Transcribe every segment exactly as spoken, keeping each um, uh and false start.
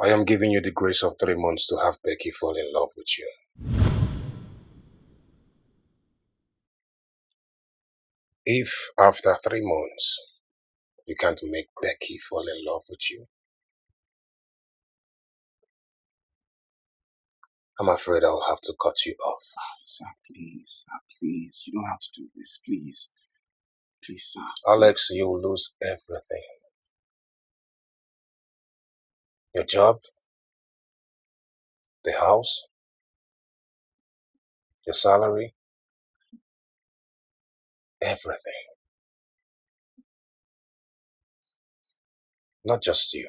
I am giving you the grace of three months to have Becky fall in love with you. If after three months you can't make Becky fall in love with you, I'm afraid I'll have to cut you off. Sir, please, sir, please. You don't have to do this, please. Please, sir. Alex, you will lose everything. Your job, the house, your salary, everything. Not just you.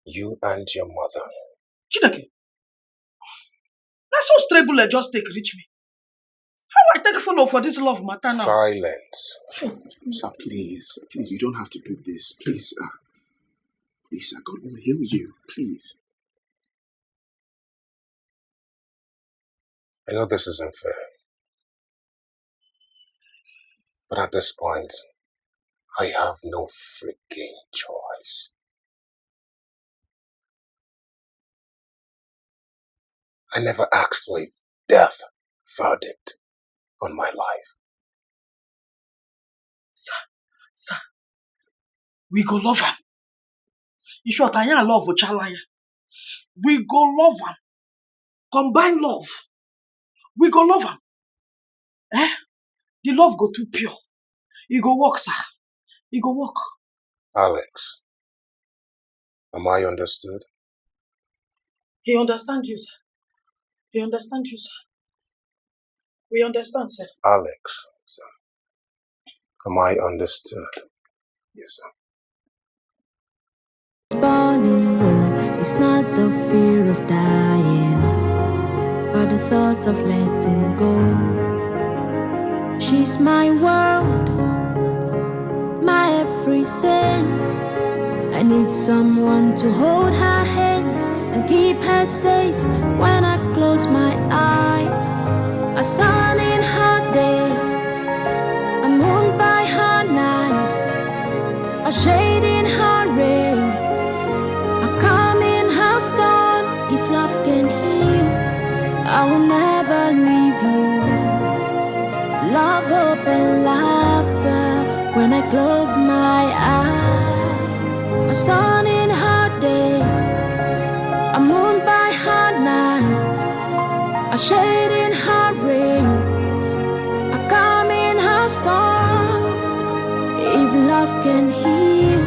You and your mother. Chineke, na so struggle I just take reach me. How I take follow for this love matter now? Silence. Sir, please, please, you don't have to do this. Please, uh, please, sir, God will heal you. Please. I know this isn't fair. But at this point, I have no freaking choice. I never asked for a death verdict on my life. Sir, sir, we go love am. In short, I am love Ochalaya. We go love am. Combine love. We go love am. Eh? The love go too pure. E go work, sir. E go work. Alex, am I understood? He understand you, sir. He understand you, sir. We understand, sir. Alex, sir. Am I understood? Yes, sir. Burning low, it's not the fear of dying, but the thought of letting go. She's my world, my everything. I need someone to hold her hands and keep her safe when I close my eyes. A sun in her day, a moon by her night, a shade in her rain, a calm in her storm. If love can heal, I will never leave you. Love, hope, and laughter when I close my eyes. A sun in her day, a moon by her night, a shade in her rain, a calm in her storm. If love can heal,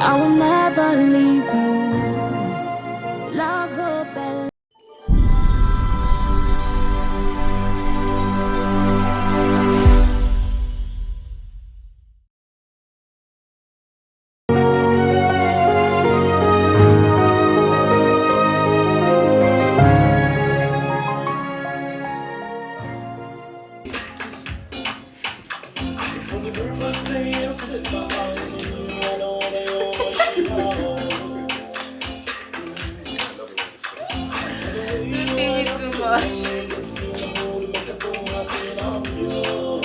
I will never leave you. Love, hope, and This thing is too much. Oh,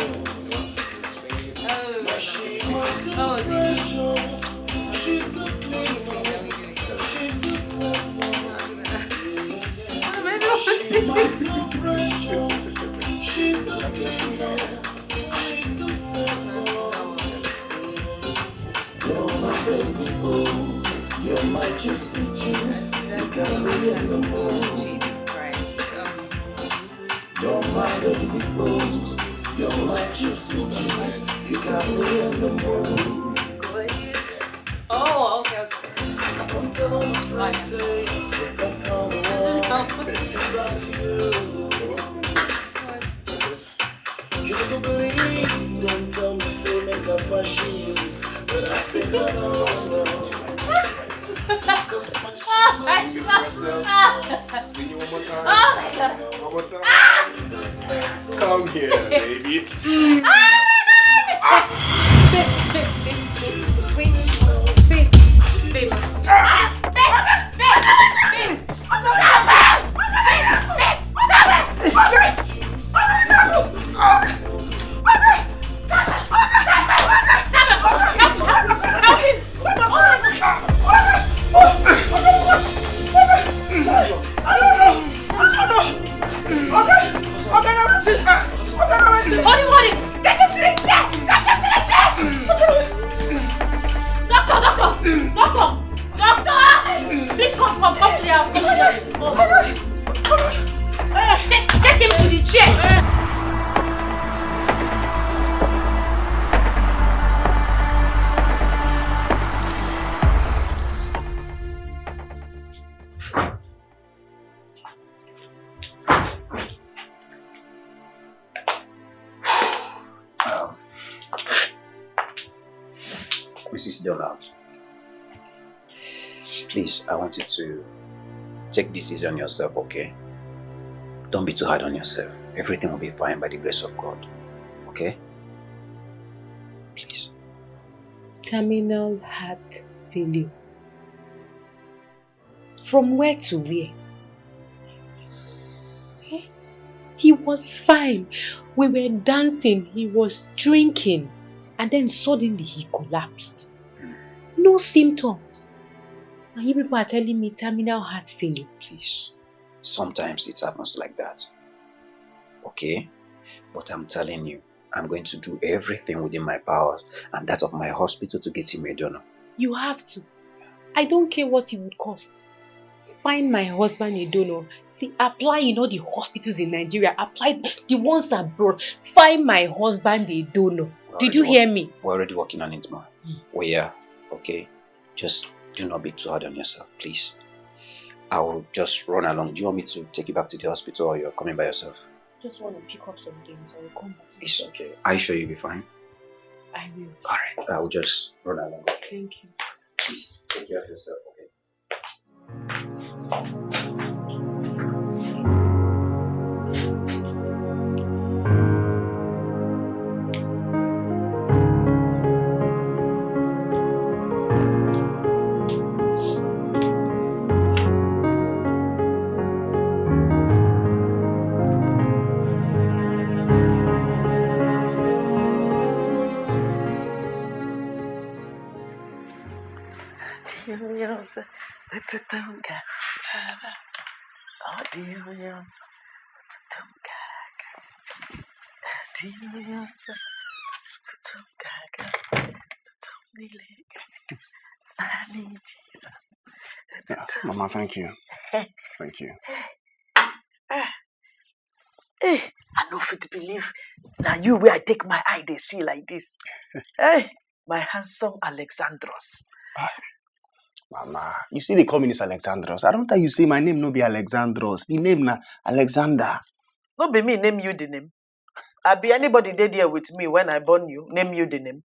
oh, this. What am I doing? You're my baby boo, you're my juicy juice, you got me in the mood. You're my baby boo, you're my juicy juice, you got me in the mood. Oh, okay, okay. I come tell all my friends, say, that far away, baby, that's you. You don't believe, don't tell me, say, make a fashion. But I say, no, no, no. Cause my Spin you one more time. One more time. Come here, baby. Take, take him to the chair. Um, Missus Dollar, please, I want you to take this easy on yourself, okay? Don't be too hard on yourself. Everything will be fine by the grace of God, okay? Please. Terminal heart failure. From where to where? Eh? He was fine. We were dancing, he was drinking, and then suddenly he collapsed. No symptoms. And you people are telling me terminal heart failure. Please. Sometimes it happens like that. Okay? But I'm telling you, I'm going to do everything within my powers and that of my hospital to get him a donor. You have to. I don't care what it would cost. Find my husband a donor. See, apply in all the hospitals in Nigeria. Apply the ones abroad. Find my husband a donor. Did you hear me? We're already working on it, ma. Mm. We are, okay? Just do not be too hard on yourself, please. I will just run along. Do you want me to take you back to the hospital or you're coming by yourself? Just want to pick up some things. I will come back. It's okay. Are you sure you'll be fine? I will. All right. I will just run along. Thank you. Please take care of yourself, okay? Mama, thank you. Thank you. Hey, I no fit believe na you wey I take my eye dey see like this. Hey, my handsome Alexandros. Mama, you see they call me this Alexandros. I don't tell you say my name no be Alexandros. The name na Alexander. No be me name you the name. I be anybody dey there with me when I born you, name you the name.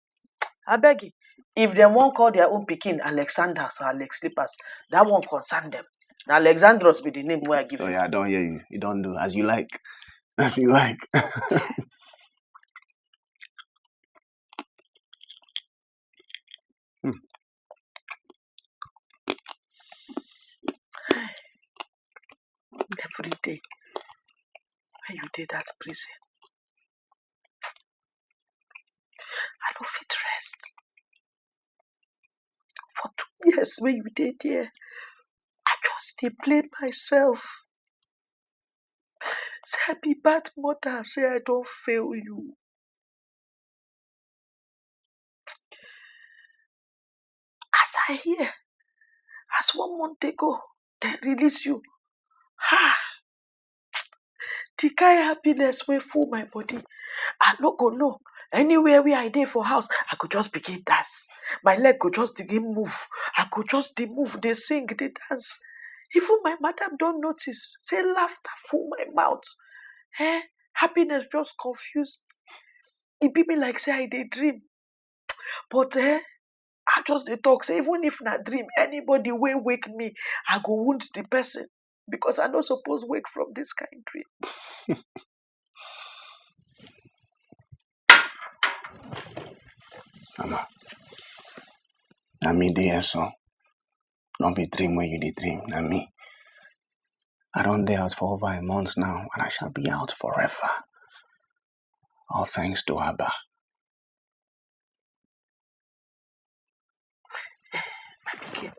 I beg you. If dem wan call their own pikin Alexander or Alex Slippers, that one concern them. Na Alexandros be the name wey I give Oh you. Yeah, I don't hear you. You don't do as you like. As you like. Every day when you dey that prison, I no fit rest. For two years when you dey there, I just dey blame myself. Say I be bad mother, say I don fail you. As I hear, as one month ago, dem release you. Ha! The kind happiness wey full my body, I no go know. Anywhere wey I dey for house, I go just begin dance. My leg go just begin move. I go just dey move, dey sing, dey dance. Even my madam don notice, say laughter full my mouth. Eh, happiness just confuse me. E be me like say I dey dream. But eh, I just dey talk say even if na dream, anybody wey wake me, I go wound the person because I no suppose wake from this kind dream. Mama, na me dey here so. No be dream wey you dey dream, na me. I don dey out for over a month now, and I shall be out forever. All thanks to Abba. My pikin,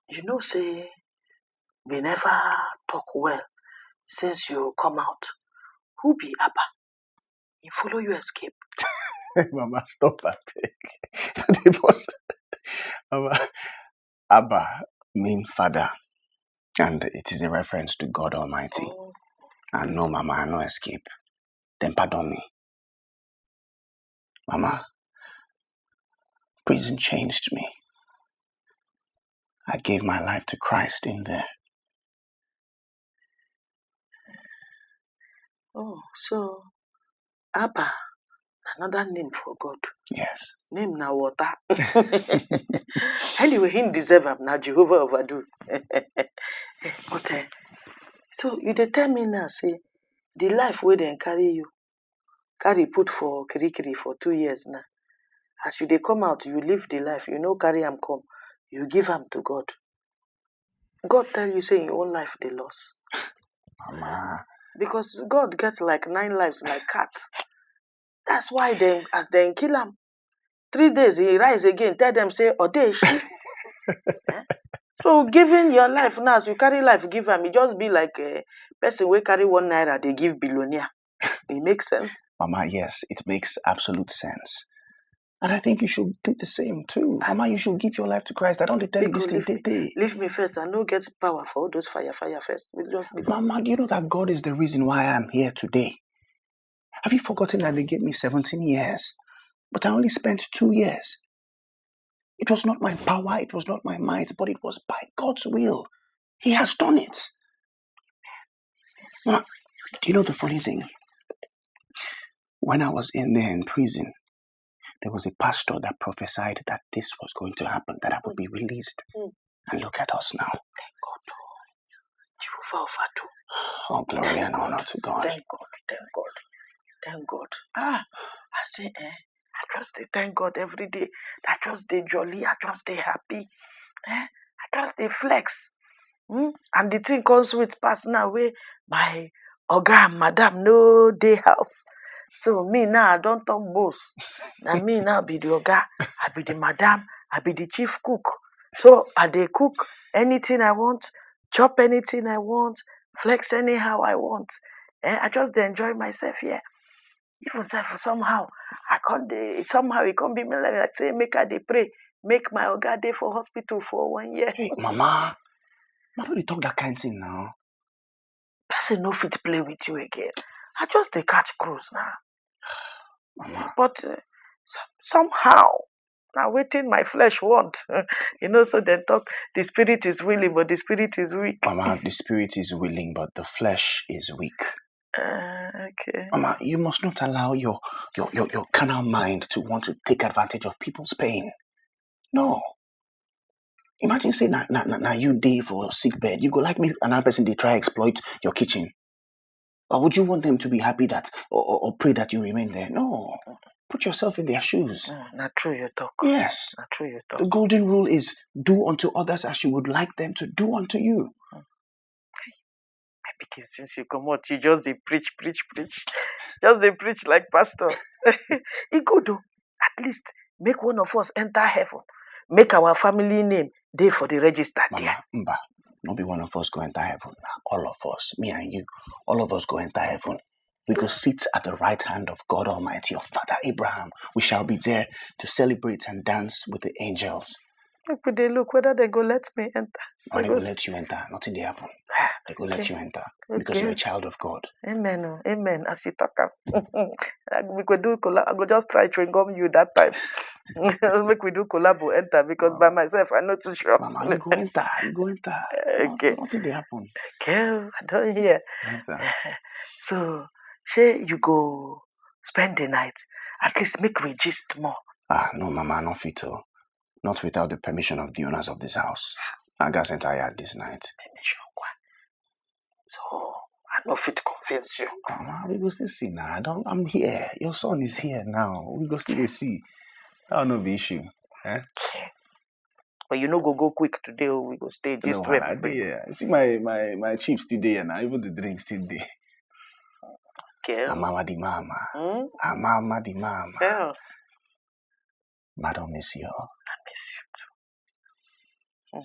you know say we never talk well since you come out. Who be Abba? He follow you escape. Mama, stop, abeg. No dey boss. Mama, Abba mean father. And it is a reference to God Almighty. And no, Mama, I no escape. Then pardon me. Mama, prison changed me. I gave my life to Christ in there. Oh, so Abba, another name for God. Yes. Name na water. Anyway, he deserve am, na Jehovah overdo. But eh, so you dey tell me now say the life wey dem carry you, carry put for kirikiri for two years now. As you dey come out, you live the life, you no carry am come, you give am to God. God tell you say your own life dey loss. Mama. Because God get like nine lives like cat. That's why dem, as dem kill am, three days he rise again, tell dem say, "Odeshi." Eh? So giving your life now, as you carry life give am, e just be like a person wey carry one naira dey give billionaire. E make sense? Mama, yes, it makes absolute sense. And I think you should do the same too. Mama, you should give your life to Christ. I don't dey tell you this Because thing, if- tey, tey. Leave me first. I no get power for all those fire, fire first. We just leave. Mama, do you know that God is the reason why I'm here today? Have you forgotten that they gave me seventeen years? But I only spent two years. It was not my power, it was not my might, but it was by God's will. He has done it. Now, do you know the funny thing? When I was in there in prison, there was a pastor that prophesied that this was going to happen, that I would be released. Mm. And look at us now. Thank God. Oh. Jehovah overdo. All glory Thank and honor God. To God. Thank God. Thank God. Thank God. Ah, I say, eh, I just dey thank God every day. I just dey jolly. I just dey happy. Eh, I just dey flex. Hmm? And the thing come sweet pass now wey my oga and madam no dey house. So me now, I don turn boss. Na me now be the oga. I be the madam. I be the chief cook. So I dey cook anything I want, chop anything I want, flex anyhow I want. Eh, I just dey enjoy myself here. Even sef somehow, I come dey, somehow e come be me like say make I dey pray, make my oga dey for hospital for one year. Hey, Mama, Mama, no dey talk that kind thing now. Person no fit play with you again. I just dey catch cruise now. Mama. But uh, so, somehow, na wetin my flesh want. You know, so dem talk, the spirit is willing, but the spirit is weak. Mama, the spirit is willing, but the flesh is weak. Uh, okay. Mama, you must not allow your your your, your carnal mind to want to take advantage of people's pain. No. Imagine say na, na, na, na you dey for sick bed. You go like me another person dey try exploit your kitchen. Or would you want them to be happy that or, or, or pray that you remain there? No. Put yourself in their shoes. Mm, na true you talk. Yes. Na true you talk. The golden rule is do unto others as you would like them to do unto you. My pikin, since you comot, you just dey preach, preach, preach. Just dey preach like pastor. E good o. At least make one of us enter heaven. Make our family name dey for the register there. Mama, Mba, no be one of us go enter heaven. Na all of us, me and you, all of us go enter heaven. We go sit at the right hand of God Almighty, of Father Abraham. We shall be there to celebrate and dance with the angels. Make we dey look whether they go let me enter. Or they We go go let you enter. Nothing dey happen. They go let Okay. You enter because you're a Okay. Child of God. Amen. Oh, amen. As you talk am. We go do collab. I go just try chewing gum you that time. Make we do collabo enter because by myself I no too sure. Mama, you go enter. You go enter. No, Okay. Nothing dey happen. Okay, I don hear. Enter. So, shey you go spend the night? At least make we gist more. Ah, no, Mama, I no fit o. Not without the permission of the owners of this house. I gats enter yard this night. Permission kwa. So, I no fit convince you. Mama, we go still see now. I don't. I'm here. Your son is here now. We go still dey see. That no be issue. Eh? Okay. But you no go go quick today. Oh, we go stay No, gist well. I dey here. See my my my chips still dey here now. Even the drink still dey. Okay. Amama di mama. Hmm? Amama di mama. Yeah. Ma don miss you. I miss you too.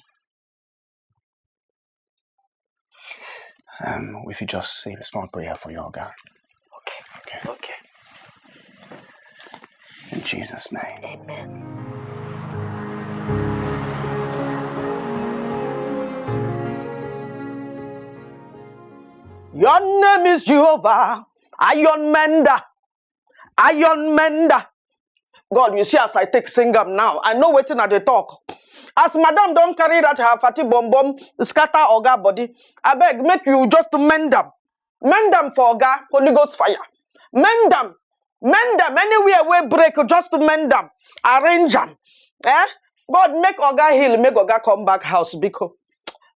Um, we fit just say a small prayer for your oga. Okay. Okay. Okay. In Jesus' name. Amen. Your name is Jehovah, Iron Mender, Iron Mender. God, you see as I take sing am now, I know wetin I dey talk. As madam don carry that her fatty bum bum scatter oga body, abeg make you just mend am. Mend am for oga, Holy Ghost fire. Mend am. Mend am anywhere wey break, just mend am. Arrange am. Eh? God, make oga heal, make oga come back house, biko.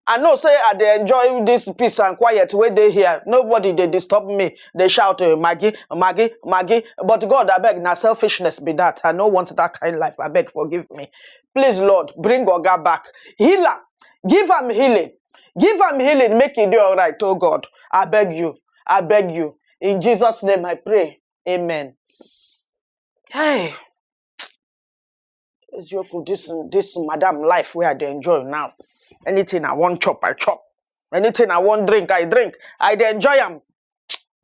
I know say I dey enjoy this peace and quiet wey dey here. Nobody dey disturb me. Dey shout, eh, "Maggie, Maggie, Maggie." But God, abeg, na selfishness be that. I no want that kind life. Abeg, forgive me. Please, Lord, bring oga back. Heal am. Give am healing. Give am healing. Make e dey alright, oh God. I beg you. I beg you. In Jesus' name I pray. Amen. Hey. Eziokwu, this, this madam life wey I dey enjoy now. Anything I wan chop, I chop. Anything I wan drink, I drink. I dey enjoy am.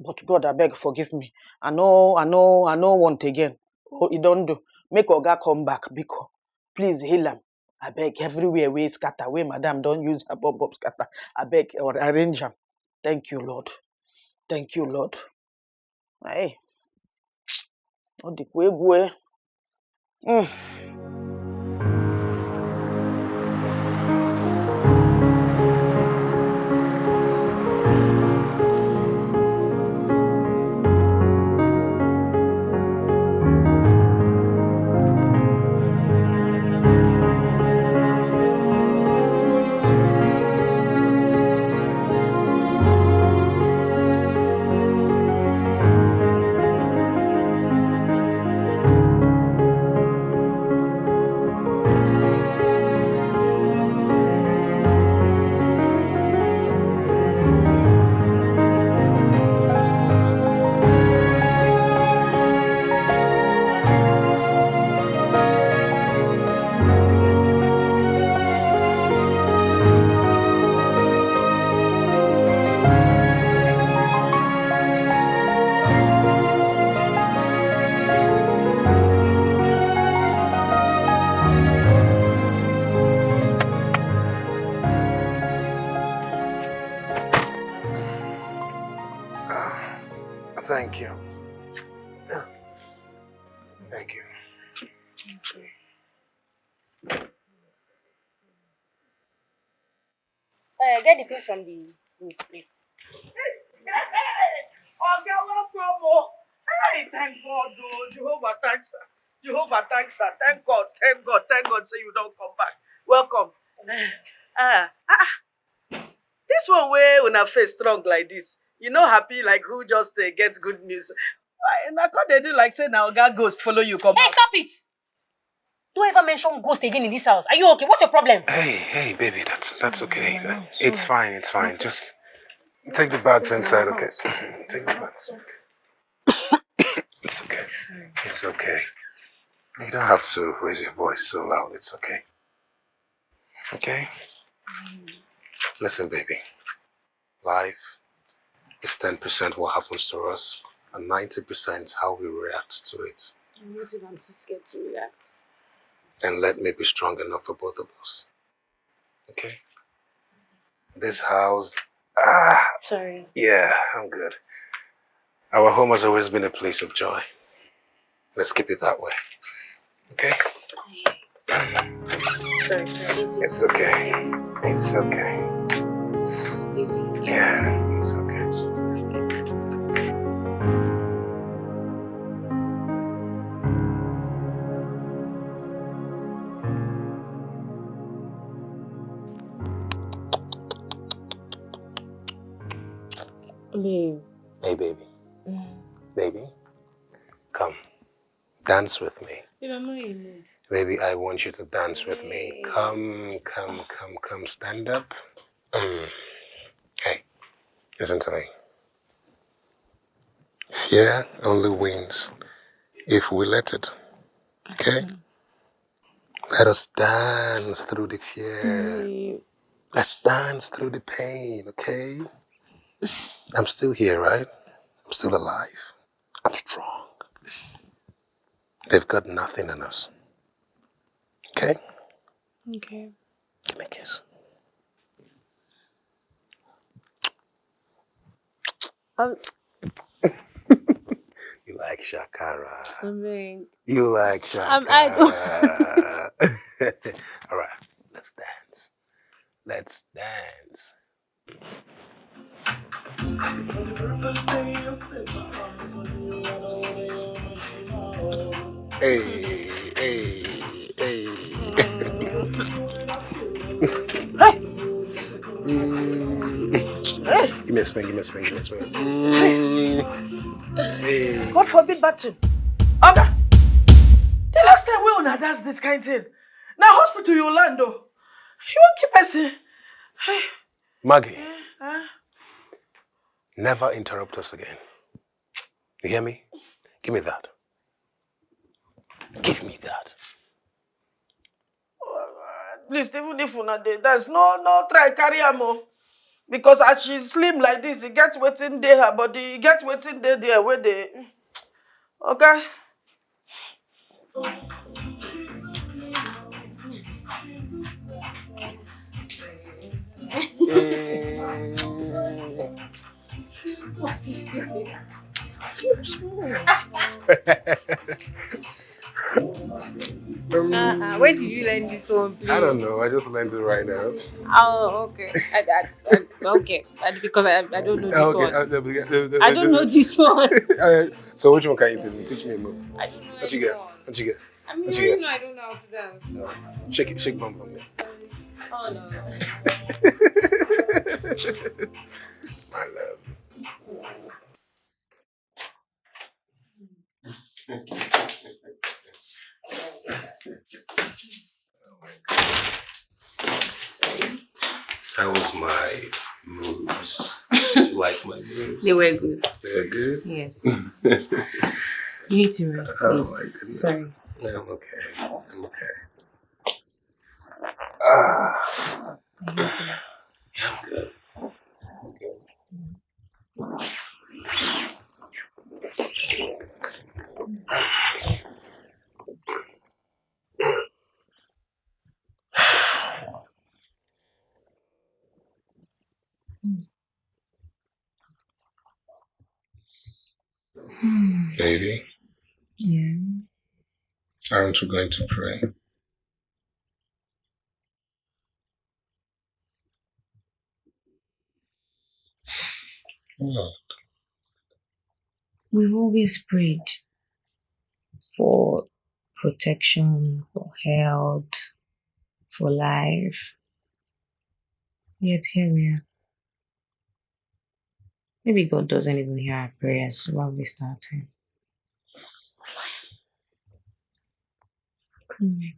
But God, abeg, forgive me. I no, I no, I no want again. Oh, e don do. Make oga come back, biko. Please heal am. Abeg, everywhere wey scatter, wey madam don use her bum bum scatter. Abeg, or arrange am. Thank you, Lord. Thank you, Lord. Hey. Ọ dịkwa egwu, eh. Mm. Thank you. Thank you. Uh, get the things from the booth, please. Oga, welcome o. Hey, thank God o. Jehovah, thanks, sir. Jehovah, thanks, sir. Thank God, thank God, thank God say you don come back. Welcome. Ah, ah, this one wey una face strong like this, you no happy like who just, uh, get good news? Why, na come dey do like say na oga ghost follow you come out. Hey, stop it! Don't ever mention ghost again in this house. Are you okay? What's your problem? Hey, hey, baby, that's, that's okay. No, no, it's sorry. Fine, it's fine. Just take the bags inside, okay? Take the bags. It's okay. It's okay. You don't have to raise your voice so loud. It's okay. Okay? Listen, baby. Life is ten percent what happens to us and ninety percent how we react to it. I'm not even too scared to react. And let me be strong enough for both of us. Okay? This house, ah, sorry. Yeah, I'm good. Our home has always been a place of joy. Let's keep it that way. Okay? Sorry, sorry, easy. It's okay. It's okay. Easy. Yeah, it's okay. Babe. Hey, baby. Mm. Baby, come. Dance with me. You don't know you need. Baby, I want you to dance with me. Yes. Come, come, come, come. Stand up. Mm. Hey, listen to me. Fear only wins if we let it. Okay? Mm. Let us dance through the fear. Mm. Let's dance through the pain, okay? I'm still here, right? I'm still alive. I'm strong. They've got nothing on us. Okay? Okay. Give me a kiss. Um, You like shakara. I mean, You like Um, I don't- shakara. All right, let's dance. Let's dance. Hey, hey, hey. Mm. Give me a spin, give me a spin, give me a spin. Mm. Hey. God forbid bad thing. Oga, the last time we una dance this kind thing, na hospital you land o. You wan kill person? Maggie, Ah, never interrupt us again. You hear me? Give me that. Give me that. At least even if una dey dance, no no try carry am o. Because as she slim like this, e get wetin dey her body, e get wetin dey there wey dey. Oga, uh, uh, where did you learn this one, please? I don't know. I just learned it right now. Oh, okay. I, I, I, okay. I, because I, I don't know this Okay. one. uh, uh, uh, uh, I don't know this one. uh, so which one can you teach me? Teach me a move. I don't know. What you get? Anyone. What you get? I mean, What you you really get? Know I don't know how to dance. So. Shake it, shake bum bum. Yeah. Oh no. My love. That was my moves. Did you like my moves? They were good. They were good. Yes. You need to rest. Oh my goodness. Sorry. Yeah, I'm okay. I'm okay. Ah, yeah, I'm good. I'm good. Hmm. Baby, Yeah. aren't you going to pray? Lord. We've always prayed for protection, for health, for life. Yet here we are. Maybe God doesn't even hear our prayers. Why waste our time? Come on.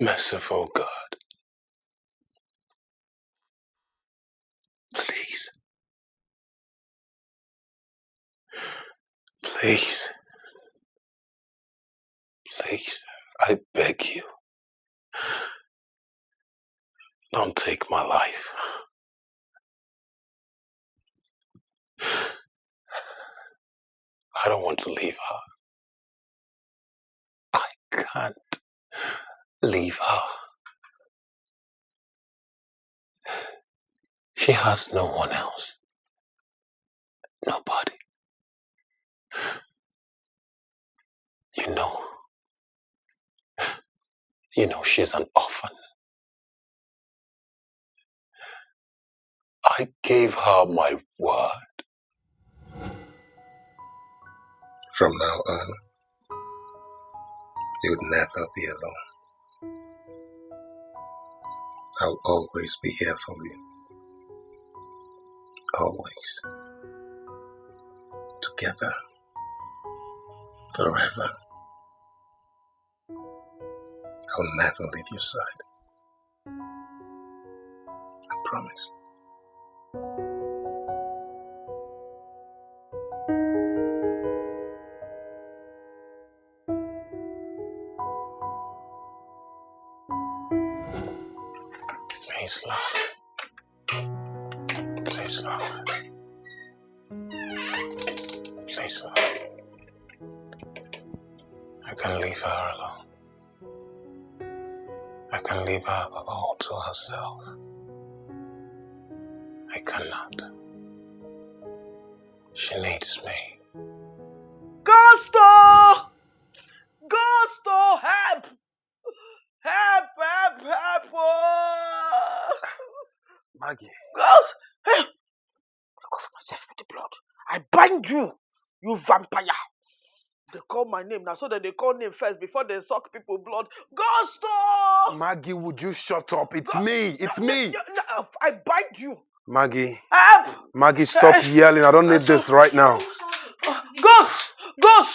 Merciful God, please, please, please, I beg you, don't take my life. I don't want to leave her. I can't leave her. She has no one else. Nobody. You know, you know, she's an orphan. I gave her my word. From now on, you'd never be alone. I'll always be here for you. Always. Together. Forever. I'll never leave your side. I promise. Please, Lord. Please, Lord. Please, Lord. I can leave her alone. I can leave her all to herself. I cannot. She needs me. Gusto! Gusto, help! Help, help, help! Oh! Maggie. Ghost! Hey! I cover myself with the blood. I bind you, you vampire. They call my name now, so that they call name first before they suck people blood. Gusto! Maggie, would you shut up? It's me. It's me. I bind you. Maggie. Help! Maggie, stop yelling. I don't need this right now. Ghost! Ghost!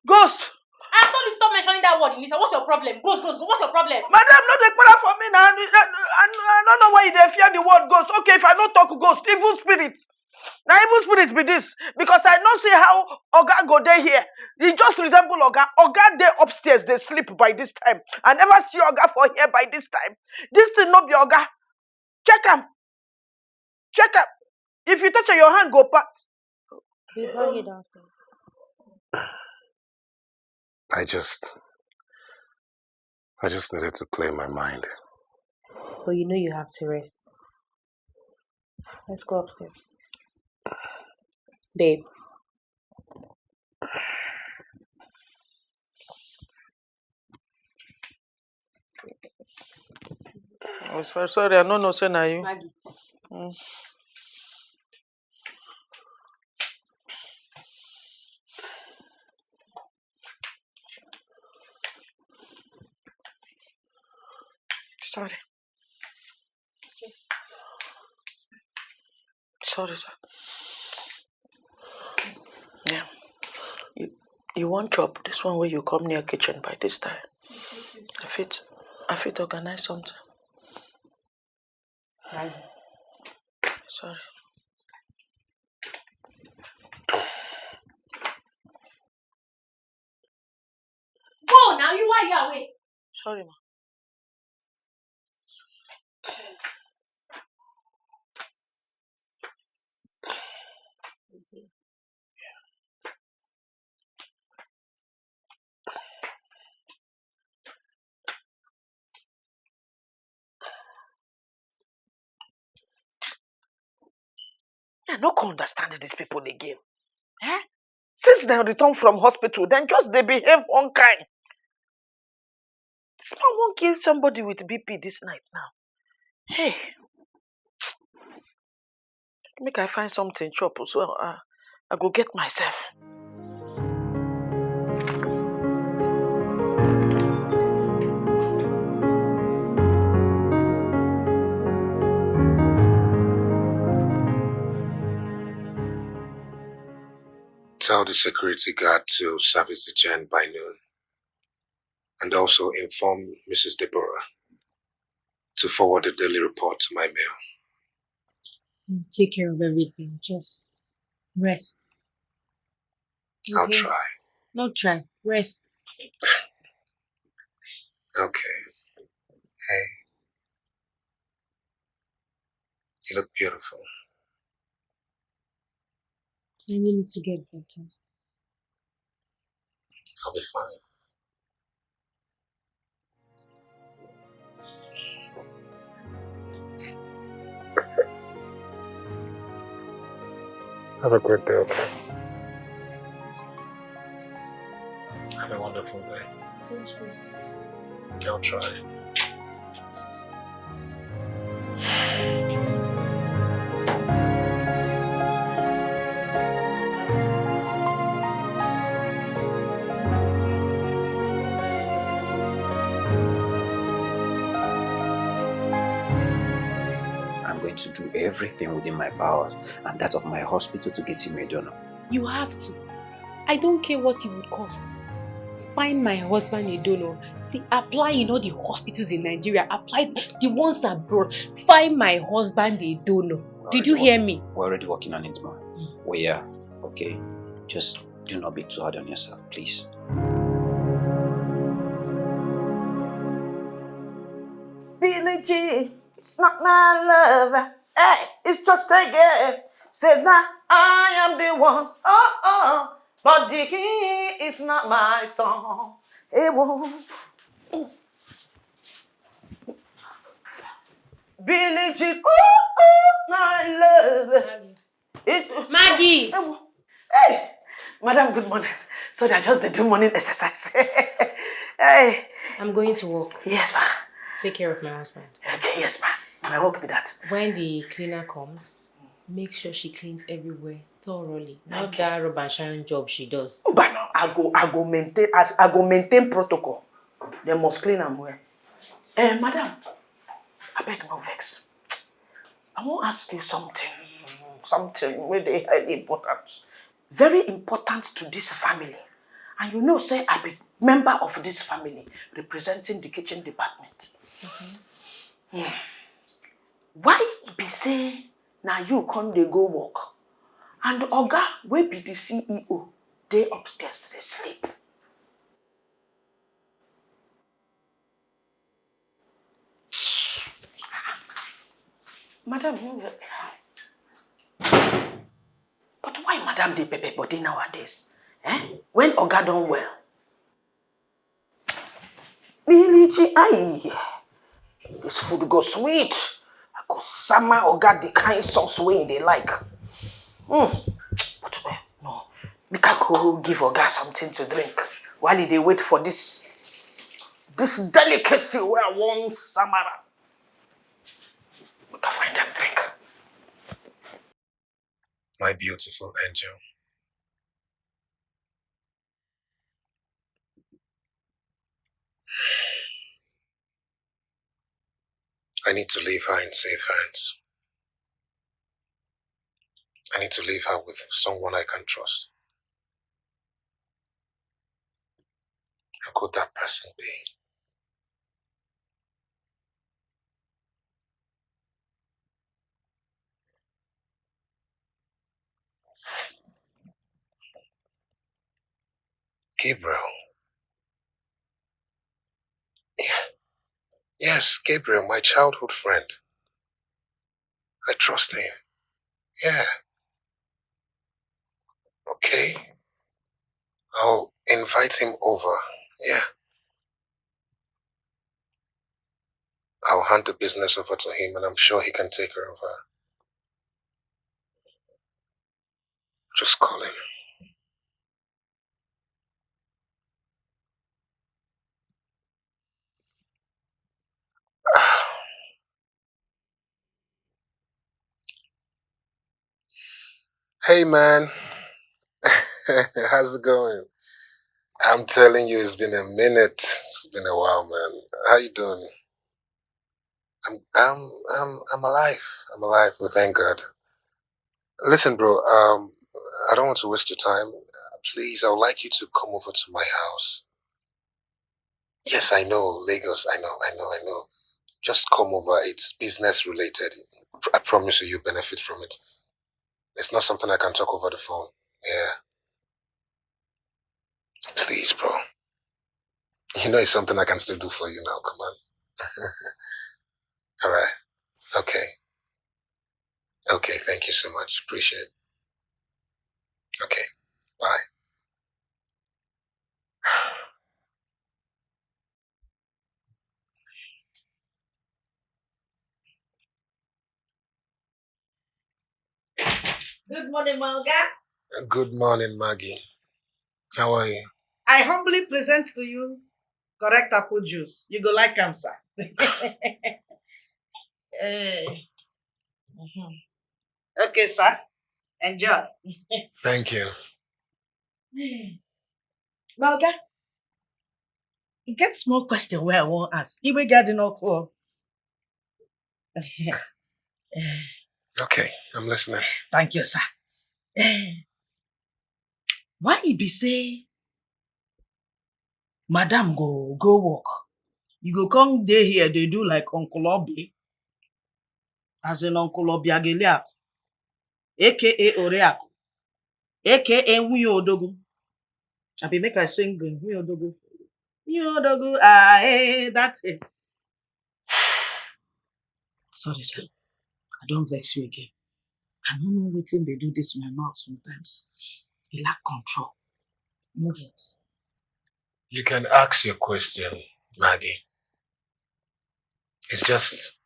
Ghost! I told you stop mentioning that word, Inisa. What's your problem? Ghost, ghost, ghost. What's your problem? Madam, no dey para for me now. I, I, I, I don't know why you dey fear the word ghost. Okay, if I no talk ghost, evil spirit. Na evil spirit be this, because I no see how Oga go dey here. He just resemble Oga. Oga dey upstairs, dey sleep by this time. I never see Oga for here by this time. This thing no be Oga. Check am. Check am. If you touch am, your hand go pass. Babe, how you downstairs? I just, I just needed to clear my mind. But you know you have to rest. Let's go upstairs. Babe. Oh, sorry, sorry, I no know say na you. Maggie. Mm. Sorry. Sorry, sir. Yeah. You, you wan chop? This one wey you come near kitchen by this time. I fit, I fit organize something. Hi. Sorry. Go now, you are your way. Sorry, ma. I no come understand these people again. Eh? Since they return from hospital, then just they behave one kind. This man won't kill somebody with B P this night now. Hey, make I find something chop so I, I go get myself. Tell the security guard to service the gen by noon. and also inform Missus Deborah to forward the daily report to my mail. Take care of everything. Just rest. I'll try. Not try. Rest. Okay. Hey. You look beautiful. I need to get better. I'll be fine. Have a great day, okay? Have a wonderful day. Don't stress. I'll try. I'm going to do everything within my powers and that of my hospital to get him a donor. You have to. I don't care what it would cost. Find my husband a donor. See, apply in all the hospitals in Nigeria. Apply the ones abroad. Find my husband a donor. Did you hear me? We're already working on it, ma. We're here, okay? Just do not be too hard on yourself, please. Billie Jean, it's not my love. Hey, it's just a game. Say that I am the one. Oh, oh. But the king is not my song. Hey, whoa. Billie Jean, oh, oh, my love. It, Maggie! Hey, madam, good morning. Sorry, I just dey do morning exercise. Hey, I'm going to work. Yes, ma. Take care of my husband. Okay, yes, ma. My work be that. When the cleaner comes, make sure she cleans everywhere thoroughly. Not that rub and shine job she does. But no, I go, I go maintain, as I go maintain protocol. They must clean am well. Eh, madam, I beg no vex. I wan ask you something, something wey dey highly important, very important to this family. And you know say I be member of this family representing the kitchen department. Hmm. Why e be say na you come dey go work and oga wey be the C E O dey upstairs dey sleep? Madam, but why madam dey pepper body nowadays? Eh? When oga don well? Billie Jean, aye. This food go sweet. I go sama oga the kind sauce wey he dey like. Hmm. But well, no. Make I go give oga something to drink while he dey wait for this this delicacy wey I wan sama am. Make I find am drink. My beautiful angel. I need to leave her in safe hands. I need to leave her with someone I can trust. Who could that person be? Gabriel. Yeah. Yes, Gabriel, my childhood friend. I trust him. Yeah. Okay. I'll invite him over. Yeah. I'll hand the business over to him and I'm sure he can take care of her. Just call him. Hey, man. How's it going? I'm telling you, it's been a minute. It's been a while, man. How you doing? I'm I'm I'm I'm alive. I'm alive. We thank God. Listen, bro. Um, I don't want to waste your time. Please, I would like you to come over to my house. Yes, I know, Lagos. I know, I know, I know. Just come over. It's business related. I promise you, you benefit from it. It's not something I can talk over the phone. Yeah. Please, bro. You know it's something I can still do for you now. Come on. All right. Okay. Okay. Thank you so much. Appreciate it. Okay. Bye. Good morning, my oga. Good morning, Maggie. How are you? I humbly present to you correct apple juice. You go like am, sir. Eh. Mhm. Okay, sir. Enjoy. Thank you. My oga, e get small question wey I wan ask. Iwe garden okwo. Okay, I'm listening. Thank you, sir. Eh, why e be say madam go go work, you go come dey here dey do like Uncle Obi, as in Uncle Obi Ageliaku, A K A Oriaku, A K A Nwunye Odogwu. I be make I sing uh, Nwunye Odogwu. Nwunye Odogwu, ah, eh, that's it. Sorry, sir. I don't vex you again. I don't know wetin dey do this my mouth sometimes. E lack control. No vex. You can ask your question, Maggie. It's just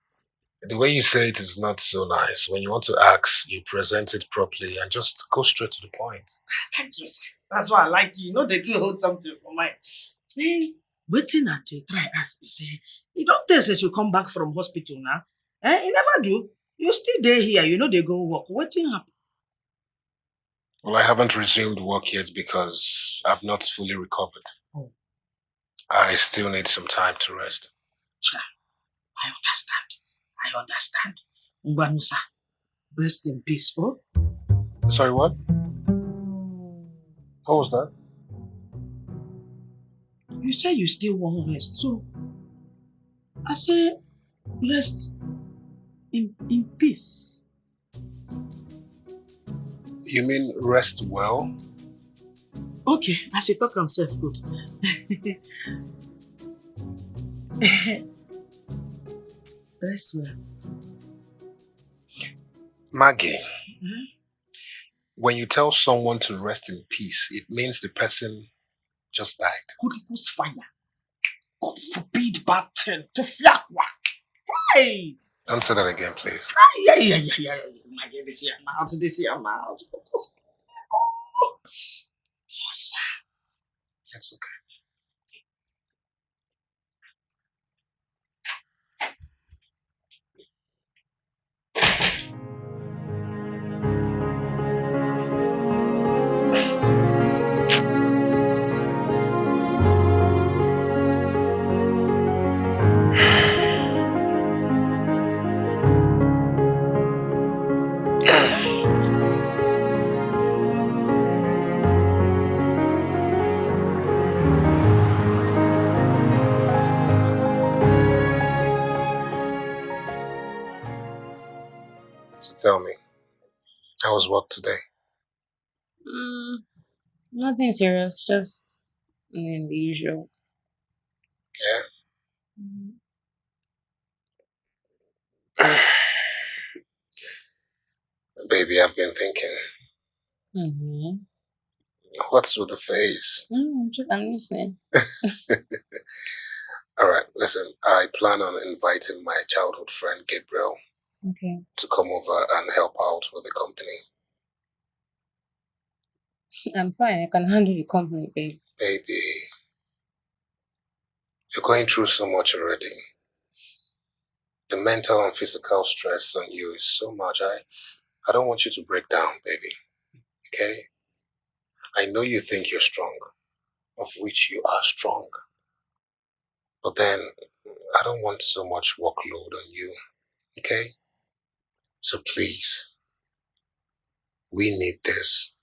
the way you say it is not so nice. When you want to ask, you present it properly and just go straight to the point. Thank you, sir. That's why I like you. You know they do hold something for mine. Eh, wetin I dey try ask be say, e don tey since you come back from hospital now. Eh, e never do. You still dey here, you no dey go work. Wetin happen? Well, I haven't resumed work yet because I've not fully recovered. Oh. I still need some time to rest. Cha, I understand. I understand. Ngwanu, sir, rest in peace. Oh, Sorry, what? What was that? You say you still wan rest, so I say rest in in peace. You mean rest well? Okay, I should talk am sef good. Rest well. Maggie, Mhm. When you tell someone to rest in peace, it means the person just died. Holy Ghost fire. God forbid bad thing to fiakwa. Hey! Don't say that again, please. Yeah, yeah, yeah, yeah. My God, this year, I'm out, this year, I'm out. Sorry, sir. It's okay. So tell me, how was work today? Mm, nothing serious, just mm, the usual. Yeah? Mm, Baby, I've been thinking. Mm-hmm. What's with the face? Mm, I'm ju- I'm listening. All right, listen, I plan on inviting my childhood friend Gabriel Okay. to come over and help out with the company. I'm fine. I can handle the company, babe. Baby, you're going through so much already. The mental and physical stress on you is so much. I, I don't want you to break down, baby. Okay? I know you think you're strong, of which you are strong. But then, I don't want so much workload on you. Okay? So please, we need this.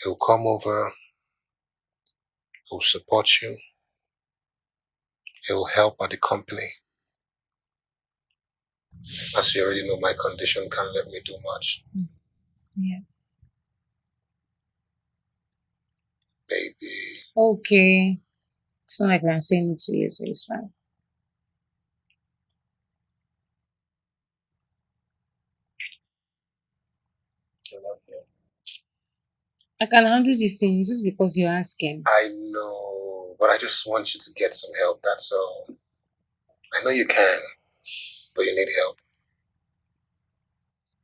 He'll come over, he'll support you, It will help at the company. As you already know, my condition can't let me do much. Yeah. Baby. Okay. It's not like I'm saying it to you, so it's fine. I love you. I can handle this thing just because you're asking. I know, but I just want you to get some help, that's all. I know you can, but you need help.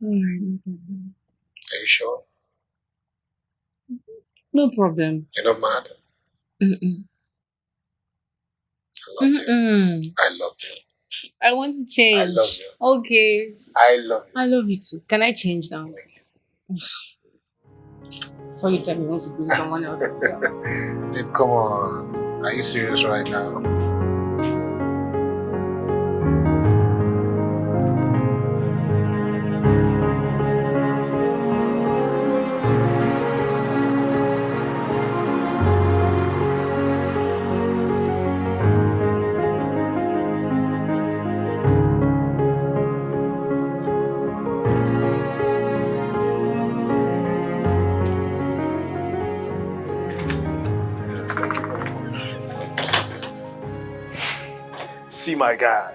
All right, no problem. Are you sure? No problem. You're not mad? Mm-mm. I love you. Mm-mm. I love you. I want to change. I love you. Okay. I love you. I love you too. Can I change now? Yes. Before you tell me you want to do someone else. Babe, come on. Are you serious right now? See my guy.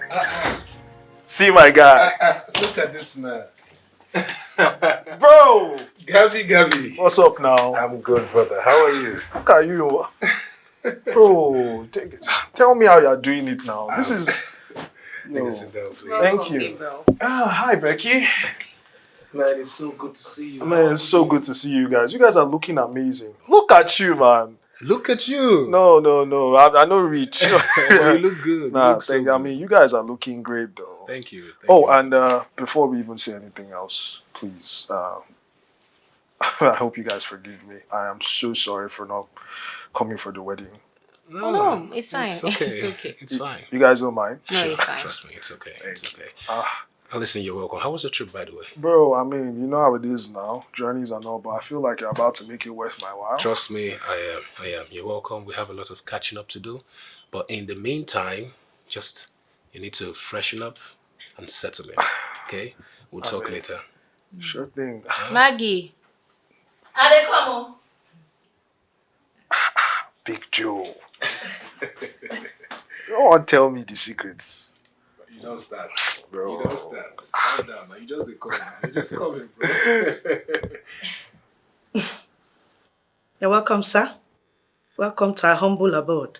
See my guy. Ah, ah, look at this man. Bro! Gabby, Gabby. What's up now? I'm good, brother. How are you? Look at you. Bro, t- tell me how you're doing it now. This Um, is. Take Yo. a sit down, please. Thank you. Ah, hi, Becky. Man, it's so good to see you. Man, it's so good to see you guys. You guys are looking amazing. Look at you, man. Look at you. No, no, no. I, I know rich. But you look good. You Nah, look so thank, I good. mean, you guys are looking great, though. Thank you. Thank Oh, you. And uh, before we even say anything else, please, uh, I hope you guys forgive me. I am so sorry for not coming for the wedding. Oh, no, it's fine. It's okay. It's okay. It's fine. You guys don't mind? No, it's fine. Trust me, it's okay. It's Thank okay. Ah, Uh, listen, you're welcome. How was your trip, by the way? Bro, I mean, you know how it is now, journeys and all, but I feel like you're about to make it worth my while. Trust me, I am. I am. You're welcome. We have a lot of catching up to do. But in the meantime, just you need to freshen up and settle in. Okay? We'll talk Okay. Later. Sure thing. Maggie. I dey come o. Big Joe. You don't want to tell me the secrets. You don't start. Bro. You don't start. Calm down, man. You just dey come, man. You just coming, bro. You're welcome, sir. Welcome to our humble abode.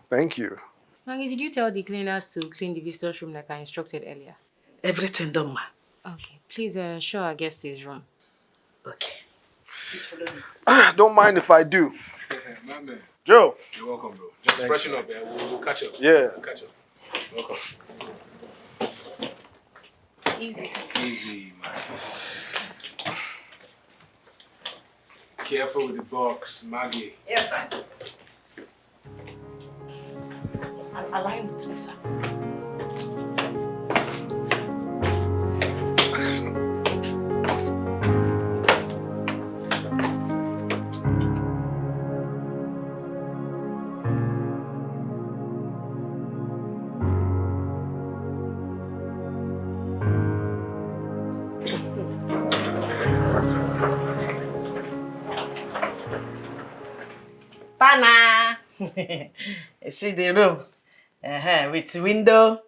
Thank you. Maggie, did you tell the cleaners to clean the visitors' room like I instructed earlier? Everything done, ma. Okay. Please uh, show our guests his room. Okay. Please follow me. Ah, don't mind if I do. My man, Joe. You're welcome, bro. Just Thanks, freshen man. Up, yeah. We'll, we'll catch up. Yeah. We'll catch up. Welcome. Easy. Easy, man. Careful with the box, Maggie. Yes, sir. Al- Align with me, sir. Tana! You see the room? Uh-huh, with window,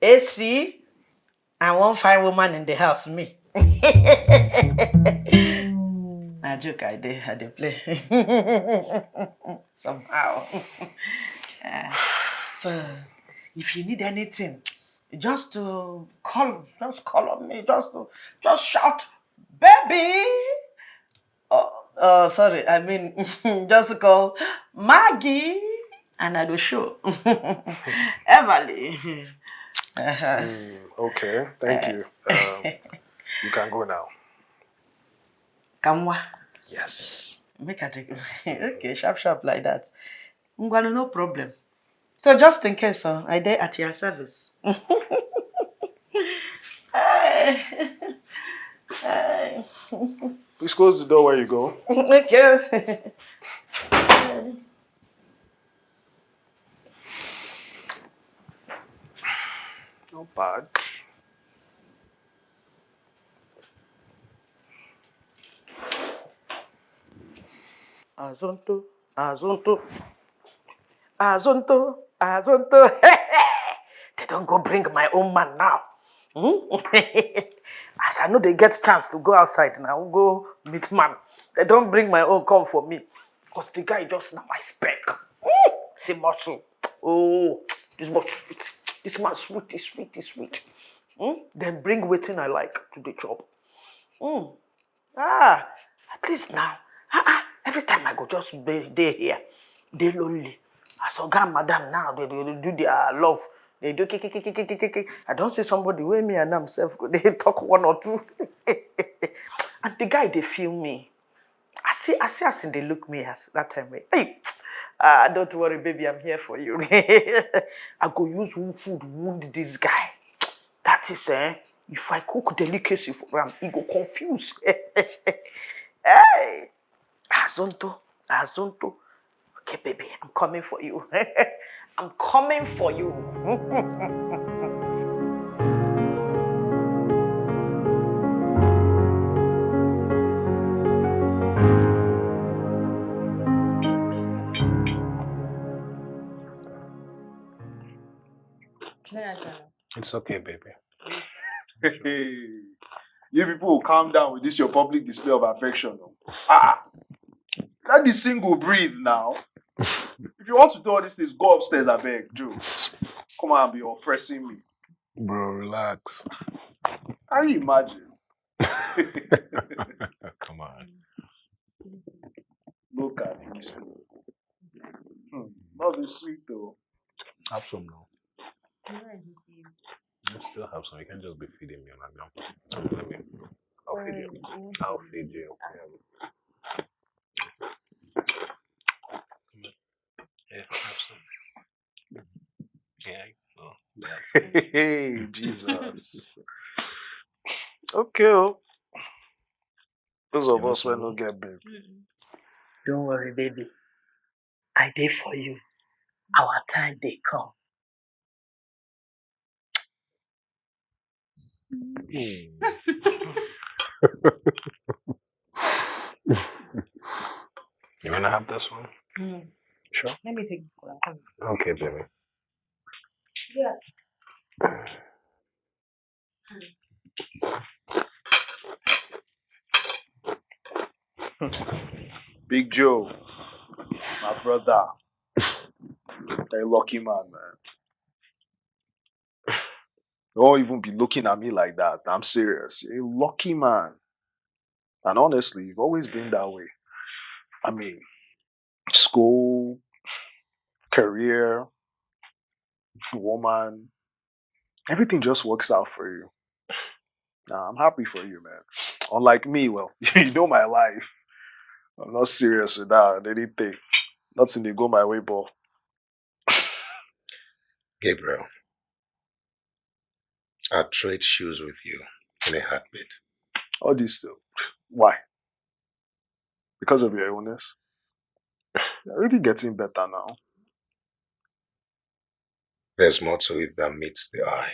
A C, and one fine woman in the house, me. Na joke I dey, I dey play. Somehow. Uh, so, if you need anything, just to call, just call on me, just to, just shout, "Baby!" Oh, oh, sorry, I mean, just call Maggie and I go show. Everly. Uh-huh. Mm, okay, thank you. Um, you can go now. Kamwa. Yes. Make I take. Okay, sharp, sharp like that. Ngwanu, no problem. So just in case, uh, I dey at your service. Hey. Hey. Please close the door where you go. Okay. Azonto, Azonto, Azonto, Azonto. They don't go bring my own man now. Hmm? As I know they get chance to go outside now, go meet man. They don't bring my own come for me. Because the guy just now I spec. Hmm? See muscle. Oh, this man sweet. This man sweet, is sweet, is sweet. Hmm? Then bring waiting I like to the chop. Hmm. Ah, at least now. Ah, ah, every time I go just be dey here, dey lonely. As oga and madam now, they, they do their love. They do kiki kiki kiki kiki. I don't see somebody wey me and am sef go dey talk one or two. And the guy dey feel me. I see, I see as they look me as that time. Eh, hey, ah, don't worry, baby, I'm here for you. I go use wo- food wound this guy. That is, eh, if I cook delicacy for him, he go confuse. Hey, Azonto, Azonto. Okay, baby, I'm coming for you. I'm coming for you. It's okay, baby. You people will calm down with this your public display of affection. Oh. Ah, let the single breathe now. If you want to do all these things, go upstairs, I beg, Joe. Come on, be oppressing me. Bro, relax. Can you imagine? Come on. Look at this. Hmm. Not be sweet though. Have some now. Where is it? You still have some. You can't just be feeding me. Like, no. I'll feed you. I'll feed you. Yeah, have some. Yeah. Oh, that's Hey, Jesus. Okay, oh. Those of us when no get babe. Don't worry, baby. I dey for you. Our time dey come. You wanna have this one? Mm. Sure. Let me take this one. Okay, baby. Yeah. Big Joe, my brother. You're a lucky man, man. Don't even be looking at me like that. I'm serious. You're a lucky man. And honestly, you've always been that way. I mean, school, career, woman, everything just works out for you. Nah, I'm happy for you, man. Unlike me, well, you know my life. I'm not serious with that or anything. Nothing dey go my way, but Gabriel, I'd trade shoes with you in a heartbeat. All this still. Why? Because of your illness? You're really getting better now. There's more to it than meets the eye.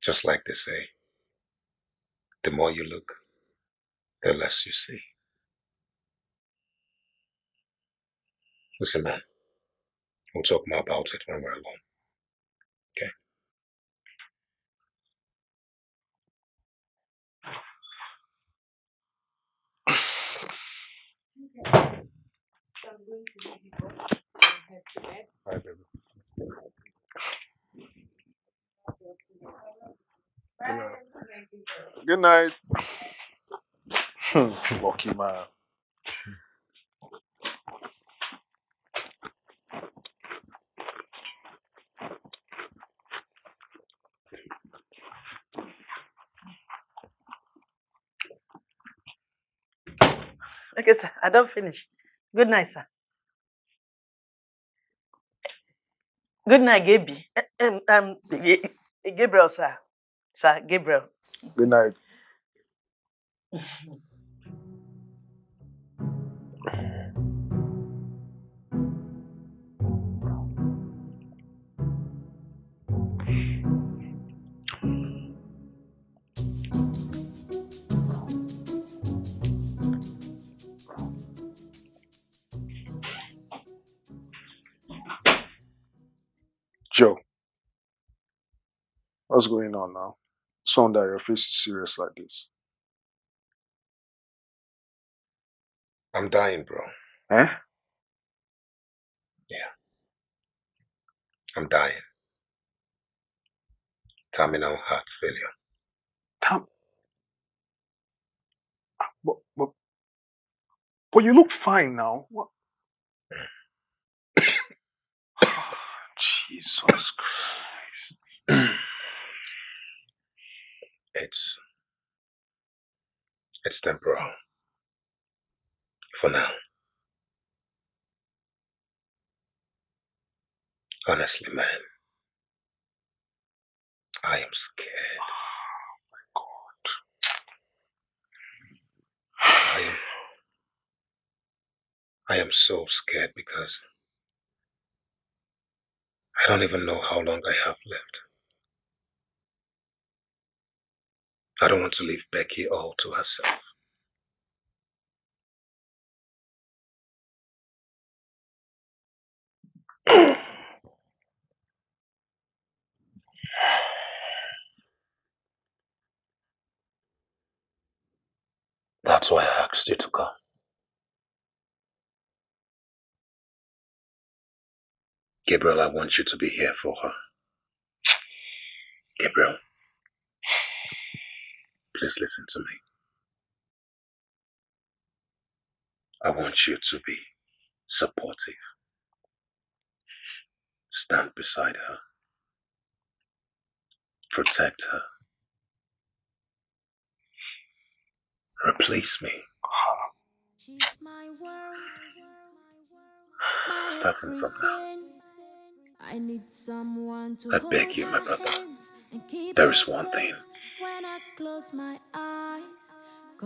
Just like they say, the more you look, the less you see. Listen, man, we'll talk more about it when we're alone. Okay? So I'm going to leave you both and head to bed. Hi, baby. Bye. Good night. Hmm, lucky man. Okay, sir. I don't finish. Good night, sir. Good night, Gaby. Eh, Um, um, Ga- Gabriel, sir. Sir, Gabriel. Good night. What's going on now? Sound that your face is serious like this. I'm dying, bro. Eh? I'm dying. Terminal heart failure. Tam- Ah, but, but, but you look fine now. What? Jesus Christ. It's it's temporal. For now. Honestly, man. I am scared. God. I am I am so scared because I don't even know how long I have left. I don't want to leave Becky all to herself. That's why I asked you to come. Gabriel, I want you to be here for her. Gabriel, please listen to me. I want you to be supportive. Stand beside her. Protect her. Replace me. Starting from now, I beg you, my brother, there is one thing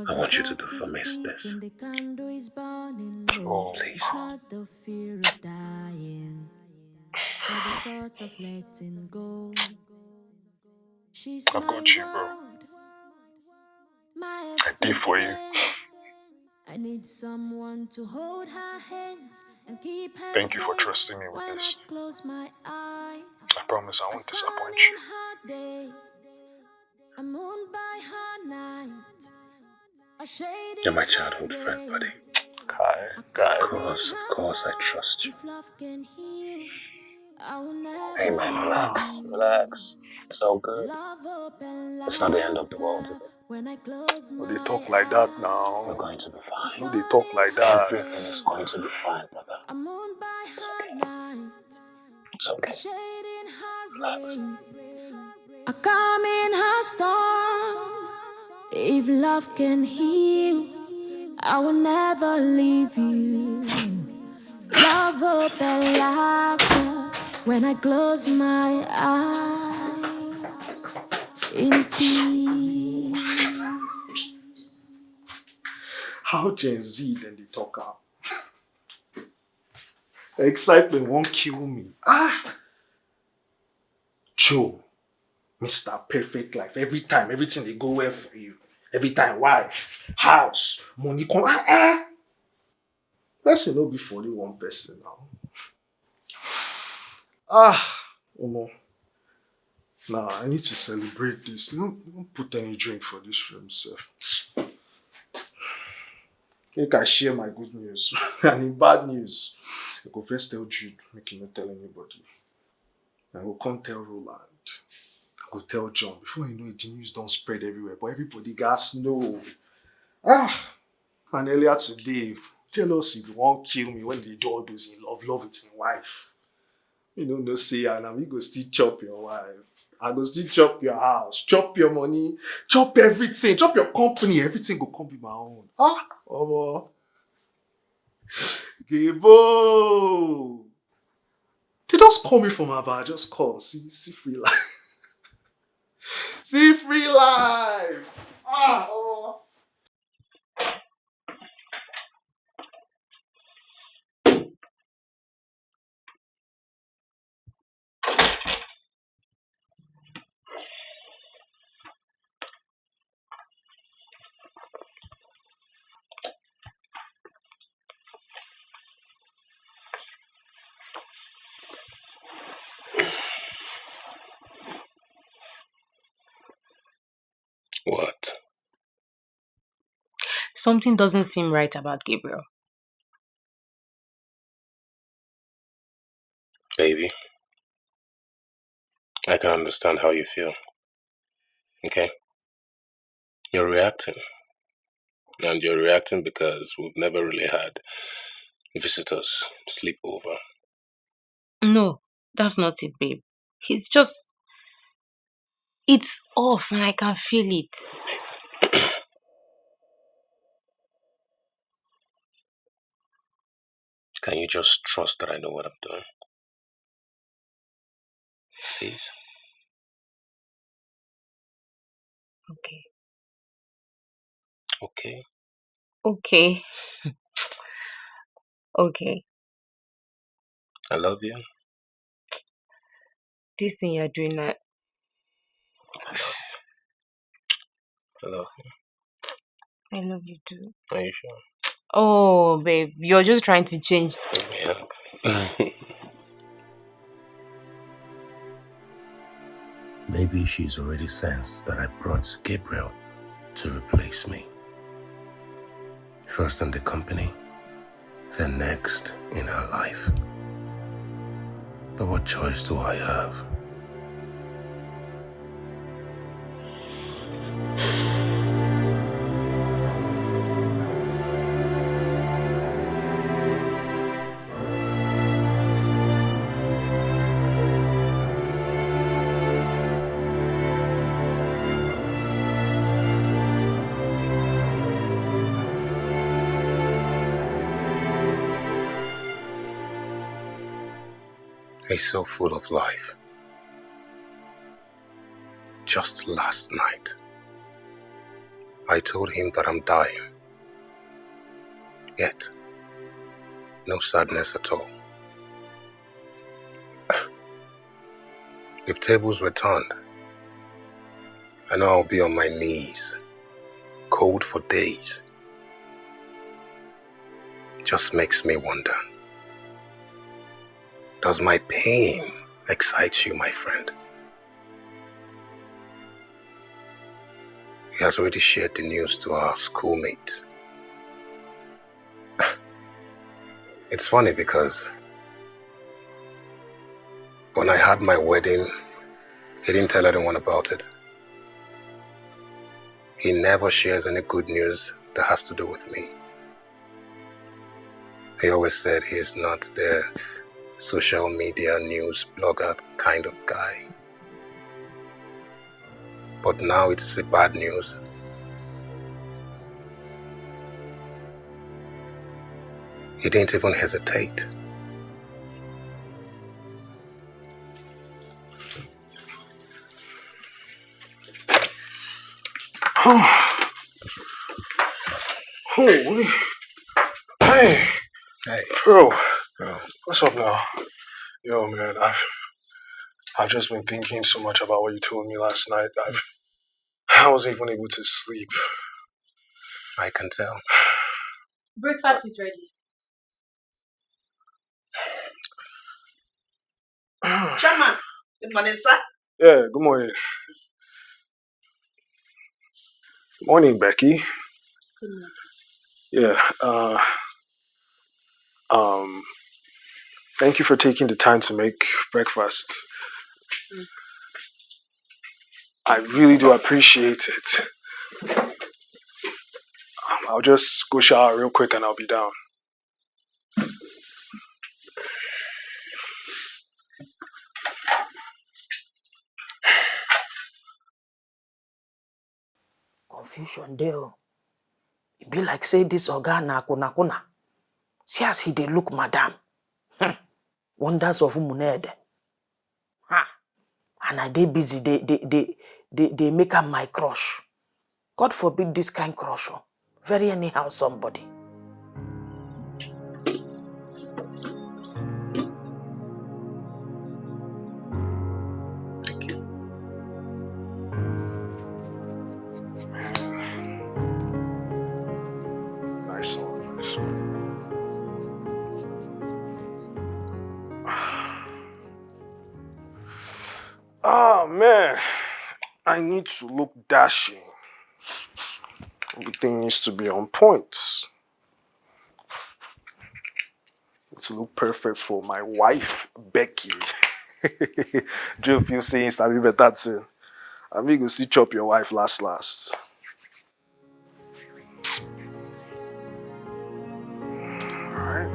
I want you to do for me is this. Oh, Please. I got you, bro. I did for you. I need someone to hold her hands and keep her Thank you for safe trusting me with when this. I close my eyes. I promise I won't disappoint you. Day, a moon by her night. A shade You're my in her childhood friend, day. Buddy. Kai, Of course, of course, I trust you. If love can heal, I will never Hey, man, relax, relax. It's all good. Love up and It's not the end of the world, is it? When I close What do you my talk like that We're now? going to be fine. No, they talk like that. Everything is going to be fine, brother. A moon by her night. It's okay. Shade in her Relax. rain. A calm in her storm. If love can heal, I will never leave you. Love, hope, and laughter. When I close my eyes, in peace. How Gen Z then they talk am? Excitement won't kill me. Ah, Joe, Mister Perfect Life. Every time, everything they go well for you. Every time, wife, house, money come. Ah, ah. Person no be for only one person now. Ah, Omo. Nah, I need to celebrate this. No, don't put any drink for this room, sir. Make I share my good news and in bad news. I go first tell Jude, make you not tell anybody. I go come tell Roland. I go tell John. Before you know it, the news don't spread everywhere. But everybody got snow. Ah, and earlier today, tell us if you won't kill me when they do all those in love, love with his wife. You know, no say, and we go still chop your wife. I go still chop your house, chop your money, chop everything, chop your company. Everything go come be my own. Ah, Omo. Gebo. They just call me from Aba, just call. See, see free life. See free life. Ah, Omo. What? Something doesn't seem right about Gabriel. Baby, I can understand how you feel. Okay? You're reacting. And you're reacting because we've never really had visitors sleep over. No, that's not it, babe. He's just. It's off and I can feel it. Can you just trust that I know what I'm doing? Please. Okay. Okay. Okay. Okay. I love you. This thing you're doing now. I love you. I love you too. Are you sure? Oh, babe, you're just trying to change. Yeah. Maybe she's already sensed that I brought Gabriel to replace me. First in the company, then next in her life. But what choice do I have? He's so full of life. Just last night, I told him that I'm dying. Yet, no sadness at all. If tables were turned, I know I'll be on my knees, cold for days. Just makes me wonder. Does my pain excite you, my friend? He has already shared the news to our schoolmates. It's funny because when I had my wedding, he didn't tell anyone about it. He never shares any good news that has to do with me. He always said he's not the social media news blogger kind of guy. But now it's a bad news. He didn't even hesitate. Holy. Hey. Hey, Bro. bro. What's up now? Yo, man, I've I've just been thinking so much about what you told me last night. I've I wasn't even able to sleep. I can tell. Breakfast is ready. Chairman, good morning, sir. Yeah, good morning. Morning, Becky. Good morning. Yeah, uh, um, thank you for taking the time to make breakfast. Mm. I really do appreciate it. Um, I'll just go shower real quick and I'll be down. Confusion dey o. E be like say this oga na kwuna kwuna. See as he dey look madam. Hmm. Wonders of Umunede. Ha. And I dey busy dey dey dey dey dey make am my crush. God forbid this kind crush o. Very anyhow somebody. Thank you. Nice one, nice one. Oh man, I need to look dashing. Everything needs to be on point. To look perfect for my wife, Becky. Joe, you say you sabi better thing. I mean, go see chop your wife last last. Alright.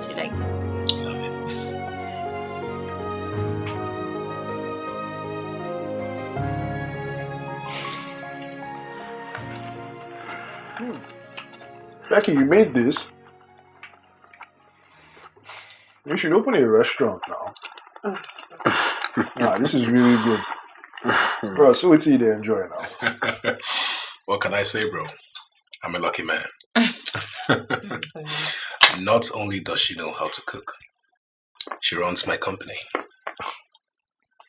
She like Hmm. Becky, you made this? You should open a restaurant now. Ah, this is really good. Bro, so what you dey enjoy now? What can I say, bro? I'm a lucky man. Not only does she know how to cook, she runs my company.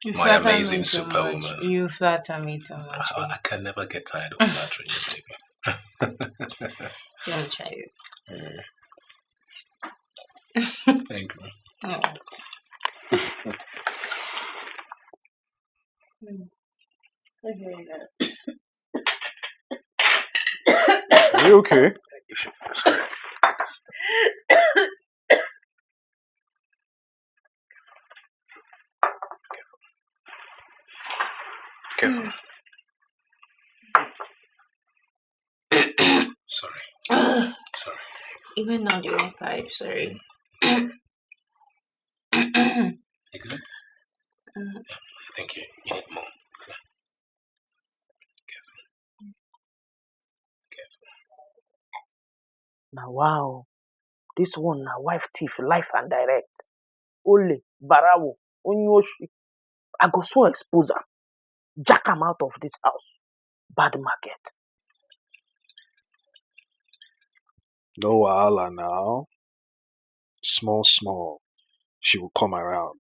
You My flatter amazing me too superwoman. Much. You flatter me too much. I, I can never get tired of flattering you, baby. Don't try it. Thank you. Oh. Hmm. Okay, yeah. Are you okay? Careful. Sorry. Sorry. Even now, the wrong pipe. Sorry. You good? Mm. I think you, you need more. Na wow. This one na wife thief, life and direct. Ole, barawo, onyoshi. I go soon expose am. Jack am out of this house. Bad market. No wahala now. Small, small. She will come around.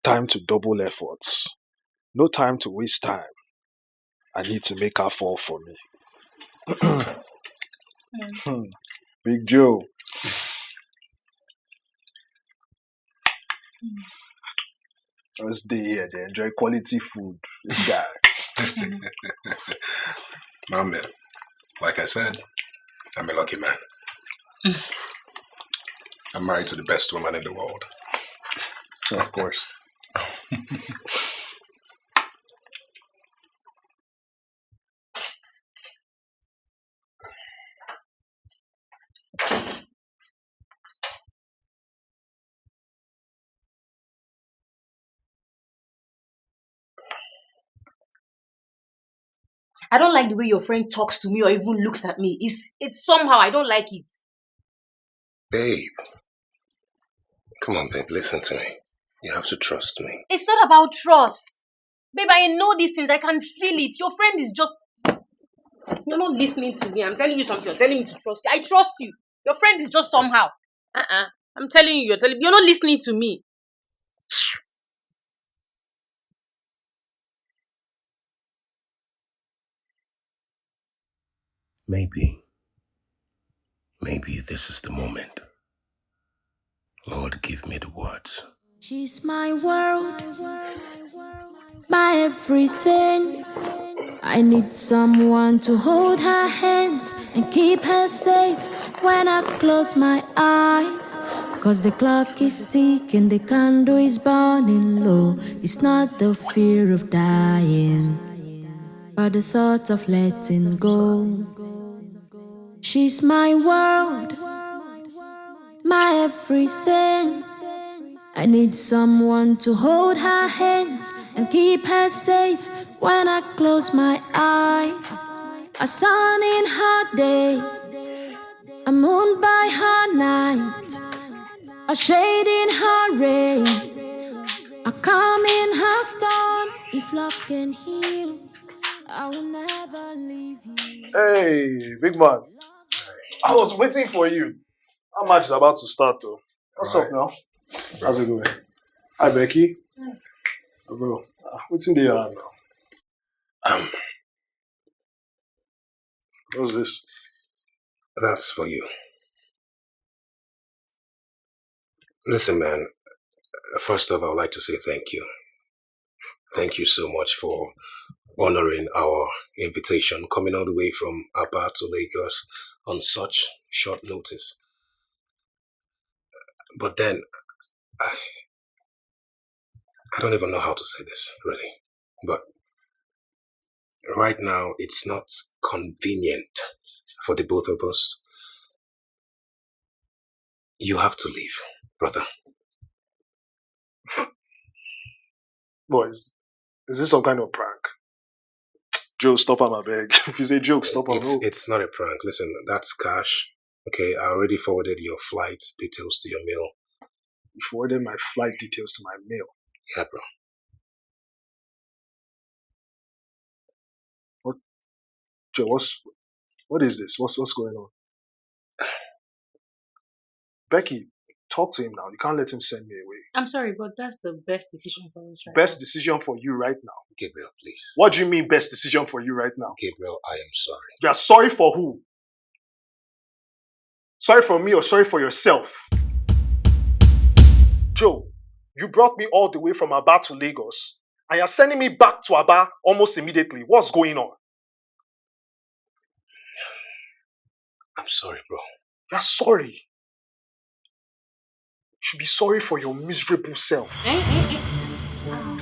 Time to double efforts. No time to waste time. I need to make her fall for me. Hmm. Big Joe. Just dey here, dey enjoy quality food. This guy. My man, like I said, I'm a lucky man. I'm married to the best woman in the world. Of course. I don't like the way your friend talks to me or even looks at me. It's it's somehow I don't like it. Babe, come on, babe, listen to me. You have to trust me. It's not about trust. Babe, I know these things. I can feel it. Your friend is just you're not listening to me. I'm telling you something. You're telling me to trust you. I trust you. Your friend is just somehow. Uh-uh. I'm telling you, you're telling you're not listening to me. Maybe. Maybe this is the moment. Lord, give me the words. She's my world, my everything. I need someone to hold her hands and keep her safe when I close my eyes. Cause the clock is ticking, the candle is burning low. It's not the fear of dying, but the thought of letting go. She's my world, my everything. I need someone to hold her hands and keep her safe when I close my eyes. A sun in her day, a moon by her night, a shade in her rain, a calm in her storm. If love can heal, I will never leave you. Hey, big man. I was waiting for you. Our match is about to start, though. What's up Right. now? How's it going? Hi, Becky. Bro, uh, what's in the hand now? Um, What's this? that's for you. Listen, man, first off, I would like to say thank you. Thank you so much for honoring our invitation, coming all the way from Aba to Lagos on such short notice. But then, I, I don't even know how to say this, really. But right now, it's not convenient for the both of us. You have to leave, brother. Boys, is this some kind of prank? Joe, stop am, abeg. If you say joke, stop am. It's No. it's not a prank. Listen, that's cash. Okay, I already forwarded your flight details to your mail. You forwarded my flight details to my mail. Yeah, bro. Joe, what's what is this? What's what's going on? Becky, talk to him now. You can't let him send me away. I'm sorry, but that's the best decision for us right Best decision for you right now. Gabriel, please. What do you mean best decision for you right now? Gabriel, I am sorry. You are sorry for who? Sorry for me or sorry for yourself? Joe, you brought me all the way from Aba to Lagos and you're sending me back to Aba almost immediately. What's going on? I'm sorry, bro. You're sorry. You should be sorry for your miserable self. now. Eh, eh, eh. Ah.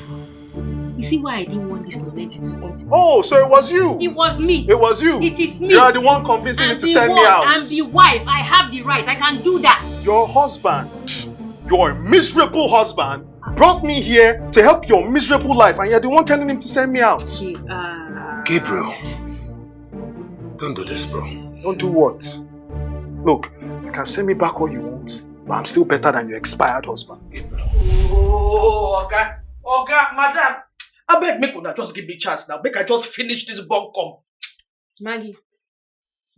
You see why I didn't want this Loneti to come to me? Oh, so it was you. It was me. It was you. It is me. You are the one convincing I'm him to the send one. me out. I'm the wife. I have the right. I can do that. Your husband, your miserable husband, brought me here to help your miserable life, and you're the one telling him to send me out. Chief, uh, Gabriel, don't do this, bro. Don't do what? Look, you can send me back all you want, but I'm still better than your expired husband. Gabriel. Oh, oga, oga, madam, abeg make una just give me chance now. Make I just finish this bum come. Maggie,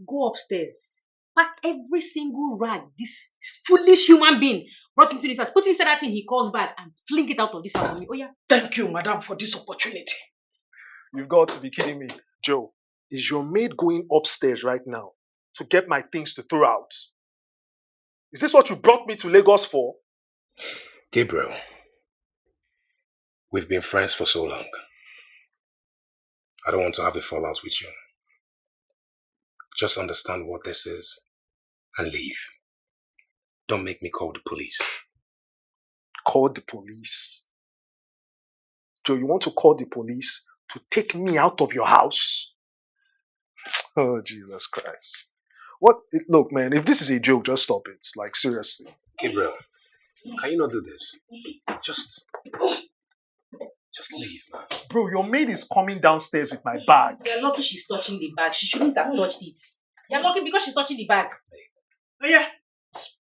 go upstairs. Pack every single rag this foolish human being brought into this house. Put inside that thing he calls bag and fling it out of this house for me. Oh yeah. Thank you, madam, for this opportunity. You've got to be kidding me, Joe. Is your maid going upstairs right now to get my things to throw out? Is this what you brought me to Lagos for? Gabriel, we've been friends for so long. I don't want to have a fallout with you. Just understand what this is and leave. Don't make me call the police. Call the police. Joe, you want to call the police to take me out of your house? Oh, Jesus Christ. What? Look, man, if this is a joke, just stop it. Like, seriously. Gabriel, can you not do this? Just, just leave, man. Bro, your maid is coming downstairs with my bag. You're lucky she's touching the bag. She shouldn't have touched it. You're lucky because she's touching the bag. Oh yeah,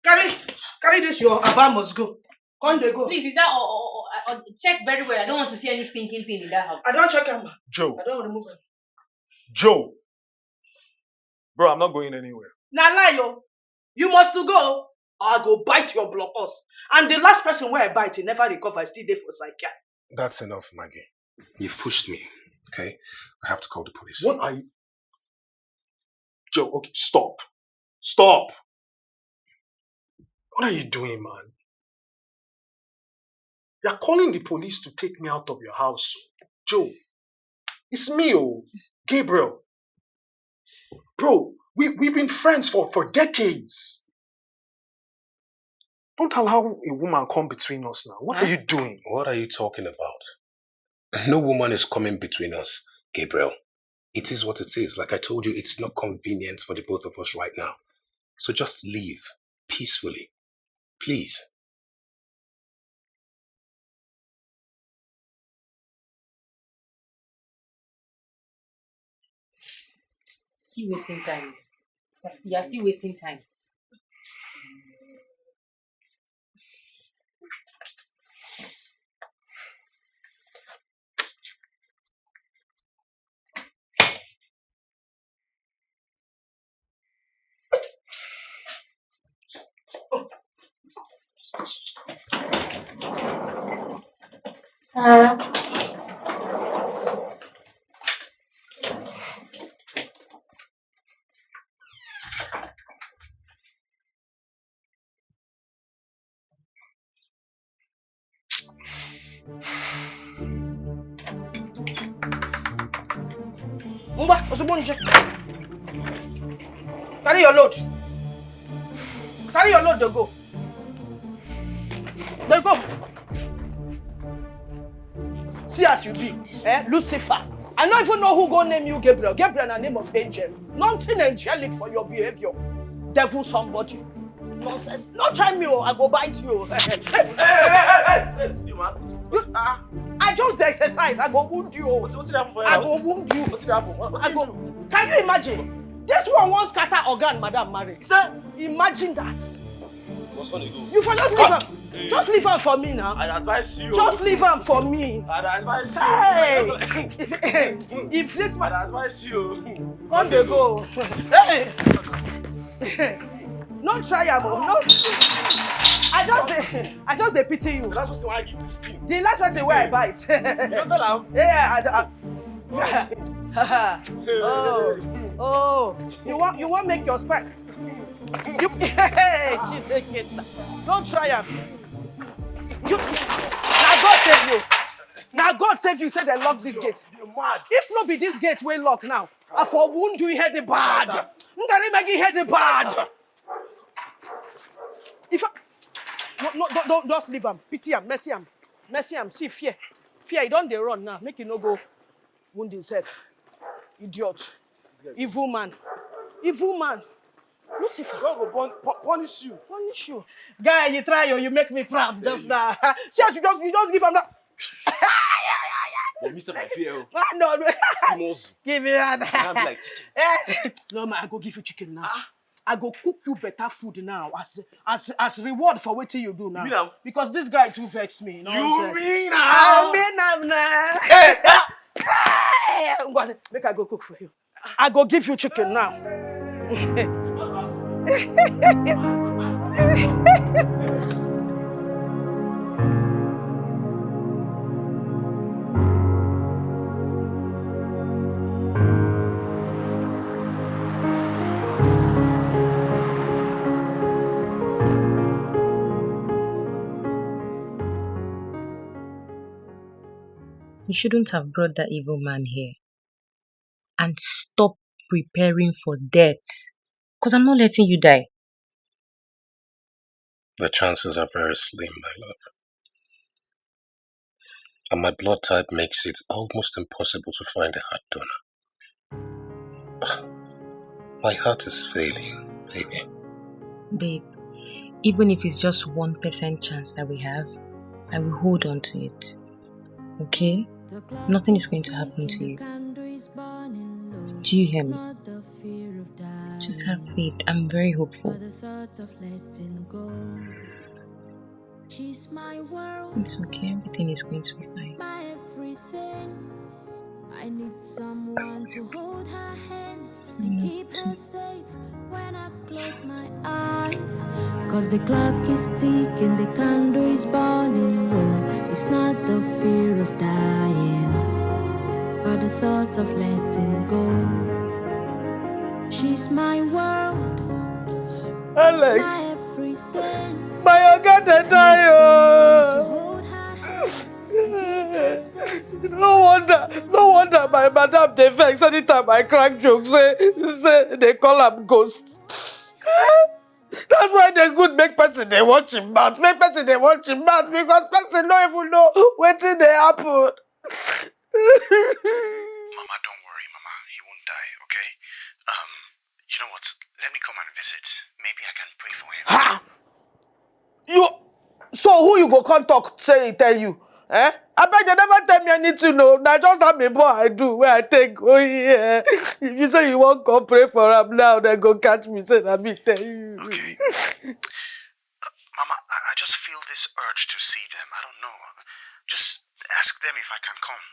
carry, carry this your Aba must go. Come dey go. Please, is that or, or, or, or check very well? I don't want to see any stinking thing in that house. I don check am. Joe, I don remove am. Joe. Bro, I'm not going anywhere. Na lie o. You must to go. I go bite your blockers. And the last person wey I bite, he never recover. I still dey for psychiatry. That's enough, Maggie. You've pushed me, okay? I have to call the police. What are you? Joe, okay, stop. Stop. What are you doing, man? You're calling the police to take me out of your house. Joe, it's me, oh, Gabriel. Bro, we, we've been friends for, for decades. Don't allow a woman come between us now. What are you doing? What are you talking about? No woman is coming between us, Gabriel. It is what it is. Like I told you, it's not convenient for the both of us right now. So just leave peacefully. Please. Still wasting time. You're still, you're still wasting time. Ngwa, ozugbo nje. Carry your load. Carry your load dey go. Dey go. See as you be, eh, Lucifer. I no even know who go name you Gabriel. Gabriel na name of angel. Nothing angelic for your behavior. Devil somebody. Nonsense. No try me o, I go bite you o. Hey, hey, hey, hey, hey, hey, you man. You, ah, I just dey exercise. I go wound you o. Wetin, wetin happen for your house? I go wound you. Wetin happen? What, wetin I go you do? Can you imagine? This one wan scatter oga and madam marriage. You say? Imagine that. Must come dey go. You for just leave am. Hey. Just leave am for me now. I advise you. Just leave am for me. I advise you. Hey! If, if this man, I advise you. Come dey go. Hey! No try am o. No. I just dey, I just dey pity you. The last person wey I give this thing. The last person wey I bite. You no tell am? Yeah, I, I, oh, oh, you want, you want make your sperm? You, hey, Chineke. Don't try am. You, na God save you. Na God save you. Say dem lock this gate. You mad? If no be this gate wey lock now, I for wound you head bad. Ngari magi head bad. If I, no, no, don't, don't, just leave am. Pity am, mercy am, mercy am. See fear, fear. He don dey run now. Make he no go wound himself. Idiot. This guy. Evil man. Evil man. Lucifer. God go pun-, pu-, punish you. Punish you. Guy, you try o, you make me proud just now. See as you just, you just give am that. But me sef I fear o. Ah, no, no. See muscle. Give me that. I be like chicken. Eh. No, man, I go give you chicken now. Ah. I go cook you better food now as, as, as reward for wetin you do now. You mean am? Because this guy too vex me. You know what I'm saying? You mean am? I mean am now. Hey, ah. Hey, ngwa, make I go cook for you. I go give you chicken now. You shouldn't have brought that evil man here. And stop preparing for death. Because I'm not letting you die. The chances are very slim, my love. And my blood type makes it almost impossible to find a heart donor. My heart is failing, baby. Babe, even if it's just one percent chance that we have, I will hold on to it. Okay? Nothing is going to happen to you. Do you hear me? Just have faith. I'm very hopeful. It's okay. Everything is going to be fine. I need someone to hold her hands and keep her safe when I close my eyes. 'Cause the clock is ticking, the candle is burning low. It's not the fear of dying, but the thought of letting go. She's my world, Alex, my everything. My oga dey die o. No wonder, no wonder my madam dey vex anytime I crack joke say, say they call am ghost. That's why they good make person dey watch him mouth. Make person dey watch him mouth because person no even know wetin dey happen. Mama, don't worry, Mama. He won't die, okay? Um, you know what? Let me come and visit. Maybe I can pray for him. Ha! You, so who you go come talk say he tell you? Eh? Abeg, they never tell me anything, no. Na just that me boy I do where I take go here. If you say you wan come pray for am now, they go catch me say na me tell you. Okay. Uh, Mama, I, I just feel this urge to see them. I don't know. Just ask them if I can come.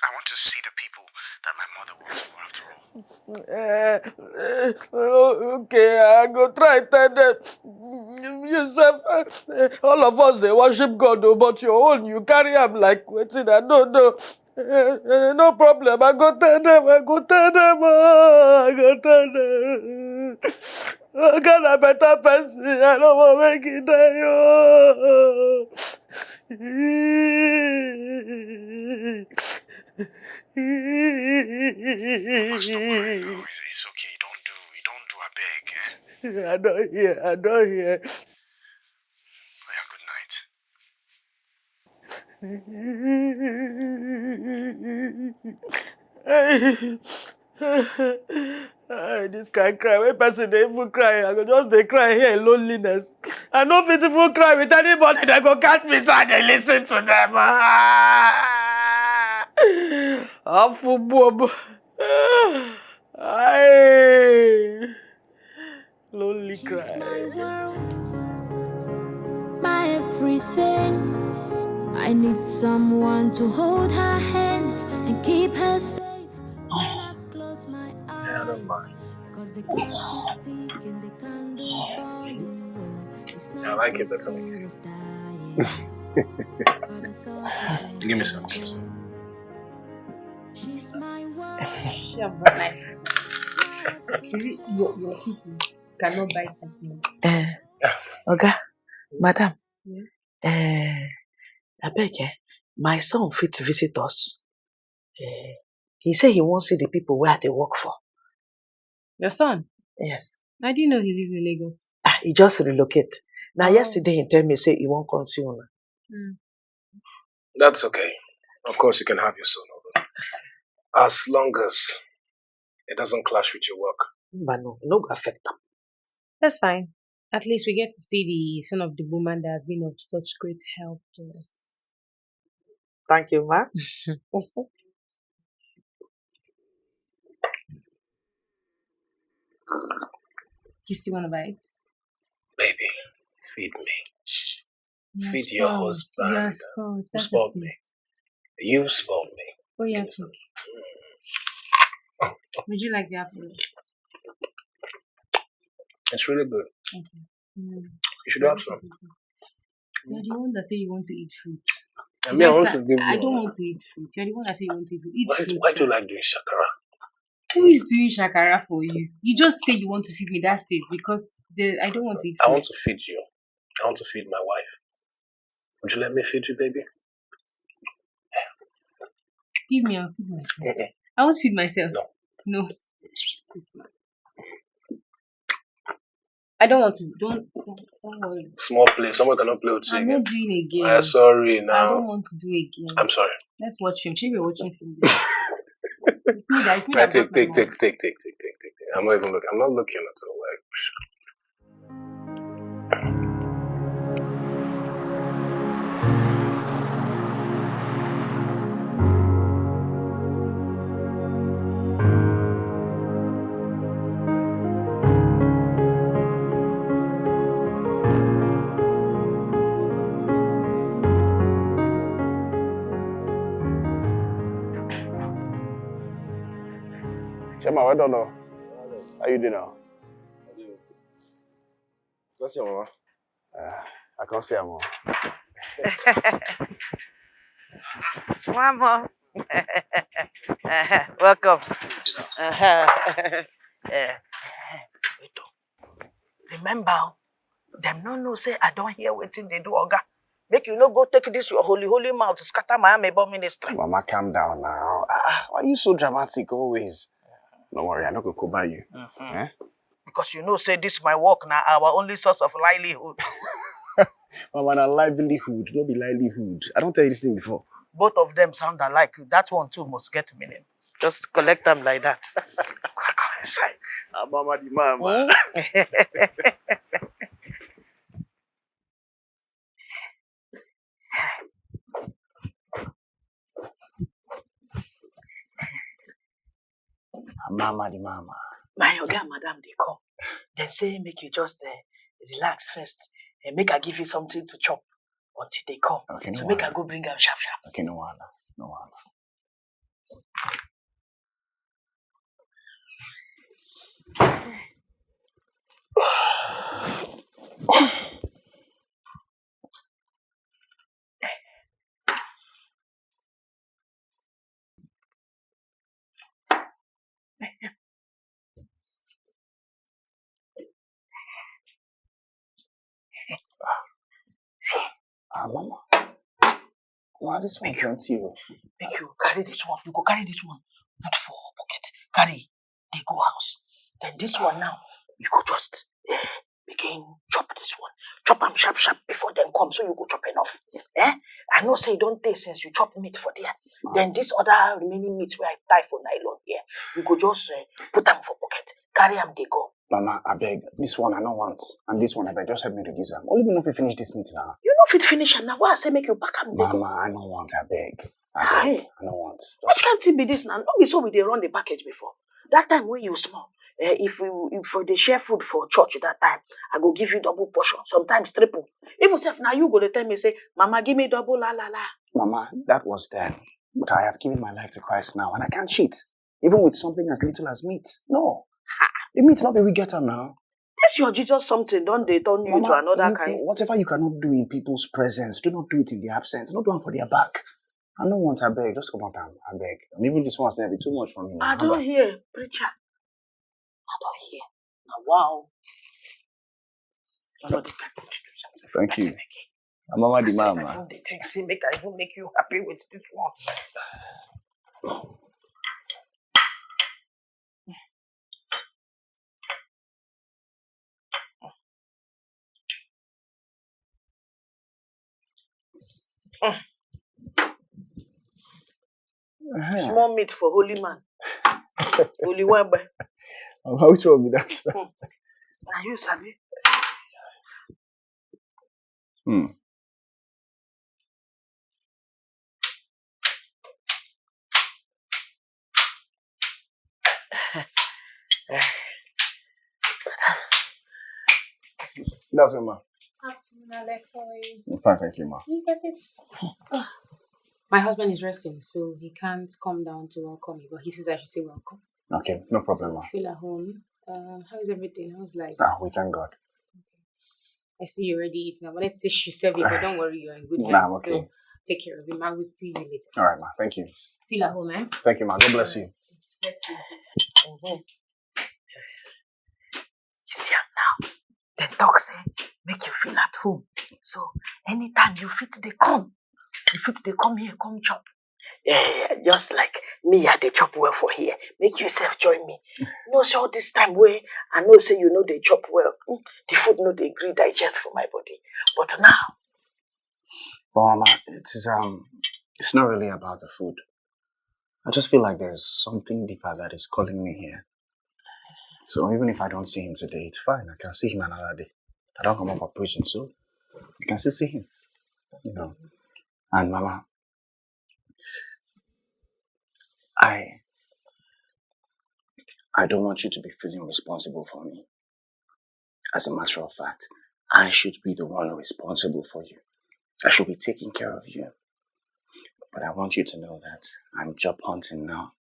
I want to see the people that my mother works for, after all. Eh, eh, oh, okay, I go try tell them. You sef, eh, all of us dey worship God o, but your own, you carry am like wetin I no know. Eh, eh, no problem, I go tell them, I go tell them, oh, I go tell them. Oga na better person, I no wan make e die o. Mama, stop crying now. It's, it's okay. You don't do. You don't do. I beg. Eh? I don't hear. I don't hear. Oh, yeah, good night. Ah, this kind cry wey person dey even cry, I go just dey cry here in loneliness. I no fit even cry with anybody, dem go catch me so I dey listen to them. Ah! Awful bobo. Aye. Lonely cry. My world, my everything. I need someone to hold her hands and keep her safe. When I close my eyes, 'cause the clock is ticking, the candles burning low. It's I like it better way. Give me some. She's my world. Your, your teeth cannot bite this one. Eh, Oga, madam, eh, abeg, eh, my son fit visit us. Eh, he say he wan see the people wey I dey work for. Your son? Yes. I didn't know he live in Lagos. Ah, he just relocate. Now, oh, yesterday he tell me say he wan come see una. Mm. That's okay. Of course, you can have your son over. As long as it doesn't clash with your work. But no, no go affect them. That's fine. At least we get to see the son of the woman that has been of such great help to us. Thank you, ma. You still want to bite? Baby, feed me. Feed your husband. You're spoiled. Who spoiled me? You spoiled me. Oh, yeah, give me some. Would you like the apple? It's really good. Okay. Mm. You should have some. You're the one that say you want to eat fruit. I mean, I want to give you. I don't want to eat fruit. You're the one that say you want to eat fruit. Why, why do you like doing shakara? Who is doing shakara for you? You just said you want to feed me. That's it. Because the, I don't want to eat fruit. I want to feed you. I want to feed my wife. Would you let me feed you, baby? Give me, I'll feed myself. Mm-mm. I want to feed myself. No. No. I don't want to. Don't, don't, don't worry. Small play. Someone cannot play with you. I'm not doing again. I'm sorry now. I don't want to do again. I'm sorry. Let's watch film. Should we watching film? It's me that. It's me that. Take, take, take, take, take, take, take, take. I'm not even looking. I'm not looking at all. Like, Shema, well done, oh. How you doing now? That's your mama. Uh, I can't see her, mama. One more. Welcome. Yeah. Remember, oh, dem no know say I don hear wetin dey do oga. Make you no go take this your holy, holy mouth to scatter my amebo ministry. Mama, calm down now. Ah, ah, why are you so dramatic always? Don't worry, I no go cover you. Mm-hmm. Eh? Because you know say this my work na our only source of livelihood. Mama, na livelihood, no be livelihood. I don't tell you this thing before. Both of them sound alike. That one too must get meaning. Just collect them like that. Go, go inside. Ah, mama, the mama. Hmm? Mama, the mama. My oga and madam dey come. Dem say make you just, eh, relax first. Eh, make I give you something to chop until they come. Okay, no wahala. So make I go bring am sharp sharp. Okay, no wahala. No wahala. Ah, mama. Wow, this one plenty o. Make you carry this one. You go carry this one. Put for pocket. Carry. They go house. Then this one now, you go just eh, begin chop this one. Chop am sharp sharp before dem come, so you go chop enough. Eh? I know say e don tey since you chop meat for there. Then this other remaining meat wey I tie for nylon here, you go just eh, put am for pocket, carry am dey go. Mama, abeg, this one I no want, and this one abeg, just help me reduce am. Only me no fit finish this meat now. You no fit finish am na why I say make you pack am dey go. Mama, I no want, abeg. Abeg, I no want. Which kind thing be this now? No be so we dey run the package before. That time when you small, eh, if we if we dey share food for church that time, I go give you double portion, sometimes triple. Even sef na you go dey tell me say, "Mama, give me double la la la." Mama, that was then. But I have given my life to Christ now, and I can't cheat. Even with something as little as meat. No. The meat not be we get am now. This your Jesus something don dey turn you Mama, to another you, kind. Whatever you cannot do in people's presence, do not do it in their absence. No do am for their back. I no want, abeg. Just come out am, abeg. And even this one sef be too much for me. I don hear, preacher. I don hear. Na wow. I no dey try to do something for Thank you. Person again. Mama the mama. I even dey think say make I even make you happy with this one. Uh-huh. Small meat for holy man. Holy one. Mama, which one be that? Hmm. Na you sabi. Hmm. That's it, ma. Afternoon, Alex. How are you? I'm fine, thank you, ma. You get it? My husband is resting, so he can't come down to welcome you, but he says I should say welcome. Okay, no problem, ma. Feel at home. Uh, how is everything? How's life? Ah, we thank God. I see you already eating. I wanted to say she serve you, but don't worry, you're in good hands. Nah, I'm okay. So take care of him. I will see you later. All right, ma. Thank you. Feel at home, eh? Thank you, ma. God bless you. Bless you. Mm-hmm. You see am now. Dem talk say make you feel at home. So anytime you fit dey come, you fit dey come here, come chop. Eh, just like me, I dey chop well for here. Make yourself join me. You know, say all this time wey I know say you no dey chop well, mm, the food no dey gree digest for my body. But now, But Mama, it is um, it's not really about the food. I just feel like there's something deeper that is calling me here. So even if I don't see him today, it's fine. I can see him another day. I don't come out for prison, so I can still see him. You know. And Mama, I I don't want you to be feeling responsible for me. As a matter of fact, I should be the one responsible for you. I should be taking care of you. But I want you to know that I'm job hunting now.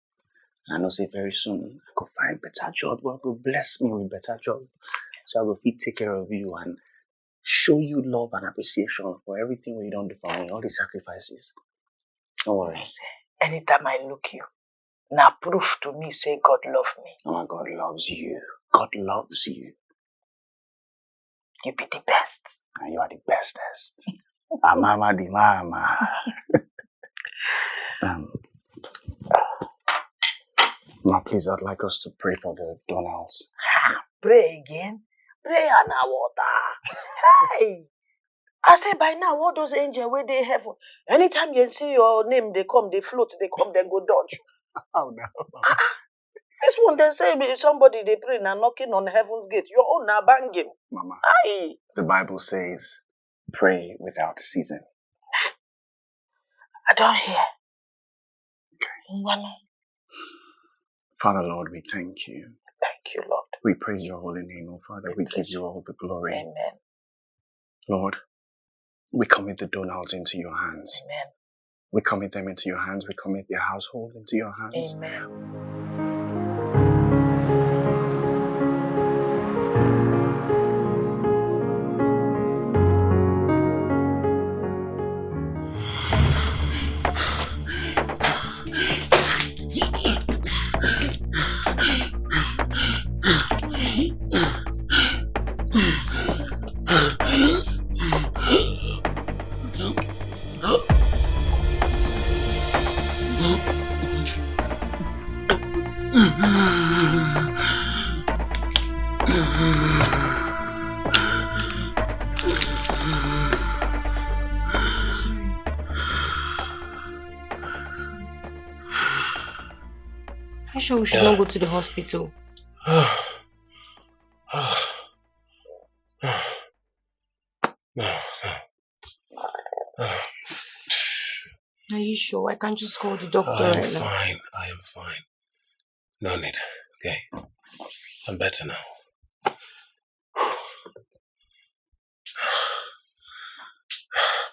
And I know say very soon I go find better job. God go bless me with better job. So I go fit take care of you and show you love and appreciation for everything wey you don do for me, all the sacrifices. No worry. I say, anytime I look you, na proof to me say God love me. Mama, God loves you. God loves you. You be the best. And you are the bestest. Ah, Mama the mama. um, Ma, please, I'd like us to pray for the Donalds. Ha, pray again. Prayer na water. Hey! I say by now, all those angels wey dey heaven, anytime you see your name, they come, they float, they come, then go dodge. How now? This one, they say be somebody they pray now knocking on heaven's gate. Your own now banging. Mama, Aye. The Bible says, pray without ceasing. I don't hear. Ngwanu. Father, Lord, we thank you. Thank you, Lord. We praise your holy name, oh Father. We We give praise you all the glory. Amen. Lord, we commit the Donalds into your hands. Amen. We commit them into your hands. We commit their household into your hands. Amen. Are you sure we should not go to the hospital? No, no. Are you sure? I can just call the doctor I am right now. fine. I am fine. No need. Okay. I'm better now.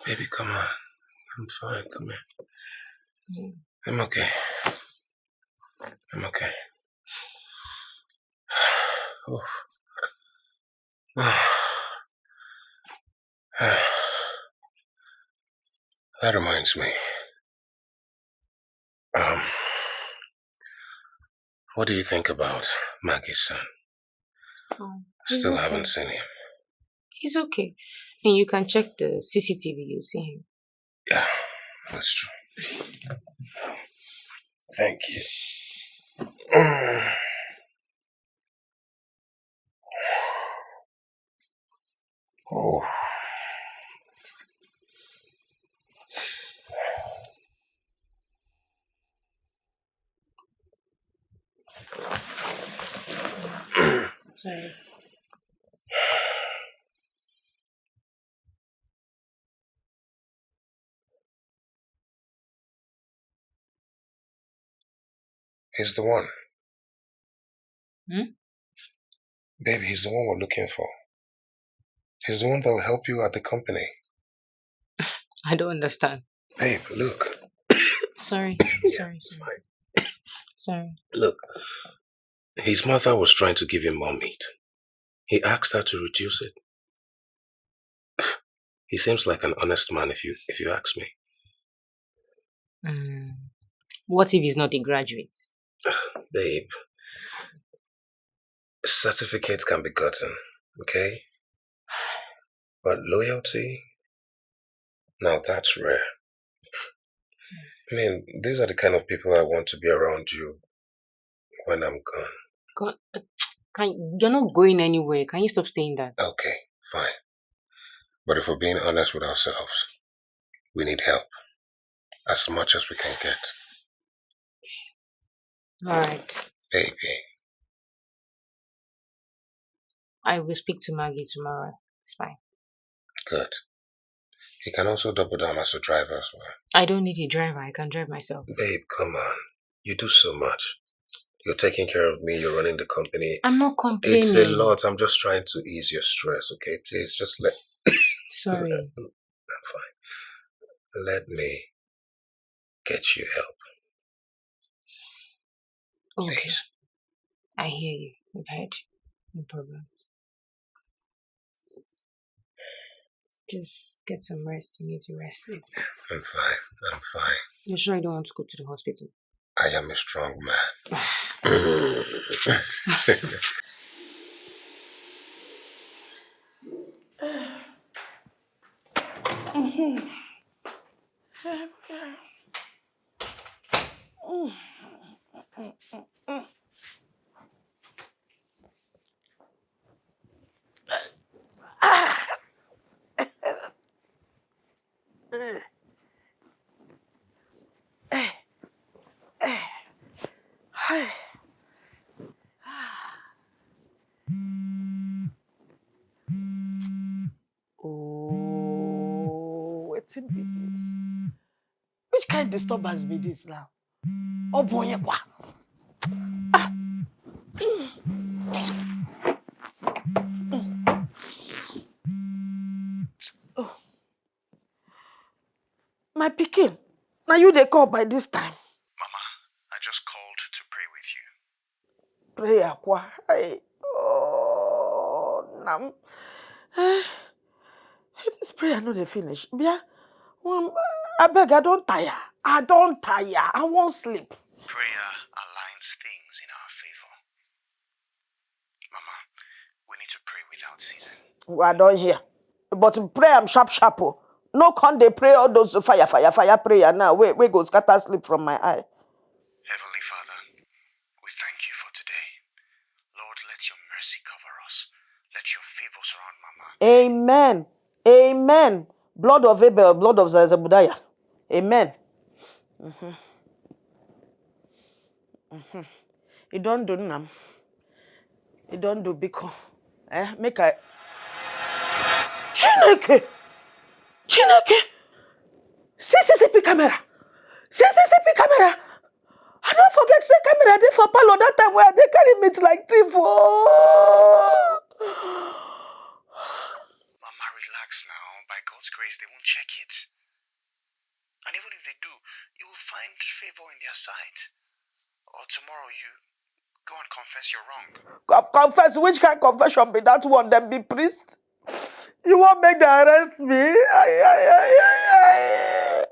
Baby, come on. I'm fine. Come here. Mm. I'm okay. I'm okay. Oof. That reminds me. Um, what do you think about Maggie's son? Oh, Still he's haven't okay. Seen him. He's okay. And you can check the C C T V, you see him. Yeah, that's true. Thank you. Oh. Sorry. He's the one. Hmm? Babe, he's the one we're looking for. He's the one that will help you at the company. I don't understand. Babe, look. Sorry. Yeah, Sorry. it's Sorry. fine. Sorry. Look. His mother was trying to give him more meat. He asked her to reduce it. He seems like an honest man, if you if you ask me. Mm. What if he's not a graduate? Babe, certificates can be gotten, okay? But loyalty, now that's rare. I mean, these are the kind of people I want to be around you when I'm gone. God, uh, can, you're not going anywhere. Can you stop saying that? Okay, fine. But if we're being honest with ourselves, we need help as much as we can get. All right. Baby, I will speak to Maggie tomorrow. It's fine. Good. He can also double down as a driver as well. I don't need a driver. I can drive myself. Babe, come on. You do so much. You're taking care of me. You're running the company. I'm not complaining. It's a lot. I'm just trying to ease your stress, okay? Please, just let. Sorry. I'm fine. Let me get you help. Okay. Please. I hear you. I've heard you. No problem. Just get some rest. You need to rest. I'm fine. I'm fine. You're sure you don't want to go to the hospital? I am a strong man. Oh, wetin be this? Which kind disturbance be this now? Obonyekwa. Ah. Oh. My pikin, na you dey call by this time? Mama, I just called to pray with you. Prayer kwa. Hey. Oh, nam. Eh, this prayer no dey finish. Bia, um, abeg, I don tire. I don tire. I wan sleep. Prayer aligns things in our favor. Mama, we need to pray without ceasing. I don hear. But pray am sharp sharp o. No come dey pray all those fire, fire, fire prayer now. Wey, wey go scatter sleep from my eye. Heavenly Father, we thank you for today. Lord, let your mercy cover us. Let your favor surround Mama. Amen. Amen. Blood of Abel, blood of Zebudiah. Amen. Mhm. Mhm. E don do now. E don do, biko. Eh, make I. Chineke! Chineke! C C T V camera! C C T V camera! I don forget say camera dey for parlour that time wey I dey carry meat like thief. Oh! Mama, relax now. By God's grace, they won't check it. And even if they do, you will find favor in their sight. Or tomorrow you go and confess your wrong. Confess? Which kind confession be that one? Dem be priest? You wan make dem arrest me? Ay, ay, ay, ay, ay.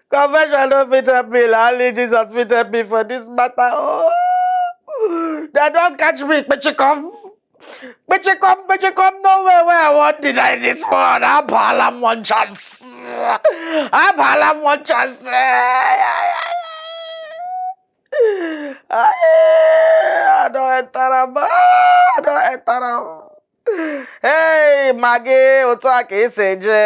Confession no fit help me. Na only Jesus fit help me for this matter. Oh, dem don catch me. Kpechikom. Kpechikom, kpechikom, no way wey I wan deny this one. Abala m one chance. Abala m one chance. Ay, ay, ay, ay. Ay, I don enter am. Ah, I don enter am. Hey, Maggie, otu a ka esi eje.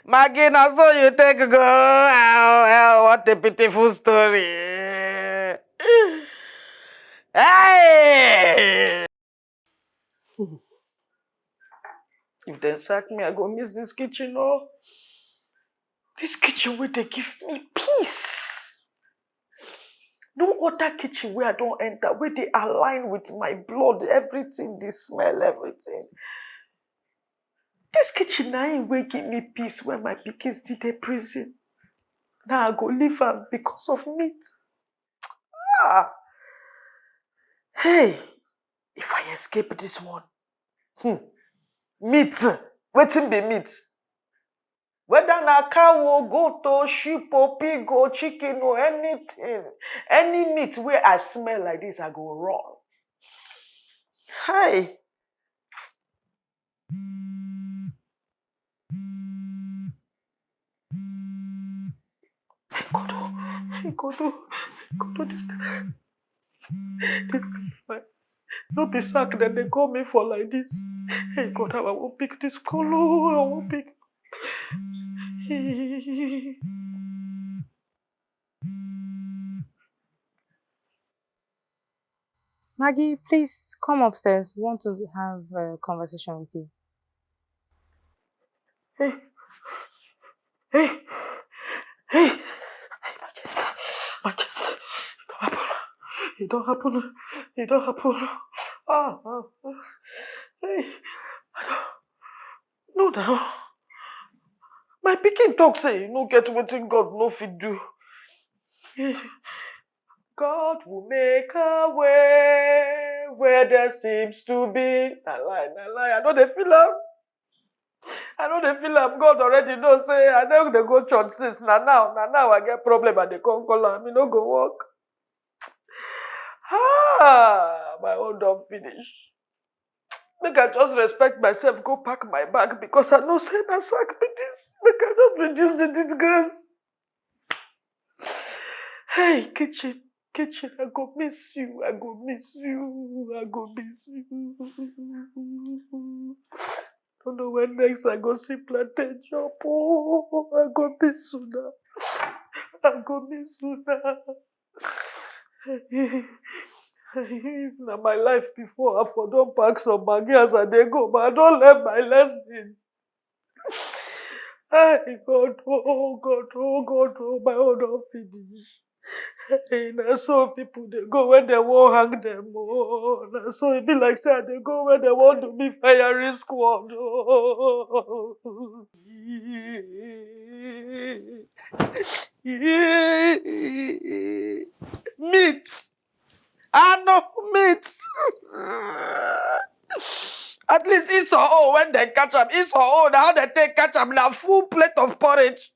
Maggie, na so you take go. Oh, oh, what a pitiful story. Hey! If dem sack me, I go miss this kitchen. Oh, this kitchen wey dey give me peace. No other kitchen wey I don enter wey dey align with my blood. Everything dey smell, everything. This kitchen na im wey give me peace when my pikin still dey prison. Now I go leave am because of meat. Ah! Hey! If I escape this one, hmm. Meat. Wetin be meat? Whether na cow o, goat o, sheep o, pig o, chicken o, anything, any meat wey I smell like this, I go run. Hi. Hey, God, oh, hey, God, oh, hey, God, oh, this thing, this thing, eh, no be sack dem dey call me for like this. Hey, God, how I wan pick this call, oh, I wan pick. Maggie, please come upstairs. We want to have a conversation with you. Hey, hey, hey, hey, my chest, my chest. It don happen. It don happen. It don happen. Ah, ah, ah. Hey, I don, no now. My pikin talk say e no get wetin God no fit do. God will make a way where there seems to be. Na lie, na lie. I no dey feel am. I no dey feel am. God already know say I no dey go church since. Na now, na now I get problem. I dey come call am. E no go work. Ah, my own don finish. Make I just respect myself, go pack my bag because I know say na sack be this. Make I just reduce the disgrace. Hey, kitchen, kitchen, I go miss you. I go miss you. I go miss you. Don't know when next I go see plantain chop. Oh, I go miss una. I go miss una. If na my life before, I for don pack some Maggi as I dey go, but I don learn my lesson. Hey, God, oh, God, oh, God, oh, my own don finish. Hey, na so people dey go when dem wan hang dem. Oh, na so e be like say I dey go when dem wan do me firing squad. Oh. Meat. Anu, meat. At least Esau own, when dem catch am, Esau own, na how dem take catch am, na full plate of porridge.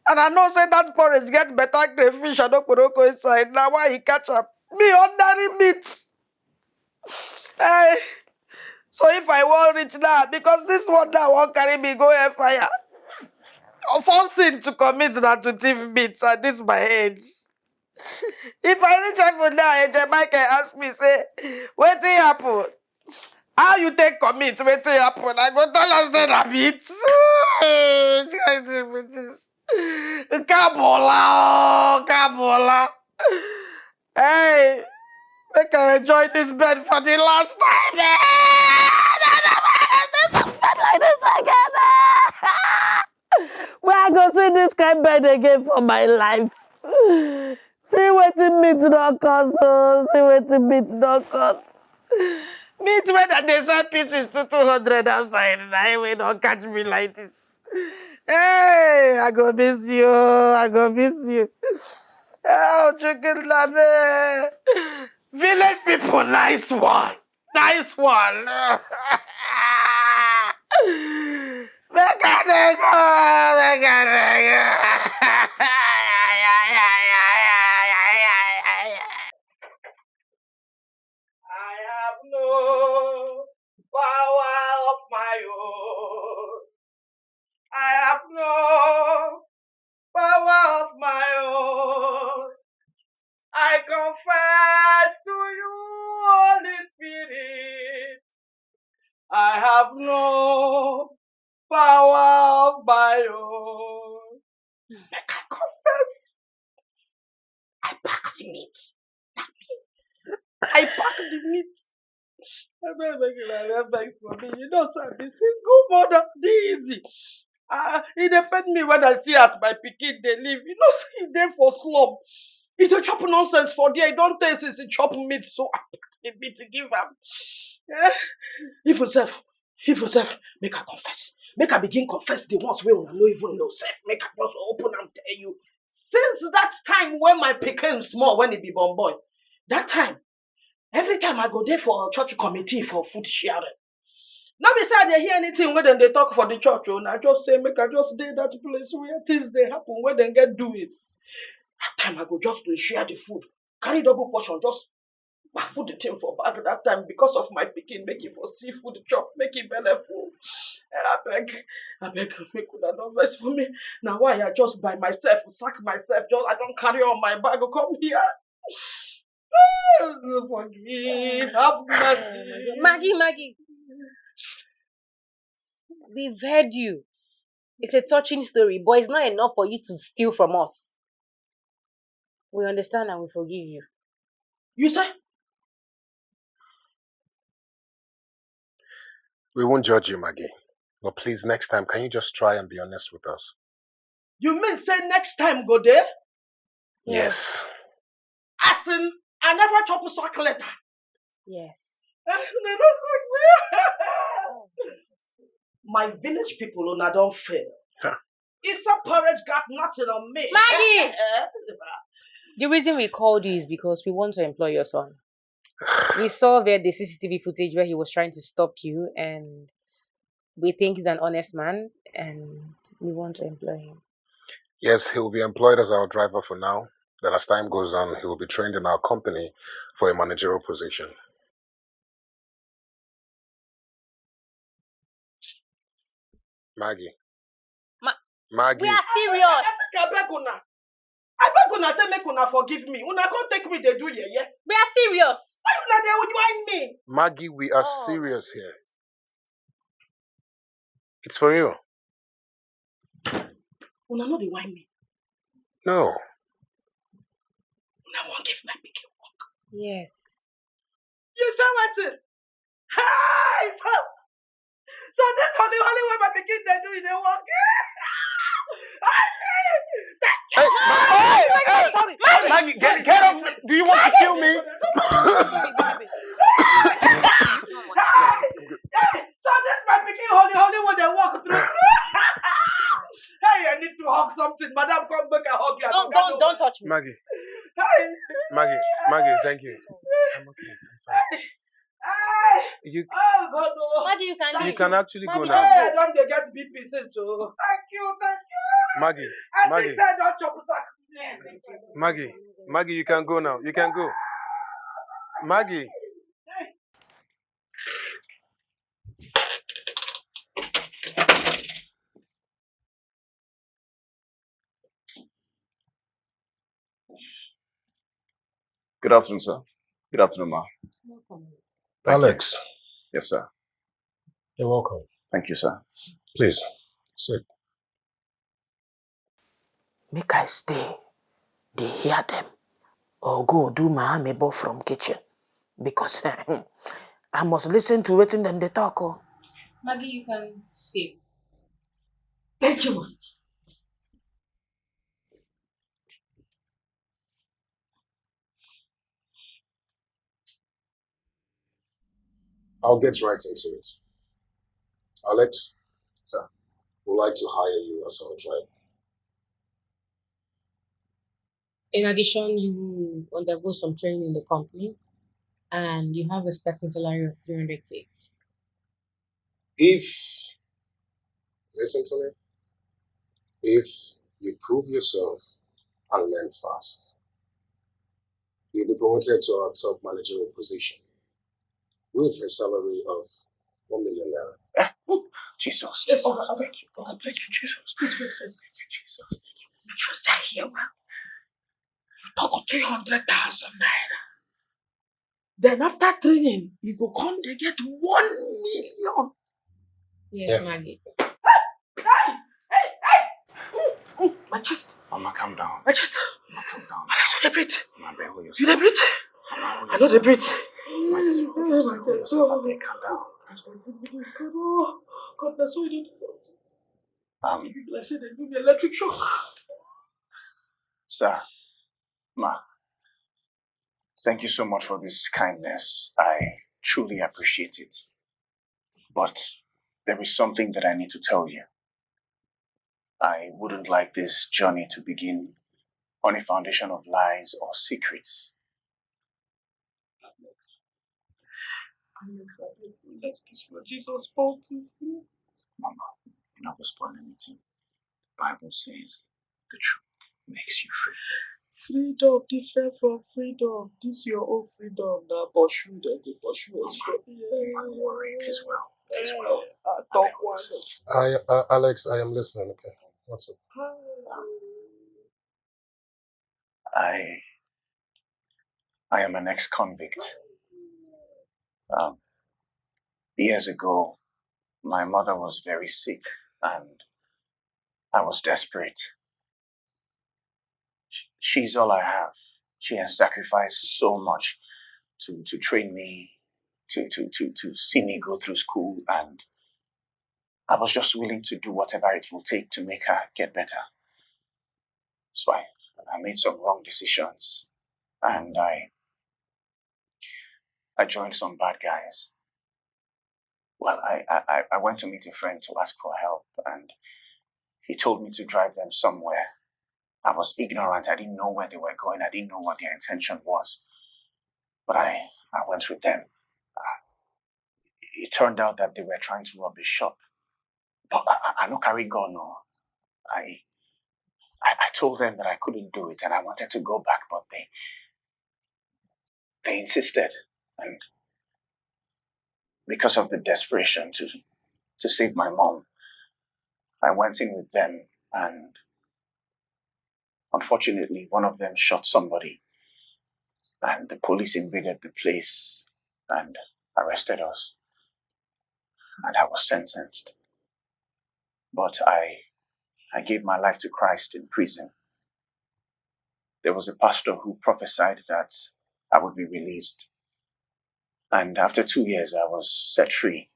And I know say that porridge get better crayfish and okporoko inside. Na why he catch am. Me, ordinary meat. Hey, so if I wan reach now, because this one now wan carry me go hellfire. First sin to commit na to thief meat at this my age. If I reach heaven now, Angel Michael ask me say, "Wetin happen? How you take commit? Wetin happen?" I go tell am say na meat. Which kind thing be this? Kabola, oh, kabola. Hey, make I enjoy this bed for the last time. Eh? I don't know why I dey see some bed like this again. Eh? Where I go see this kind bed again for my life? See wetin meat don cost o. See wetin meat don cost. Meat wey dem dey sell pieces to two hundred outside, na im wey don catch me like this. Hey, I go miss you. I go miss you. Oh, chicken love. Village people, nice one. Nice one. Make I dey go. Make I dey go. I have no power of my own. I have no power of my own. I confess to you, Holy Spirit, I have no power of my own. Make I confess. I pack the meat. Na me. I pack the meat. I beg, make una no vex for me. You know, so I be single mother. This easy. Ah, e dey pain me when I see as my pikin dey live. You know, see, e dey for slum. E dey chop nonsense for there. E don tey since e chop meat, so I pack the meat to give am. Eh? Even sef, even sef, make I confess. Make I begin confess the ones wey una no even know sef. Make I just open am tell you. Since that time when my pikin small, when e be born boy, that time, every time I go there for church committee for food sharing. No be say I dey hear anything wey dem dey talk for the church o. Na just say make I just dey that place where things dey happen, where dem get doings. That time I go just dey share the food, carry double portion, just baffle the thing for bag that time because of my pikin, make e for see food chop, make e belle full. Eh, abeg, abeg, make una no vex for me. Na why I just by myself, sack myself, just I don carry all my bag come here. Please forgive, have mercy. Maggie, Maggie, we've heard you. It's a touching story, but it's not enough for you to steal from us. We understand and we forgive you. You say? We won't judge you, Maggie. But please, next time, can you just try and be honest with us? You mean say next time go there? Yes. As in, I never chop sack letter. Yes. Una no sack me. My village people, una don fail. Huh. Isa porridge got nothing on me. Maggie! Eh? The reason we called you is because we want to employ your son. We saw via the C C T V footage where he was trying to stop you, and we think he's an honest man, and we want to employ him. Yes, he will be employed as our driver for now. Then, as time goes on, he will be trained in our company for a managerial position. Maggie. Ma- Maggie. We are serious. I beg una. I beg una say make una forgive me. Una come take me dey do yeye. We are serious. Why una dey whine me? Maggie, we are Oh. serious here. It's for real. Una no dey whine me. No. Una wan give my pikin work. Yes. You say wetin? Hey, so, so this holy holy wey my pikin dey do, e dey work. Holy! Thank you. Hey, Maggie, hey, hey, Sorry. Maggie, get, get off. Do you want to kill me? Hey, hey, so this my pikin holy holy wey dey work through through. Hey, I need to hug something. Madam, come make I hug you. I Don't forgot don't to- don't touch me. Maggie, Hey, Maggie, Maggie, thank you. I'm okay. I'm fine. hey, You, oh God, no. Maggie, you can Thank you leave. can actually go Maggie, now. Hey, I don dey get B P since, so thank you, thank you. Maggie, I Maggie, think say I don chop sack. Maggie, Maggie, you can go now. You can go. Maggie. Good afternoon, sir. Good afternoon, ma. Alex. Yes, sir. You're welcome. Thank you, sir. Please, sit. Make I stay, dey hear them. or go do my amebo from kitchen, because I must listen to wetin dem dey talk o. Maggie, you can sit. Thank you, ma. I'll get right into it. Alex, sir, would like to hire you as our driver. In addition, you undergo some training in the company and you have a starting salary of three hundred K. If, listen to me, if you prove yourself and learn fast, you'll be promoted to our top managerial position with a salary of one million naira. Jesus. Yes, oh, thank you, God. Thank you, Jesus. Please wait first. Thank you, Jesus. Thank you. Make sure say I hear well. You talk three hundred thousand naira. Then after training, you go come dey get one million. Yes, yeah. Maggie. Hey! Hey! Hey! Mm, mm, my chest. Mama, calm down. My chest. Mama, calm down. I should breathe. Mama, bear with yourself. You dey breathe? Mama, I know they breathe. Mama, just hold yourself up there. Calm down. God, that's why you do something. Um, People, I say they give me electric shock. Sir, Ma, thank you so much for this kindness. I truly appreciate it. But there is something that I need to tell you. I wouldn't like this journey to begin on a foundation of lies or secrets. Alex, Alex, I beg you, let this Lord Jesus spoil this thing. Mama, you never spoil anything. The Bible says the truth makes you free. Freedom different from freedom. This your own freedom. Now pursue them, they pursue us from here. Don't worry, it is well. It is well. I talk one. I, uh, Alex, I am listening. Okay, what's up? I I am an ex-convict. Um, years ago, my mother was very sick, and I was desperate. Sh- She's all I have. She has sacrificed so much to to train me, to to to to see me go through school, and I was just willing to do whatever it will take to make her get better. So I, I made some wrong decisions, and I I joined some bad guys. Well, I, I, I- I went to meet a friend to ask for help, and he told me to drive them somewhere. I was ignorant. I didn't know where they were going. I didn't know what their intention was. But I, I went with them. Uh, it turned out that they were trying to rob a shop. But I, I, I no carry gun, no. I, I, I told them that I couldn't do it and I wanted to go back, but they, they insisted. And because of the desperation to, to save my mom, I went in with them, and unfortunately, one of them shot somebody, and the police invaded the place and arrested us, and I was sentenced. But I, I gave my life to Christ in prison. There was a pastor who prophesied that I would be released, and after two years, I was set free,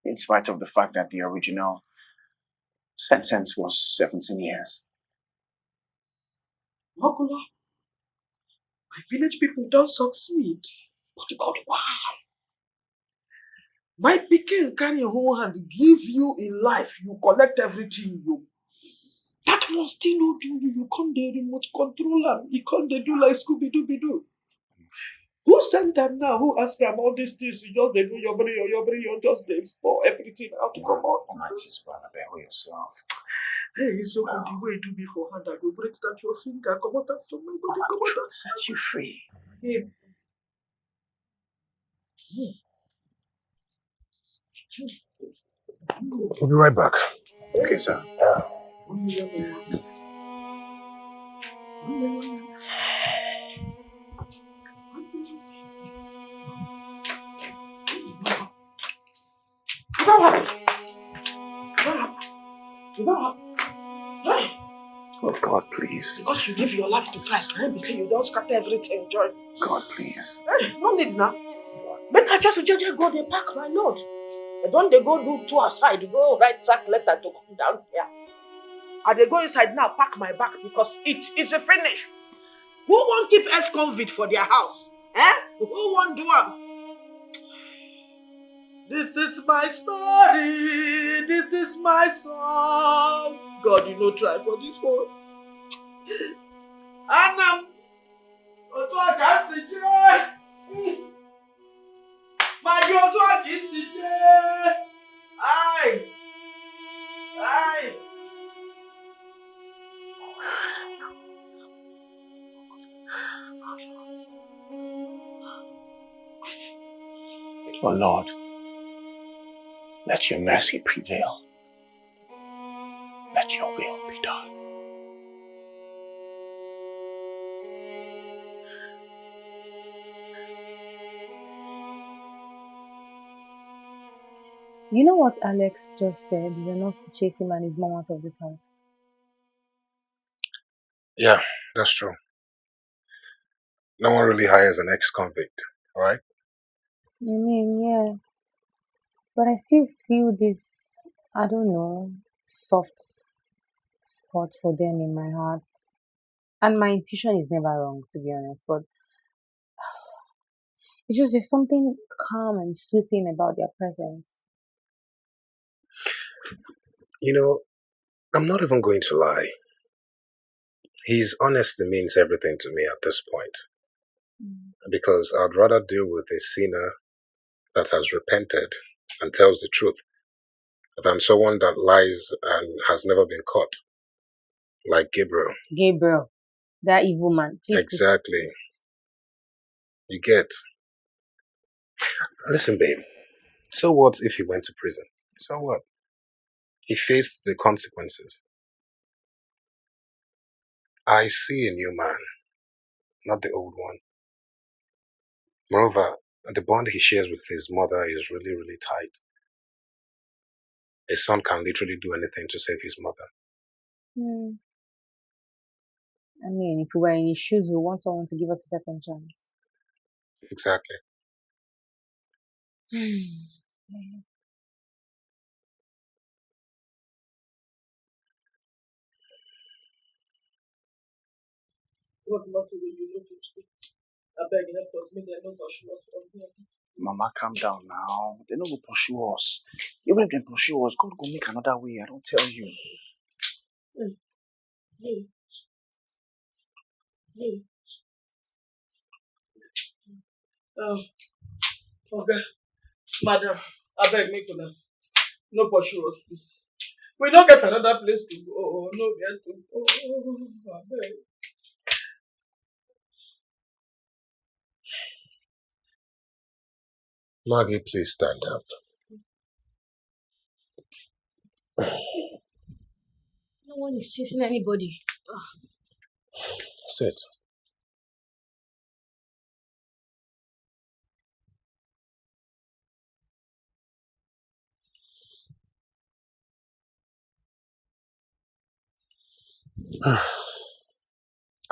in spite of the fact that the original sentence was seventeen years. Makula, my village people don't succeed. But God, why? My pikin carry im whole hand give you in life, you collect everything. You that one still no do you. You come dey remote control am. You come dey do like Scooby Dooby Doo. Who send them now? Who ask them all these things? You just dey do your brain, your, your brain, you just dey pour everything out. Come out. Almighty Subhanahu wa yourself. Hey, it's so good the way you do me for hand. I go break that your finger. Come out from my body. Come out. Set you free. Hey. We'll be right back. Okay, sir. Oh, God, please. Because you give your life to Christ, na be say you don scatter everything, joy. God, please. Eh, no need now. Make I just jeje go dey pack my load. I don dey go do two aside, go write sack letter to come down here. I dey go inside now, pack my bag because it is a finish. Who wan keep ex-convict for their house? Eh? Who wan do am? This is my story. This is my song. God, you no try for this one. Anam. Otu a ka m si jee. Ma gị otu a ka i si jee. Ai. Ai. Oh Lord, let your mercy prevail. Let your will be done. You know what Alex just said is enough to chase him and his mom out of this house. Yeah, that's true. No one really hires an ex-convict, right? I mean, yeah. But I still feel this, I don't know, soft spot for them in my heart. And my intuition is never wrong, to be honest. But it's just there's something calm and soothing about their presence. You know, I'm not even going to lie. His honesty means everything to me at this point. Mm. Because I'd rather deal with a sinner that has repented and tells the truth than someone that lies and has never been caught, like Gabriel. Gabriel, that evil man. Please, exactly. Please. You get. Listen, babe. So what if he went to prison? So what? He faced the consequences. I see a new man, not the old one. Moreover, the bond he shares with his mother is really, really tight. A son can literally do anything to save his mother. Mm. I mean, if we were in his shoes, we want someone to give us a second chance. Exactly. What nothing wey you no fit do? Abeg help us make dem no pursue us from here. Mama, calm down now. They no go pursue us. Even if they pursue us, God go make another way. I don't tell you. Um, Oga, madam, abeg make una no pursue us, please. We no get another place to go, no get to go. Abeg. Maggie, please stand up. No one is chasing anybody. Sit.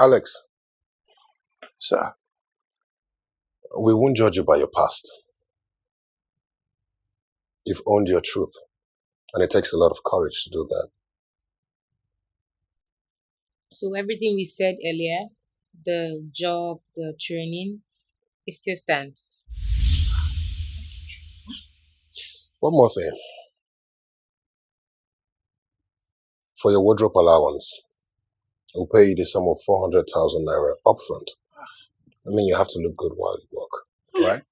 Alex. Sir. We won't judge you by your past. You've owned your truth, and it takes a lot of courage to do that. So everything we said earlier, the job, the training, it still stands. One more thing. For your wardrobe allowance, we'll pay you the sum of four hundred thousand naira upfront. I mean, you have to look good while you work, right?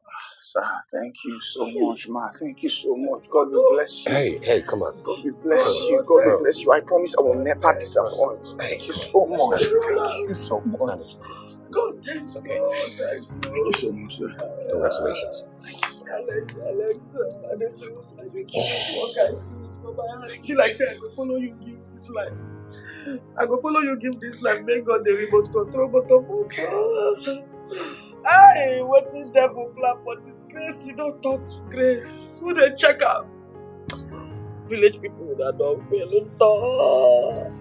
Sir, thank you so much, ma. Thank you so much. God will bless you. Hey, hey, come on. God will bless you. God will bless you. I promise I will never disappoint. Thank you so much. Thank you so much. God, it's okay. Thank you so much, sir. Congratulations. Alex, Alex, Alex, be like say I go follow you give this life. I go follow you give this life. May God the remote control, but of us. Hey, what is devil plan for this? Grace, you don't talk to Grace. Who they check out? Village people that don't feel talk.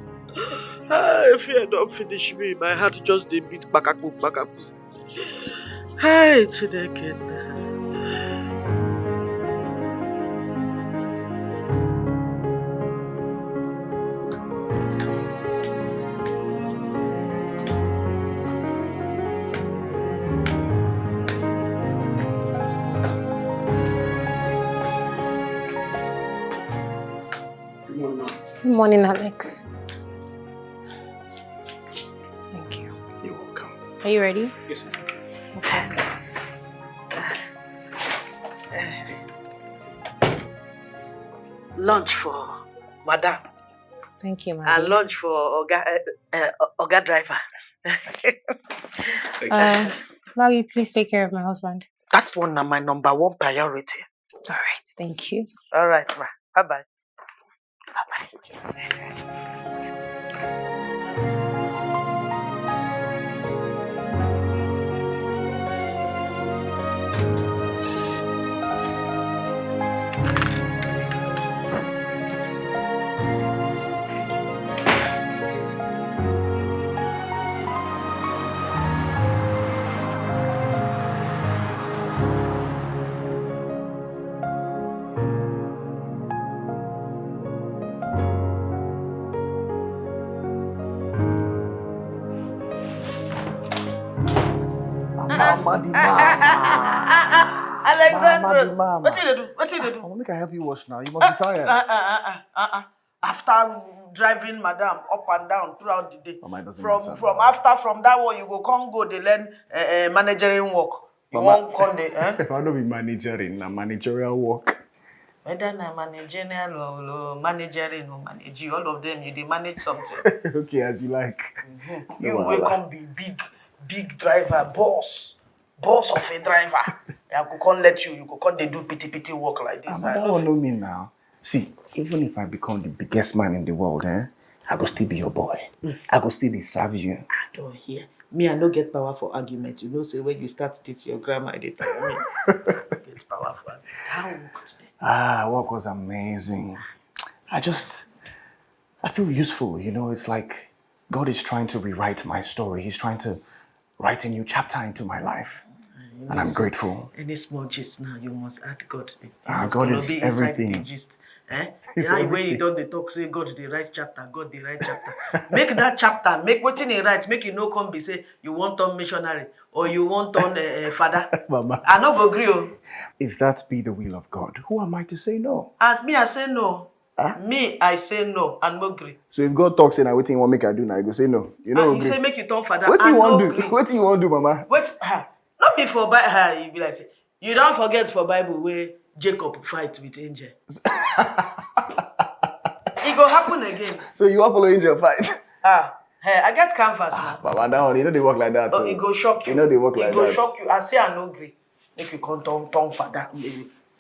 Ah, fear don finish me. My heart just dey beat kpakakpu, kpakakpu. Hey, Chineke. Good morning, Alex. Thank you. You're welcome. Are you ready? Yes, ma'am. Okay. Lunch for madam. Thank you, and madam. Lunch for oga, uh, uh, oga driver. Thank you. Uh, Larry, please take care of my husband. That's one na my number one priority. All right, thank you. All right, ma. Bye bye. Bye bye. Mama the mama. Alexandros, mama the mama. Wetin you dey do? Wetin you dey do? Mama, make I help you wash now. You must be tired. Uh, uh, uh, uh, uh, uh. After driving madam up and down throughout the day. Mama, it doesn't matter. From after, from that one, you go come go dey learn uh, uh, managering work. You wan come dey, eh? I no be managering, na managerial work. Whether na managerial or, or managering or manage, all of them, you dey manage something. Okay, as you like. Mm-hmm. You wey come be big, big driver, boss, boss of a driver. I go come let you, you go come dey do pity pity work like this. Ah, that one no mean now. See, even if I become the biggest man in the world, eh, I go still be your boy. I go still dey serve you. I don't hear. Me, I no get power for argument. You know, say when you start this, your grandma dey tell me. I no get power for argument. How work today? Ah, work was amazing. I just, I feel useful. You know, it's like God is trying to rewrite my story. He's trying to write a new chapter into my life. And I'm grateful. Any small gist now, you must add God. Ah, God is everything. Inside the gist. Eh? Yeah, when you don dey talk, say God dey write chapter, God dey write chapter. Make that chapter, make wetin he write, make e no come be say you wan turn missionary or you wan turn uh, uh, father. Mama. I no go gree o. If that be the will of God, who am I to say no? As me, I say no. Huh? Me, I say no, I no gree. So if God talks say na wetin he want make I do now, I go say no. You know, you say make you turn father. Wetin you wan do? Wetin you wan do, mama? Wait, ha, no be for Bible. Ha, you be like say you don forget for Bible where Jacob fight with angel. It go happen again. So you wan follow angel fight? Ah, hey, I get canvas now. Baba, that one, you know they work like that. Oh, it go shock you. You know they work like that. It go shock you. I say I no gree. Make you come turn turn father.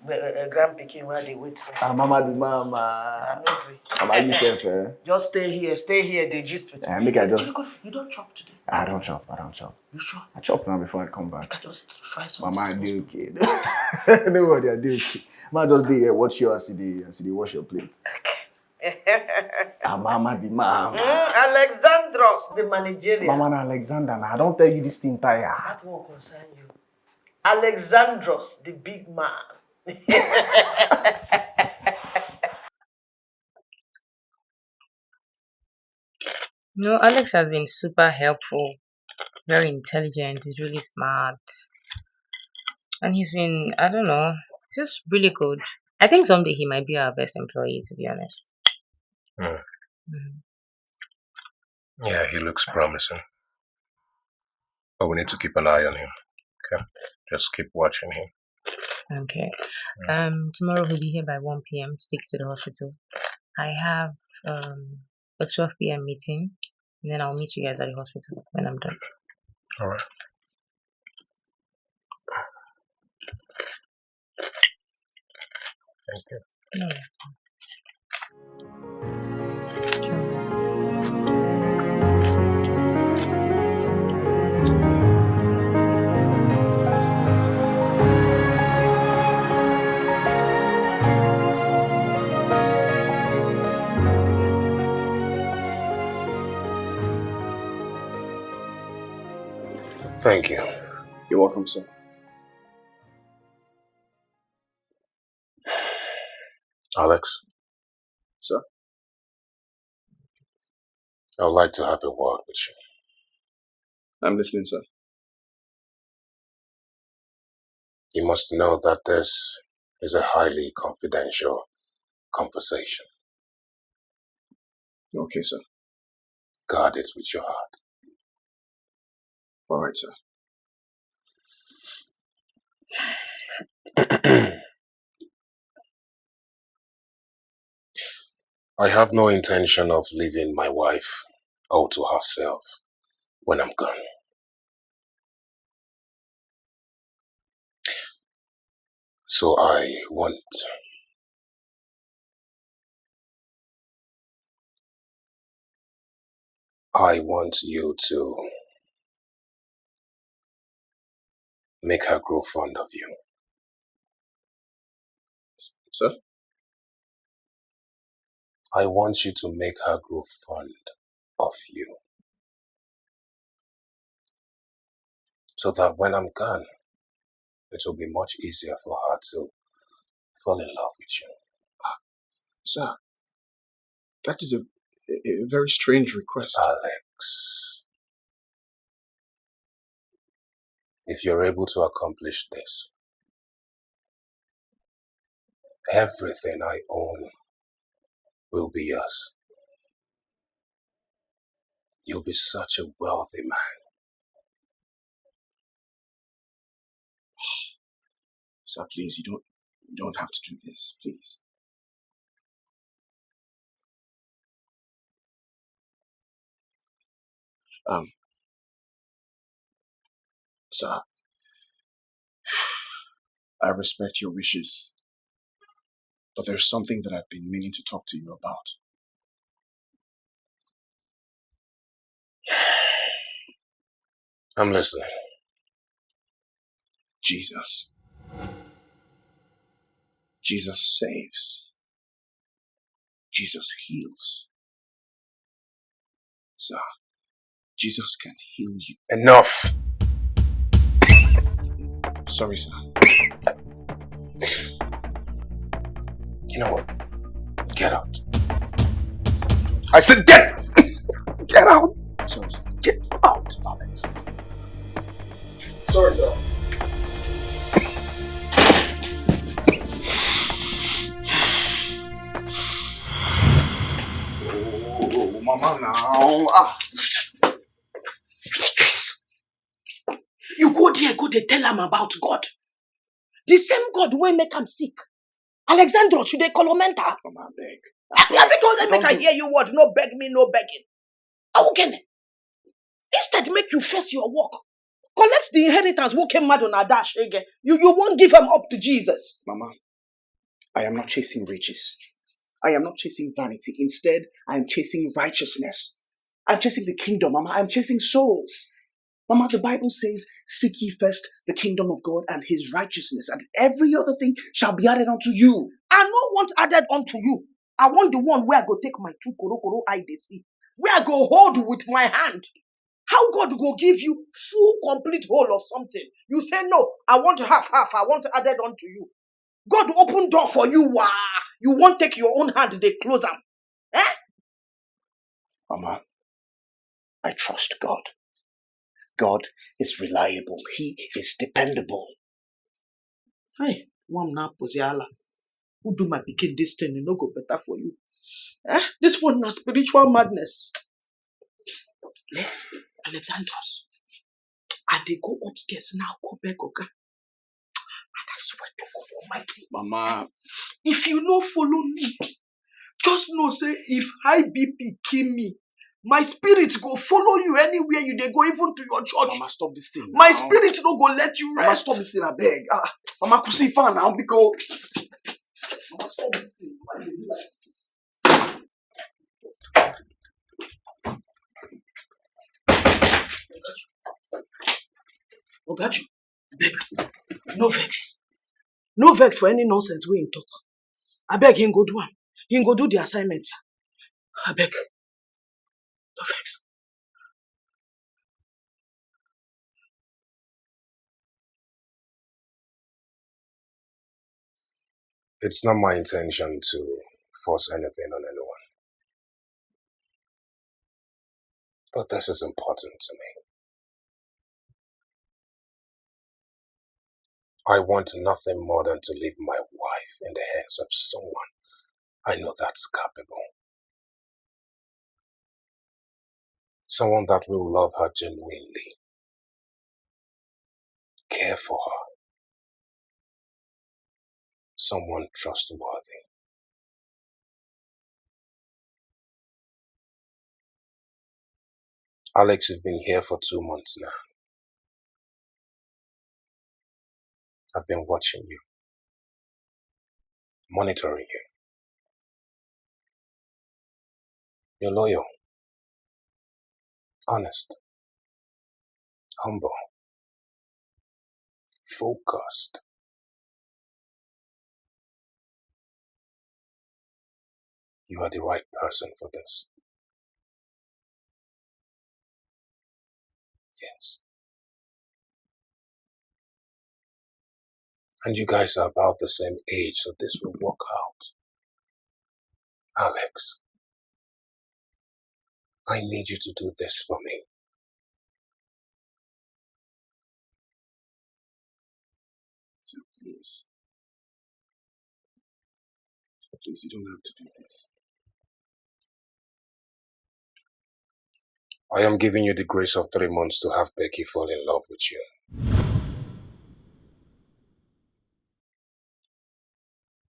Uh, uh, grand pikin wey I dey wait for. Ah, mama the mama. I no gree. Mama, you sef, eh? Just stay here, stay here, dey gist with me. Eh, make I just. You don chop today? I don chop, I don chop. You sure? I chop now before I come back. Make I just fry something. Mama, I dey okay. No worry, I dey okay. Ma just dey here watch you as you dey, as you dey wash your plate. Okay. Ah, mama the mama. Mm, Alexandros, the managerial. Mama na Alexander, na I don tell you this thing tire. That one concern you. Alexandros, the big man. No, Alex has been super helpful, very intelligent, he's really smart. And he's been, I don't know, he's just really good. I think someday he might be our best employee, to be honest. Hmm. Mm-hmm. Yeah, he looks promising. But we need to keep an eye on him. Okay? Just keep watching him. Okay. Mm. Um, tomorrow we'll be here by one p m to take you to the hospital. I have um a twelve p m meeting, and then I'll meet you guys at the hospital when I'm done. All right. Thank you. You're welcome. Thank you. You're welcome, sir. Alex, Sir? I would like to have a word with you. I'm listening, sir. You must know that this is a highly confidential conversation. Okay, sir. Guard it with your heart. All right, sir. I have no intention of leaving my wife all to herself when I'm gone. So I want I want you to make her grow fond of you. Sir? I want you to make her grow fond of you. So that when I'm gone, it will be much easier for her to fall in love with you. Sir, that is a, a, a very strange request. Alex, if you're able to accomplish this, everything I own will be yours. You'll be such a wealthy man. Sir, please, you don't you don't have to do this, please. Um, sir, I respect your wishes, but there's something that I've been meaning to talk to you about. I'm listening. Jesus. Jesus saves. Jesus heals. Sir, Jesus can heal you. Enough! Sorry, sir. You know what? Get out. I said get! Get out! Sorry, sir. Get out, Alex. Sorry, sir. Oh, mama now. Ah. You go there, go dey tell am about God. The same God wey make am sick. Alexandros, you dey kolomenta. Mama, I beg. I, I beg, make I Don't do- hear you word. No beg me, no begging. Awukene, instead make you face your work. Collect the inheritance wey came mad on Adash again. You, you won't give am up to Jesus. Mama, I am not chasing riches. I am not chasing vanity. Instead, I am chasing righteousness. I'm chasing the kingdom, Mama. I'm chasing souls. Mama, the Bible says, "Seek ye first the kingdom of God and his righteousness, and every other thing shall be added unto you." I no want added unto you. I want the one where I go take my two koro koro eye dey see, where I go hold with my hand. How God go give you full, complete whole of something? You say, "No, I want half, half. I want added unto you." God open door for you. Wah! You won't take your own hand, they close am. Eh? Mama, I trust God. God is reliable. He is dependable. Hey, one na Poziala. Who do my pikin this thing? It no go better for you. Eh? This one na spiritual madness. Eh? Alexandros, I dey go upstairs now, go beg Oga. And I swear to God Almighty, Mama, if you no follow me, just know say if high B P kill me, my spirit go follow you anywhere you dey go, even to your church. Mama, stop this thing. My now. Spirit no go let you Mama, rest. Stop this thing, I beg. Ah, Mama, Kusi fan now, because. Mama, stop this thing. Why you dey do like this? Oga Ju, abeg, no vex. No vex for any nonsense wey him talk. Abeg, him go do am. Him go do the assignment, sir. Abeg, no vex. It's not my intention to force anything on anyone. But this is important to me. I want nothing more than to leave my wife in the hands of someone I know that's capable. Someone that will love her genuinely, care for her, someone trustworthy. Alex, you've been here for two months now. I've been watching you, monitoring you. You're loyal, honest, humble, focused. You are the right person for this. Yes. And you guys are about the same age, so this will work out. Alex, I need you to do this for me. So please. Please, you don't have to do this. I am giving you the grace of three months to have Becky fall in love with you.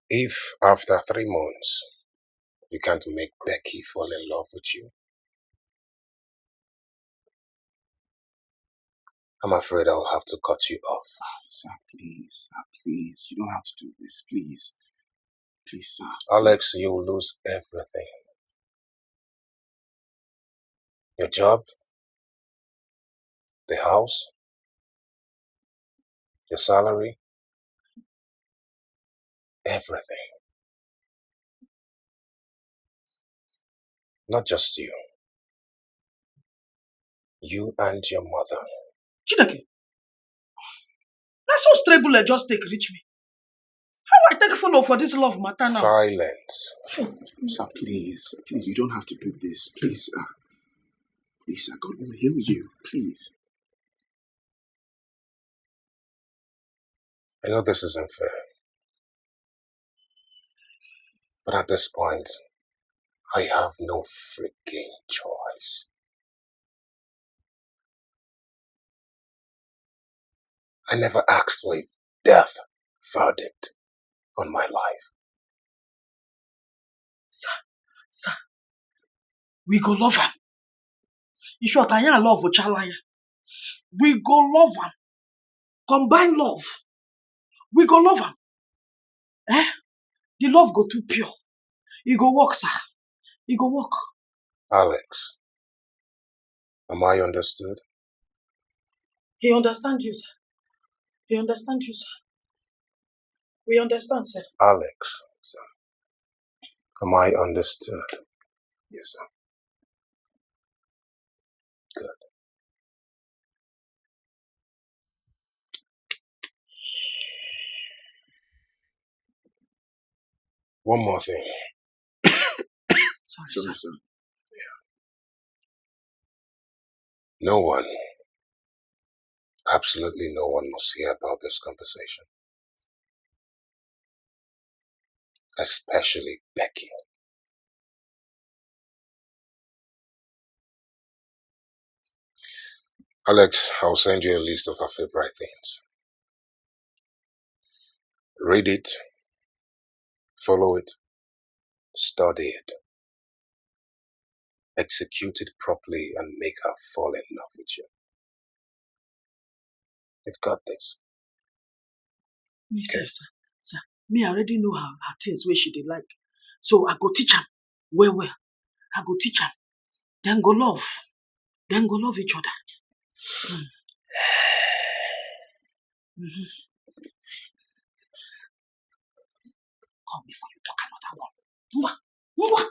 If after three months you can't make Becky fall in love with you, I'm afraid I'll have to cut you off. Sir, please, sir, please. You don't have to do this, please. Please, sir. Alex, you will lose everything. Your job, the house, your salary, everything. Not just you. You and your mother. Chineke, na so stray bullet just take reach me. How I take follow for this love matter now? Silence. Sir, please, please, you don't have to do this. Please, uh, please, uh, God will heal you. Please. I know this isn't fair. But at this point, I have no freaking choice. I never asked for a death verdict on my life. Sir, sir, we go love am. In short, I am love for Chalaya. We go love am. Combine love. We go love am. Eh? The love go too pure. E go work, sir. E go work. Alex, am I understood? He understand you, sir. He understand you, sir. We understand, sir. Alex, sir. Am I understood? Yes, sir. Good. One more thing. Sorry, sir. Sorry, sir. No one, absolutely no one must hear about this conversation. Especially Becky. Alex, I'll send you a list of her favorite things. Read it, follow it, study it, execute it properly, and make her fall in love with you. You've got this. Me sef, sir. Sir, me I already know her, her things wey she dey like. So I go teach am well well. I go teach am. Dem go love. Dem go love each other. Mm. Mm-hmm. Come before you talk another one. Ngwa, ngwa.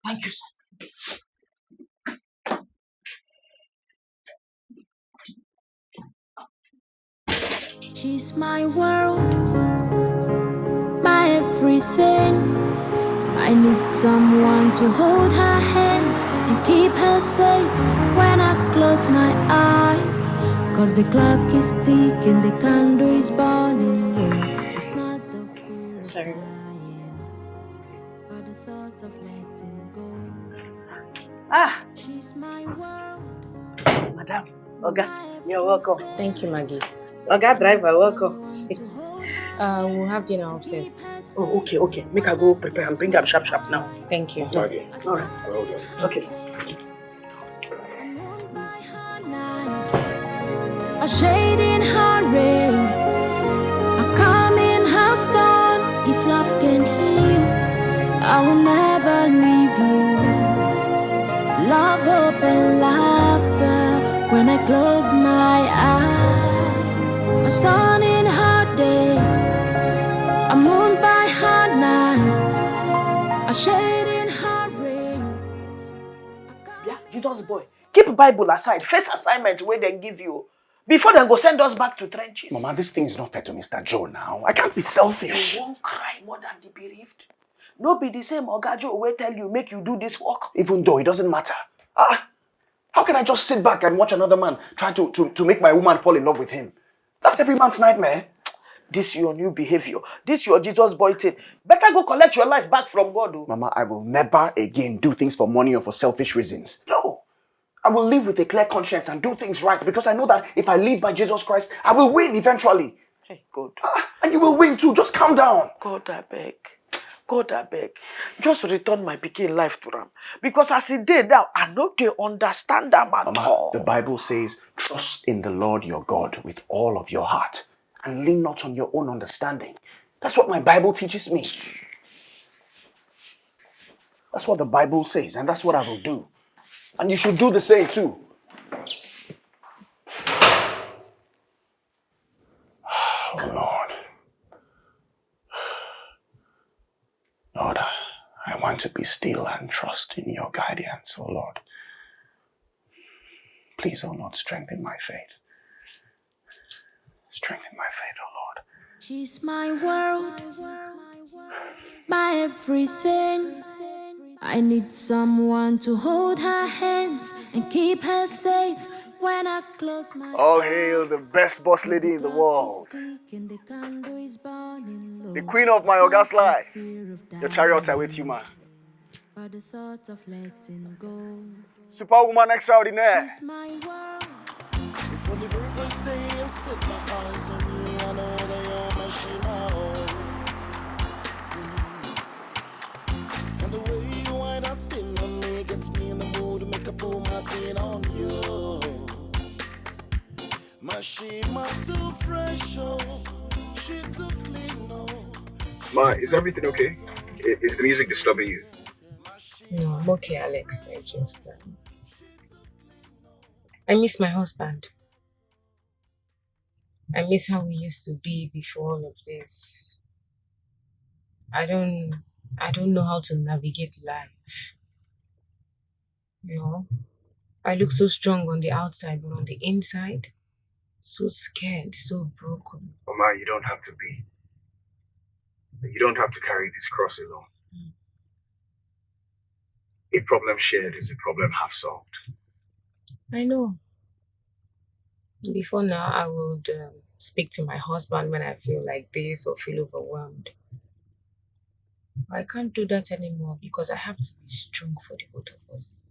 Thank you, sir. She It's my world, my everything. I need someone to hold her hands and keep her safe when I close my eyes. Cause the clock is ticking, the candle is burning low. It's not the fear of Sorry. Dying, but the thought of letting go. Ah, She's my world. Madam, Oga, you're welcome. Thank you, Maggie. Oga driver, welcome. Uh, we'll have dinner upstairs. Oh, okay, okay. Make I go prepare and bring am sharp sharp now. Thank you. Maggie, All right. well done. Okay. A shade in her rain, a calm in her storm. If love can heal, I will never leave you. Love, hope, and laughter when I close my eyes. A sun in her day, a moon by her night, a shade in her rain. Yeah, Jesus boy. Keep Bible aside. Face assignment wey dem give you. Before dem go send us back to trenches. Mama, this thing is not fair to Mister Joe now. I can't be selfish. You won't cry more than the bereaved. No be the same Oga Joe wey tell you make you do this work. Even though it doesn't matter. Ah, how can I just sit back and watch another man try to, to, to make my woman fall in love with him? That's every man's nightmare. This your new behavior. This your Jesus boy thing. Better go collect your life back from God. Oh. Mama, I will never again do things for money or for selfish reasons. No. I will live with a clear conscience and do things right because I know that if I live by Jesus Christ, I will win eventually. Hey, God. Ah, and you will win too. Just calm down. God, I beg. God, I beg. Just return my pikin life to am. Because as e dey now, I no dey understand am at Mama, all. The Bible says, "Trust in the Lord your God with all of your heart and lean not on your own understanding." That's what my Bible teaches me. That's what the Bible says, and that's what I will do. And you should do the same too. Oh, Lord. Lord, I want to be still and trust in your guidance, oh Lord. Please, oh Lord, strengthen my faith. Strengthen my faith, oh Lord. She's my world, my everything. I need someone to hold her hands and keep her safe when I close my All hail the best boss lady in the world. The candle is burning low. The queen of my Oga's life. Fear of Your chariot await you, man. But the thought of letting go. Superwoman extraordinaire. She's my world. From the very first day I set my eyes on you, I know that you're my Shima. Oh. Mm. And the way you wind up thing on me gets me in the mood to make a boom my thing on you. My Shima too fresh, oh. She too clean, oh. Ma, is everything okay? I- Is the music disturbing you? No, I'm okay, Alex. I just, um, I miss my husband. I miss how we used to be before all of this. I don't, I don't know how to navigate life. You know, I look so strong on the outside, but on the inside, so scared, so broken. Mama, you don't have to be. You don't have to carry this cross alone. A problem shared is a problem half solved. I know. Before now, I would, um, speak to my husband when I feel like this or feel overwhelmed. I can't do that anymore because I have to be strong for the both of us.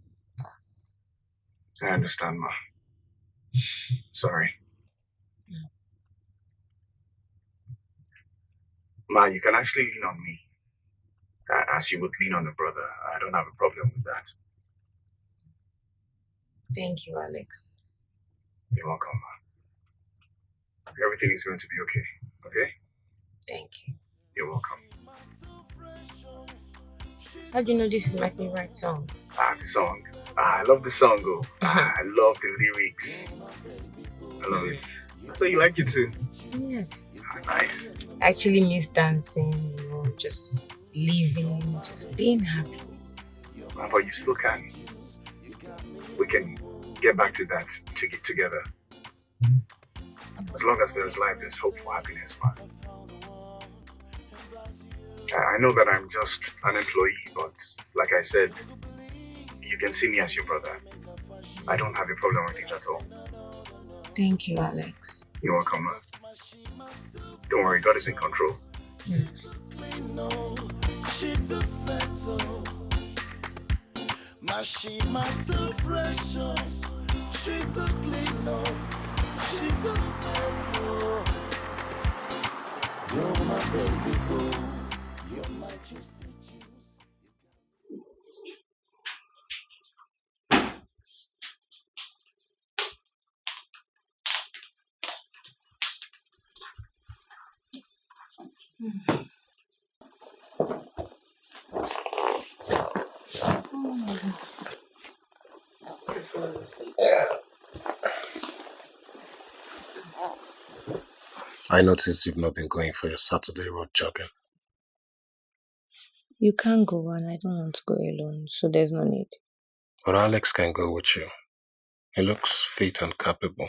I understand, Ma. Sorry. Ma, you can actually lean on me uh, as you would lean on a brother. I don't have a problem with that. Thank you, Alex. You're welcome, Ma. Everything is going to be okay, okay? Thank you. You're welcome. How do you know this is my favorite song? Ah, the song. Ah, I love the song, oh. Ah, I love the lyrics. I love it. So you like it too? Yes. Ah, nice. I actually miss dancing, you know, just living, just being happy. Ah, but you still can. We can get back to that to get together. As long as there is life, there's hope for happiness, man. I I know that I'm just an employee, but like I said, you can see me as your brother. I don't have a problem with it at all. Thank you, Alex. You're welcome, man. Don't worry, God is in control. She too settle. Mashima too fresh up. She too clean up. She too settle. You're my baby boo. You're my juicy juice. I notice you've not been going for your Saturday road jogging. You can't go, and I don't want to go alone, so there's no need. But Alex can go with you. He looks fit and capable.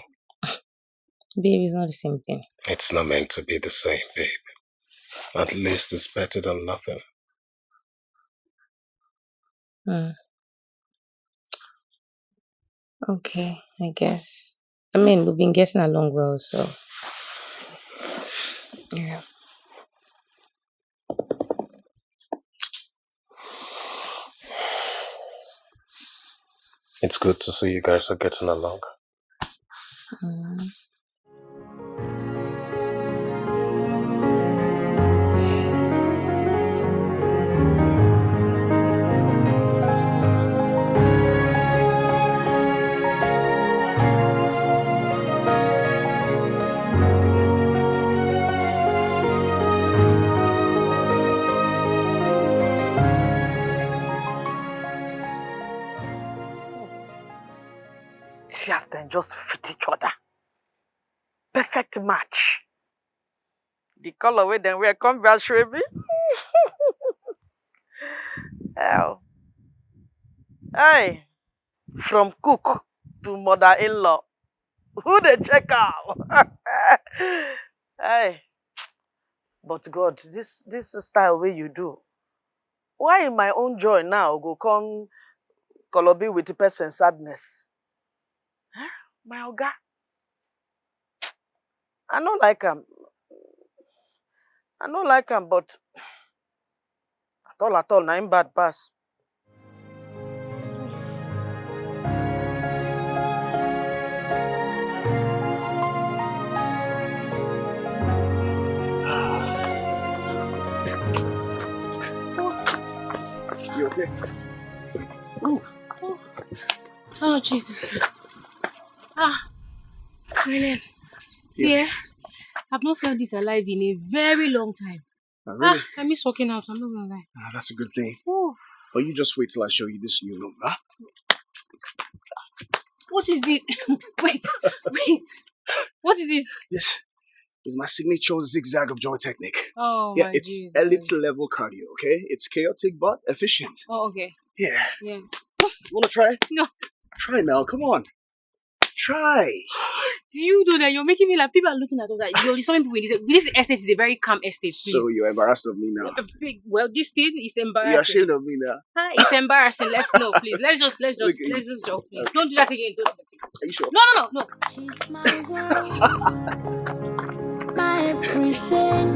Babe, it's not the same thing. It's not meant to be the same, babe. At least it's better than nothing. Hmm. Okay, I guess. I mean, we've been getting along well, so yeah. It's good to see you guys are getting along. Mm. See as dem just fit each other. Perfect match. The color wey dem wear come be asoebi. Hell. Hey, from cook to mother-in-law. Who dey check am? Hey. But God, this this style wey you do, why my own joy now go come kolobi with the person sadness? Huh? My oga, I no like am. I no like am, but at all at all, na im bad pass. You okay? Oh, Jesus. Ah, William. See, eh? I've not felt this alive in a very long time. Ah, really? Ah, I miss working out. I'm not gonna lie. Ah, that's a good thing. Ooh, But you just wait till I show you this new room, huh? What is this? Wait, wait. What is this? Yes. It's my signature zigzag of joy technique. Oh, Yeah, my it's Jesus. Elite level cardio, okay? It's chaotic but efficient. Oh, okay. Yeah. Yeah. You wanna try? No. Try now. Come on. Try. Do you know that you're making me laugh? People are looking at us like you're disturbing people in this. This estate is a very calm estate. Please. So you're embarrassed of me now. A big, well, this thing is embarrassing. You're ashamed of me now. Ah, it's embarrassing. Let's know, please. Let's just, let's just, Look at let's you. just jog, please. Okay. Don't do that again. Don't do that again. Are you sure? No, no, no, no. She's my world, my everything.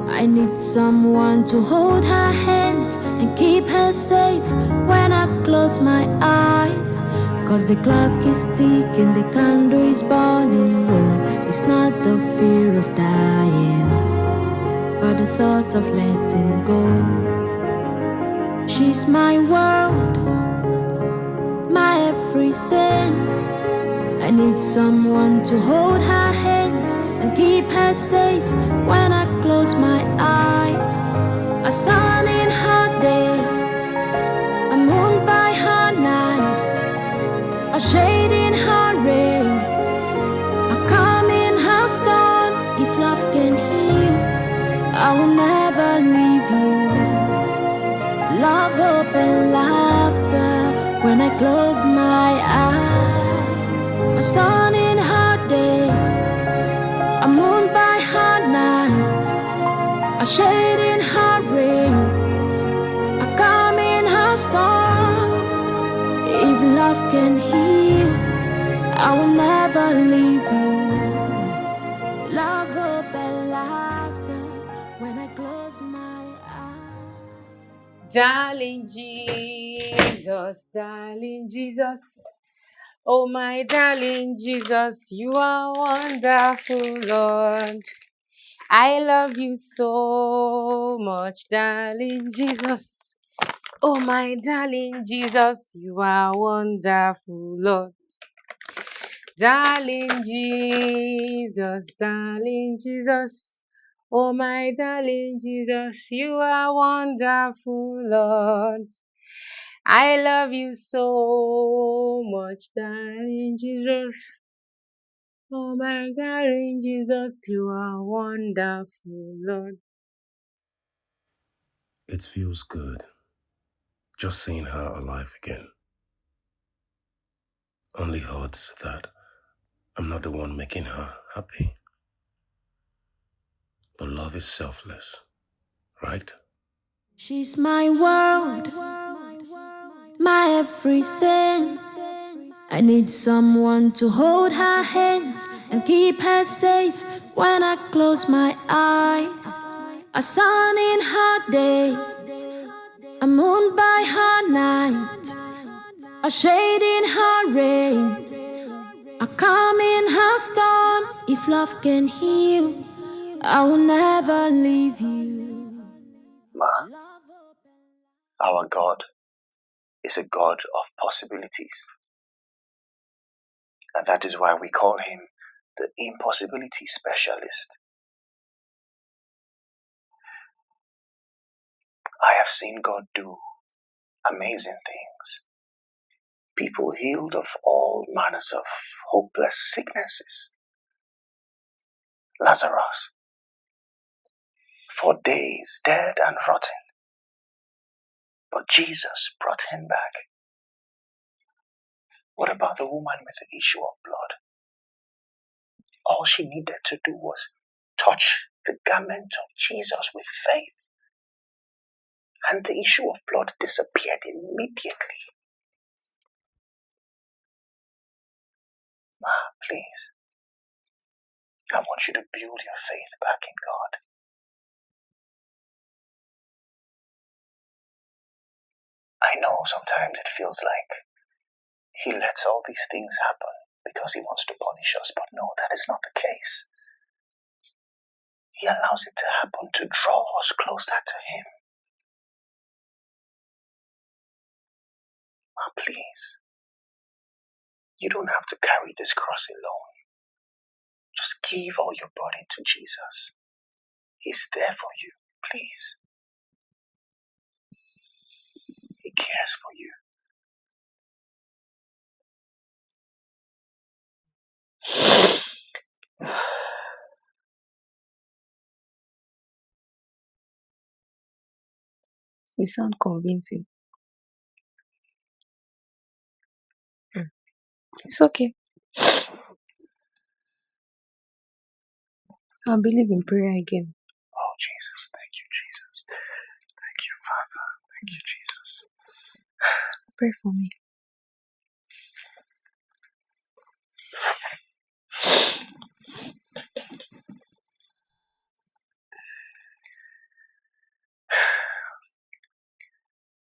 I need someone to hold her hands and keep her safe when I close my eyes. Cause the clock is ticking, the candle is burning low. It's not the fear of dying, but the thought of letting go. She's my world, my everything. I need someone to hold her hands and keep her safe when I close my eyes. A sun in her day, a moon by her night, a shade in her rain, a calm in her storm. If love can heal, I will never leave you. Love, hope, and laughter when I close my eyes. A sun in her day, A shade in her rain, a calm in her storm. If love can heal, I will never leave you. Love, hope, and laughter when I close my eyes. Darling Jesus, darling Jesus. Oh, my darling Jesus, you are wonderful, Lord. I love you so much, darling Jesus. Oh, my darling Jesus, you are wonderful, Lord. Darling Jesus, darling Jesus. Oh, my darling Jesus, you are wonderful, Lord. I love you so much, darling Jesus. Oh, my darling Jesus, you are wonderful, Lord. It feels good just seeing her alive again. Only hurts that I'm not the one making her happy. But love is selfless, right? She's my world, my everything. I need someone to hold her hands and keep her safe when I close my eyes. A sun in her day, a moon by her night, a shade in her rain, a calm in her storm. If love can heal, I will never leave you. Ma, our God is a God of possibilities. And that is why we call him the impossibility specialist. I have seen God do amazing things. People healed of all manners of hopeless sicknesses. Lazarus, for days dead and rotten. But Jesus brought him back. What about the woman with the issue of blood? All she needed to do was touch the garment of Jesus with faith, and the issue of blood disappeared immediately. Ma, please, I want you to build your faith back in God. I know sometimes it feels like he lets all these things happen because he wants to punish us, but no, that is not the case. He allows it to happen to draw us closer to him. Ma, please, you don't have to carry this cross alone. Just give all your burden to Jesus. He's there for you, please. He cares for you. You sound convincing. Hmm. It's okay. I believe in prayer again. Oh, Jesus. Thank you, Jesus. Thank you, Father. Thank you, Jesus. Pray for me.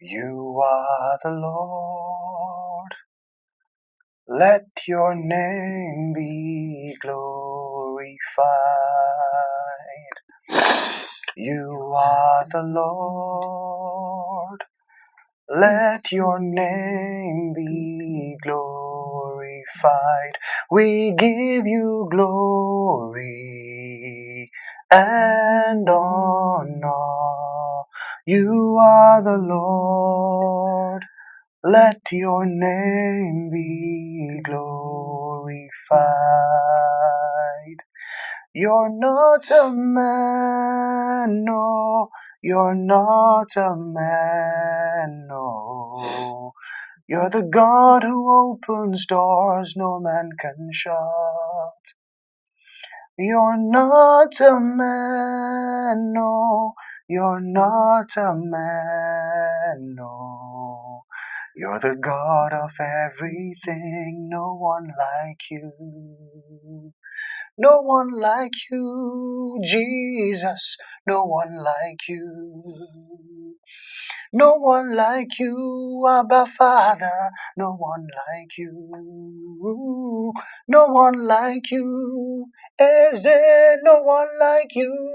You are the Lord. Let your name be glorified. You are the Lord. Let your name be glorified. We give you glory and honor. You are the Lord. Let your name be glorified. You're not a man, no. You're not a man, no. You're the God who opens doors no man can shut. You're not a man, no. You're not a man, no. You're the God of everything, no one like you. No one like you, Jesus, no one like you. No one like you, Abba Father, no one like you. No one like you, Eze, no one like you.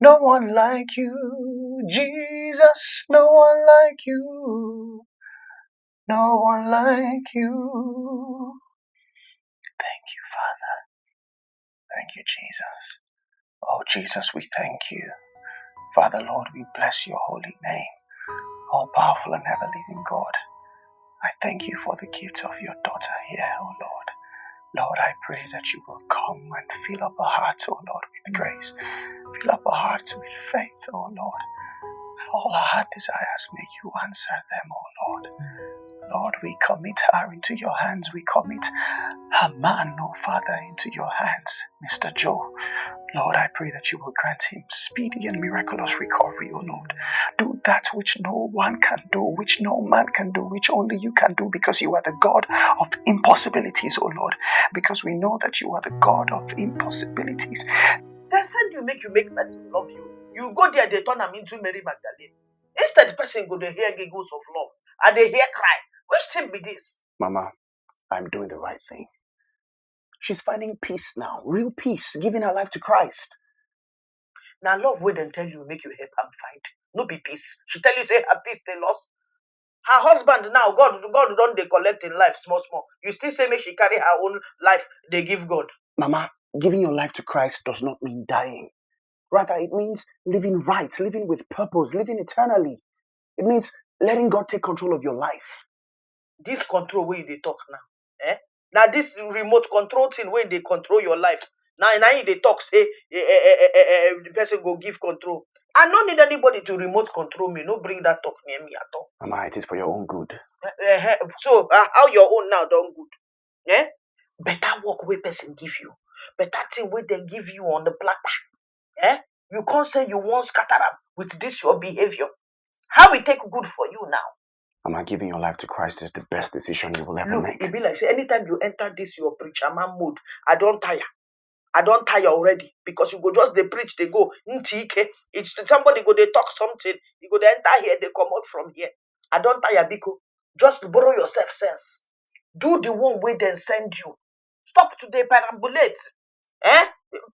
No one like you, Jesus, no one like you. No one like you. Thank you, Father. Thank you, Jesus. Oh, Jesus, we thank you. Father, Lord, we bless your holy name. All powerful and ever living God, I thank you for the gift of your daughter here, oh Lord. Lord, I pray that you will come and fill up her heart, oh Lord, with grace. Fill up her heart with faith, oh Lord. All her heart desires, may you answer them, oh Lord. Lord, we commit her into your hands. We commit her man, oh Father, into your hands, Mister Joe. Lord, I pray that you will grant him speedy and miraculous recovery, oh Lord. Do that which no one can do, which no man can do, which only you can do, because you are the God of impossibilities, oh Lord. Because we know that you are the God of impossibilities. Dem send you make you make person love you. You go there, they turn am into Mary Magdalene. Instead, person go dey hear giggles of love and dey hear cry. Which thing be this? Mama, I'm doing the right thing. She's finding peace now, real peace, giving her life to Christ. Na love wey dem tell you make you help am find, no be peace. She tell you say her peace dey lost. Her husband now, God, God don dey collect im life small small. You still say make she carry her own life dey give God. Mama, giving your life to Christ does not mean dying. Rather, it means living right, living with purpose, living eternally. It means letting God take control of your life. This control wey you dey talk now, eh? Na this remote control thing wey dey control your life. Na na you dey talk say eh, eh, eh, eh, eh, eh, the person go give control. I no need anybody to remote control me. No bring that talk near me at all. Mama, it is for your own good. Eh, eh, eh, so uh, how your own now don good? Eh? Better work wey person give you, better thing wey dem give you on the platter. Eh? You can't say you won't scatter am with this your behavior. How we take good for you now? Mama, giving your life to Christ is the best decision you will ever Look, make. E be like say anytime you enter this your preacher man mode, I don tire. I don tire already because you go just dey preach, dey go, "Ntike." It's somebody go dey talk something, you go dey enter here, dey comot from here. I don tire, biko. Just borrow yourself sense. Do the one wey dem send you. Stop to dey perambulate. Eh?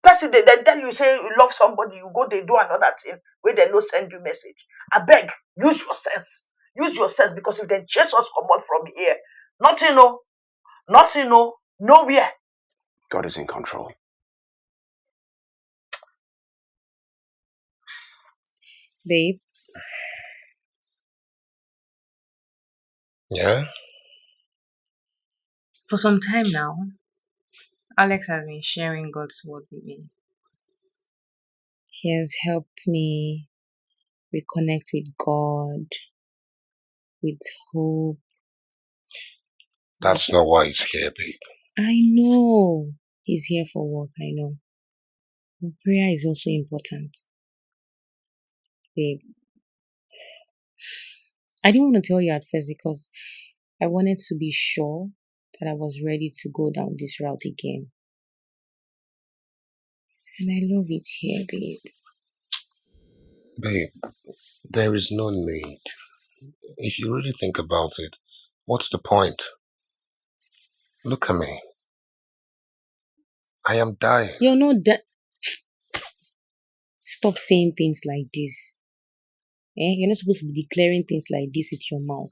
Person dey dem tell you say you love somebody, you go dey do another thing wey dem no send you message. Abeg, use your sense. Use your sense because if dem chase us comot from here, nothing no, nothing no, nowhere. God is in control. Babe, Yeah? For some time now, Alex has been sharing God's word with me. He has helped me reconnect with God, with hope. That's not why he's here, babe. I know he's here for work, I know. But prayer is also important. Babe, I didn't want to tell you at first because I wanted to be sure that I was ready to go down this route again. And I love it here, babe. Babe, there is no need. If you really think about it, what's the point? Look at me. I am dying. You're not dying. Stop saying things like this. Eh? You're not supposed to be declaring things like this with your mouth.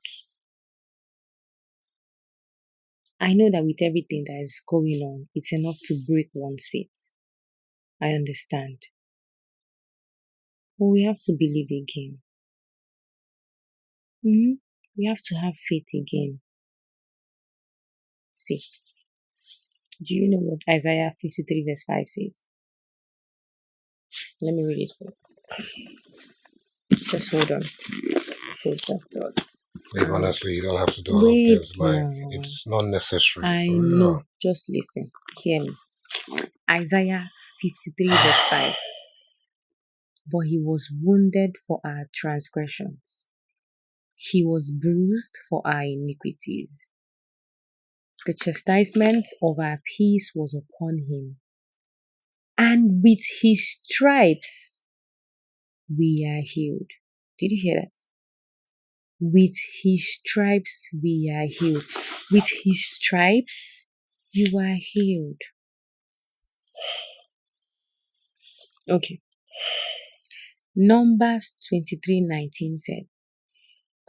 I know that with everything that is going on, it's enough to break one's faith. I understand. But we have to believe again. Hmm? We have to have faith again. See, do you know what Isaiah fifty-three verse five says? Let me read it for you. Just hold on. Hold on. Babe, honestly, you don't have to do all of Wait this. Like, now. It's not necessary. I For real. know. Just listen. Hear me. Isaiah fifty-three verse five. but he was wounded for our transgressions. He was bruised for our iniquities. The chastisement of our peace was upon him, and with his stripes we are healed. Did you hear that? With his stripes we are healed. With his stripes you are healed. Okay. Numbers twenty-three nineteen said,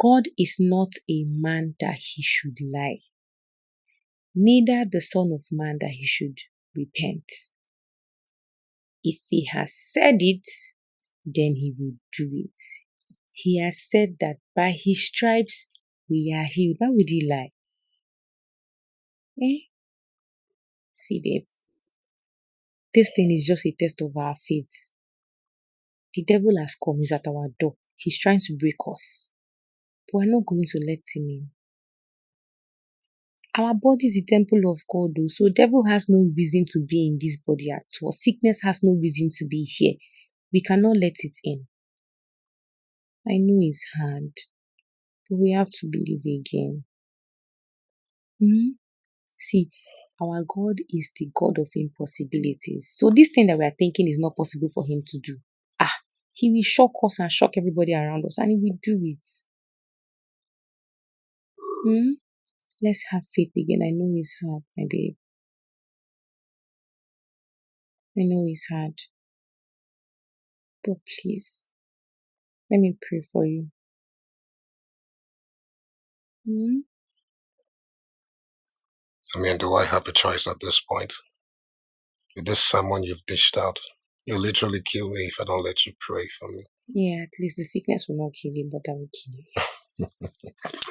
"God is not a man that he should lie, neither the Son of Man that he should repent. If he has said it, then he will do it. He has said that by his stripes we are healed." Why would he lie? Eh? See, babe, this thing is just a test of our faith. The devil has come, he's at our door. He's trying to break us. But we're not going to let him in. Our body is the temple of God, though, so devil has no reason to be in this body at all. Sickness has no reason to be here. We cannot let it in. I know it's hard, but we have to believe again. Hmm? See, our God is the God of impossibilities. So this thing that we are thinking is not possible for him to do, ah, he will shock us and shock everybody around us, and he will do it. Hmm? Let's have faith again. I know it's hard, my babe. I know it's hard. But please, let me pray for you. Hmm? I mean, do I have a choice at this point? With this sermon you've dished out, you'll literally kill me if I don't let you pray for me. Yeah, at least the sickness will not kill you, but I will kill you.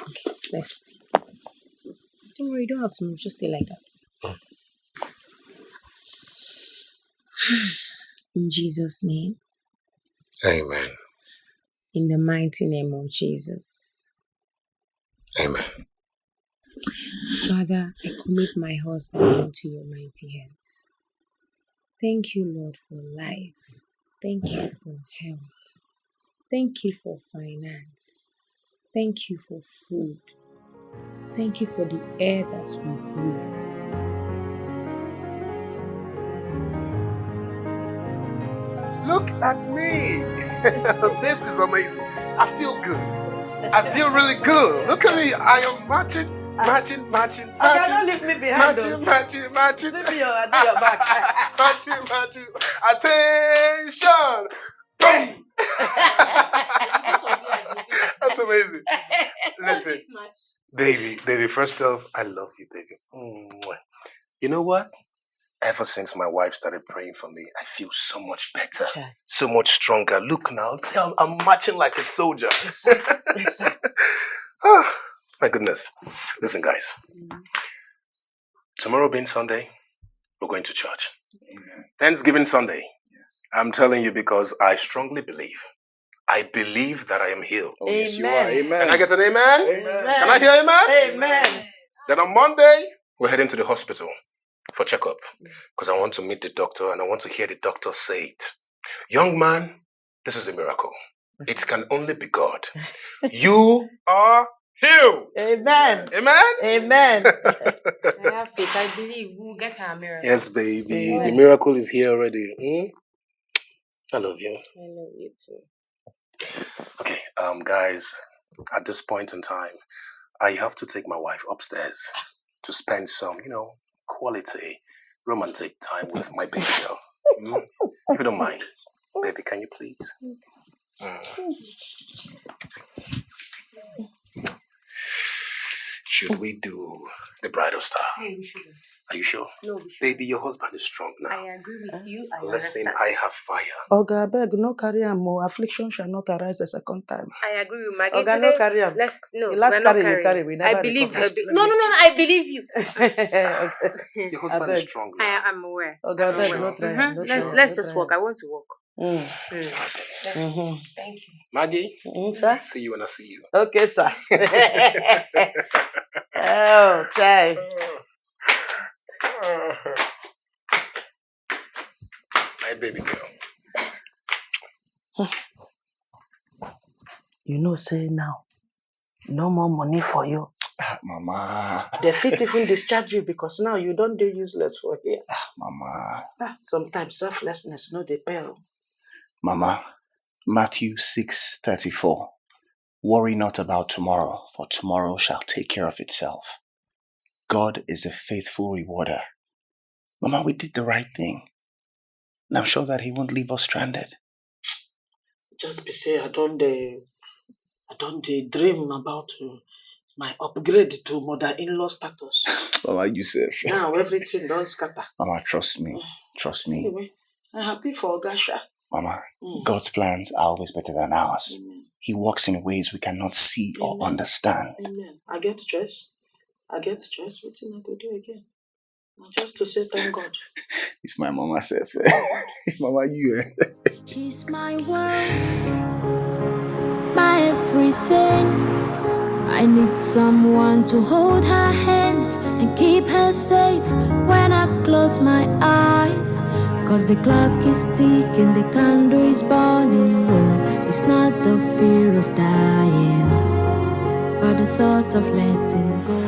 Okay, let's pray. Don't worry, you don't have to move. Just stay like that. In Jesus' name. Amen. In the mighty name of Jesus. Amen. Father, I commit my husband into your mighty hands. Thank you, Lord, for life. Thank you for health. Thank you for finance. Thank you for food. Thank you for the air that we breathe. Look at me. This is amazing. I feel good. I feel really good. Look at me. I am matching, matching, matching, Okay, don't leave me behind though. Matching, matching, matching. See me, I do your back. Matching, matching. Attention. Boom. That's amazing. Listen, baby, baby, first off, I love you, baby. Mwah. You know what? Ever since my wife started praying for me, I feel so much better, Chai. So much stronger. Look now, see, I'm, I'm marching like a soldier. Yes, sir. Yes, sir. Ah, my goodness. Listen, guys. Tomorrow being Sunday, we're going to church. Thanksgiving Sunday. I'm telling you because I strongly believe. I believe that I am healed. Oh, yes, you are. Amen. Can I get an amen? Amen. Can I hear amen? Amen. Then on Monday, we're heading to the hospital for checkup because I want to meet the doctor and I want to hear the doctor say it. Young man, this is a miracle. It can only be God. You are healed. Amen. Amen. Amen. I have faith. I believe we'll get our miracle. Yes, baby. Amen. The miracle is here already. Hmm? I love you. I love you too. Okay, um, guys, at this point in time, I have to take my wife upstairs to spend some, you know, quality romantic time with my baby girl. Hmm? If you don't mind, baby, can you please? Hmm. Should we do the bridal style? No, we shouldn't. Are you sure? No, we shouldn't. Baby, your husband is strong now. I agree with you. I Listen, understand. I have fire. Oga, abeg, no carry am o. Affliction shall not arise a second time. I agree with Maggie. Oga, Today, no carry am. Let's no. The last We're not carry you carrying. Carry, we I never believe. Recover. I be- no, no, no, no. I believe you. Okay. Your husband Abeg. Is strong now. I am aware. Oga, I'm abeg, aware. no try am. Mhm. No Let's, try am. let's No just try walk. am. I want to walk. Mm. Mm. Let's Mm-hmm. Thank you. Maggie, Mm, sir. See you when I see you. Okay, sir. Oh, chai. My baby girl. You know say now, no more money for you. Ah, Mama. They fit even discharge you because now you don't do useless for here. Mama. Ah, sometimes selflessness no dey pay o. Mama, Matthew six thirty-four. Worry not about tomorrow, for tomorrow shall take care of itself. God is a faithful rewarder. Mama, we did the right thing. And I'm sure that He won't leave us stranded. Just be say I don dey, I don dey dream about uh, my upgrade to mother-in-law status. Mama, you safe. Now everything don scatter. Mama, trust me. Trust me. Anyway, I'm happy for Oga Sha. Mama, Mm. God's plans are always better than ours. Amen. He works in ways we cannot see or Amen. understand. Amen. I get stress. I get stress. Wetin I go do again? Na just to say thank God. It's my mama self. Mama, you. Eh? She's my world, my everything. I need someone to hold her hands and keep her safe when I close my eyes. Cause the clock is ticking, the candle is burning low. It's not the fear of dying, but the thought of letting go.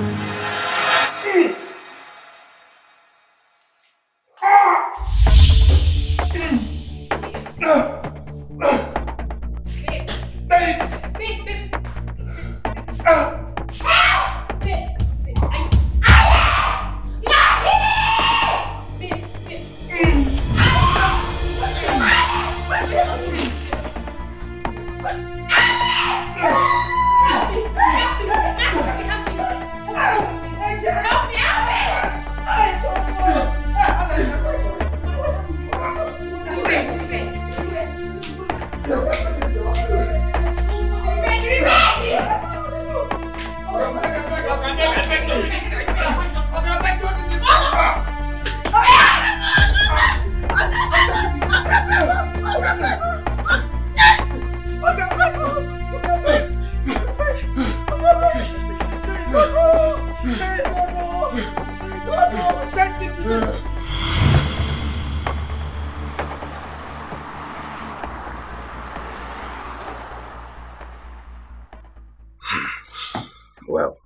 Well,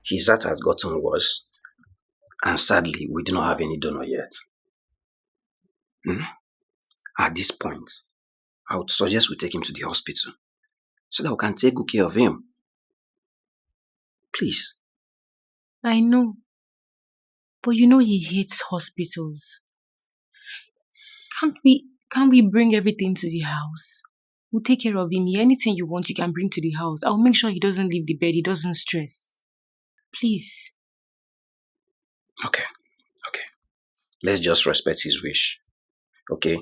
his heart has gotten worse, and sadly, we do not have any donor yet. Hmm? At this point, I would suggest we take him to the hospital so that we can take good care of him. Please. I know. But you know he hates hospitals. Can't we can't we bring everything to the house? We'll take care of him here. Anything you want, you can bring to the house. I'll make sure he doesn't leave the bed, he doesn't stress. Please. Okay, okay. Let's just respect his wish. Okay?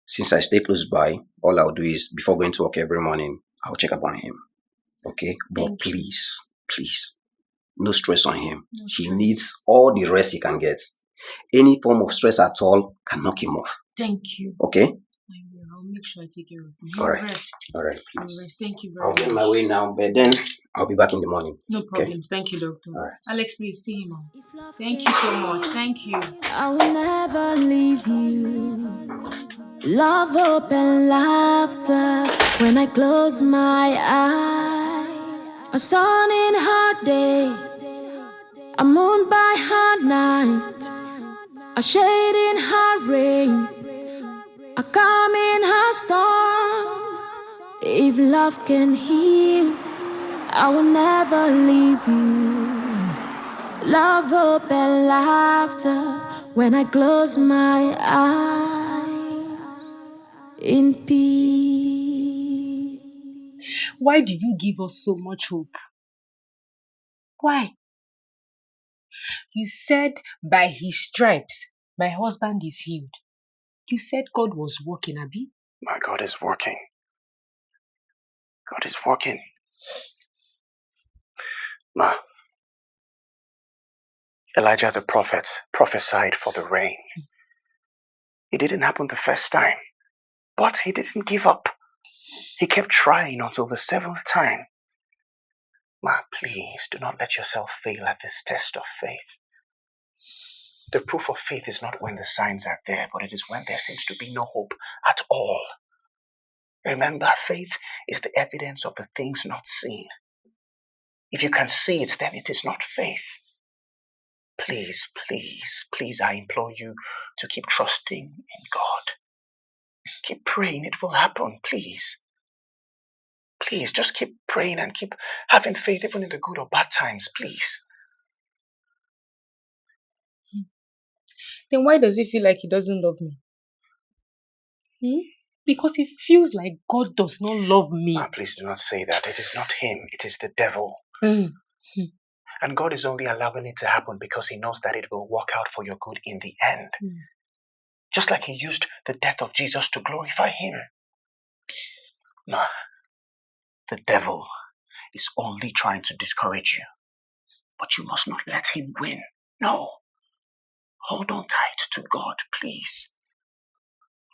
Since I stay close by, all I'll do is before going to work every morning, I'll check up on him. Okay? But Thank you. Please, please, no stress on him. No He stress. Needs all the rest he can get. Any form of stress at all can knock him off. Thank you. Okay? I will. I'll make sure I take care of him. All right. Rest. All right, I'll please. Rest. Thank you very I'll much. Be on my way now, but then I'll be back in the morning. No Okay? Problems. Thank you, doctor. All right. Alex, please see him out. If love Thank can you so much. heal, Thank you. I will never leave you. Love, hope, and laughter when I close my eyes. A sun in her day, a moon by her night, a shade in her rain, a calm in her storm. If love can heal, I will never leave you. Love, hope, and laughter when I close my eyes in peace. Why do you give us so much hope? Why? You said by his stripes, my husband is healed. You said God was working, Abi? My God is working. God is working. Ma, Elijah the prophet prophesied for the rain. It didn't happen the first time, but he didn't give up. He kept trying until the seventh time. Ma, please do not let yourself fail at this test of faith. The proof of faith is not when the signs are there, but it is when there seems to be no hope at all. Remember, faith is the evidence of the things not seen. If you can see it, then it is not faith. Please, please, please, I implore you to keep trusting in God. Keep praying, it will happen, please. Please, just keep praying and keep having faith, even in the good or bad times, please. Then why does he feel like he doesn't love me? Hmm? Because he feels like God does not love me. Ah, please do not say that. It is not him, it is the devil. Mm. Hmm. And God is only allowing it to happen because he knows that it will work out for your good in the end. Mm. Just like he used the death of Jesus to glorify him. Ma, the devil is only trying to discourage you. But you must not let him win. No. Hold on tight to God, please.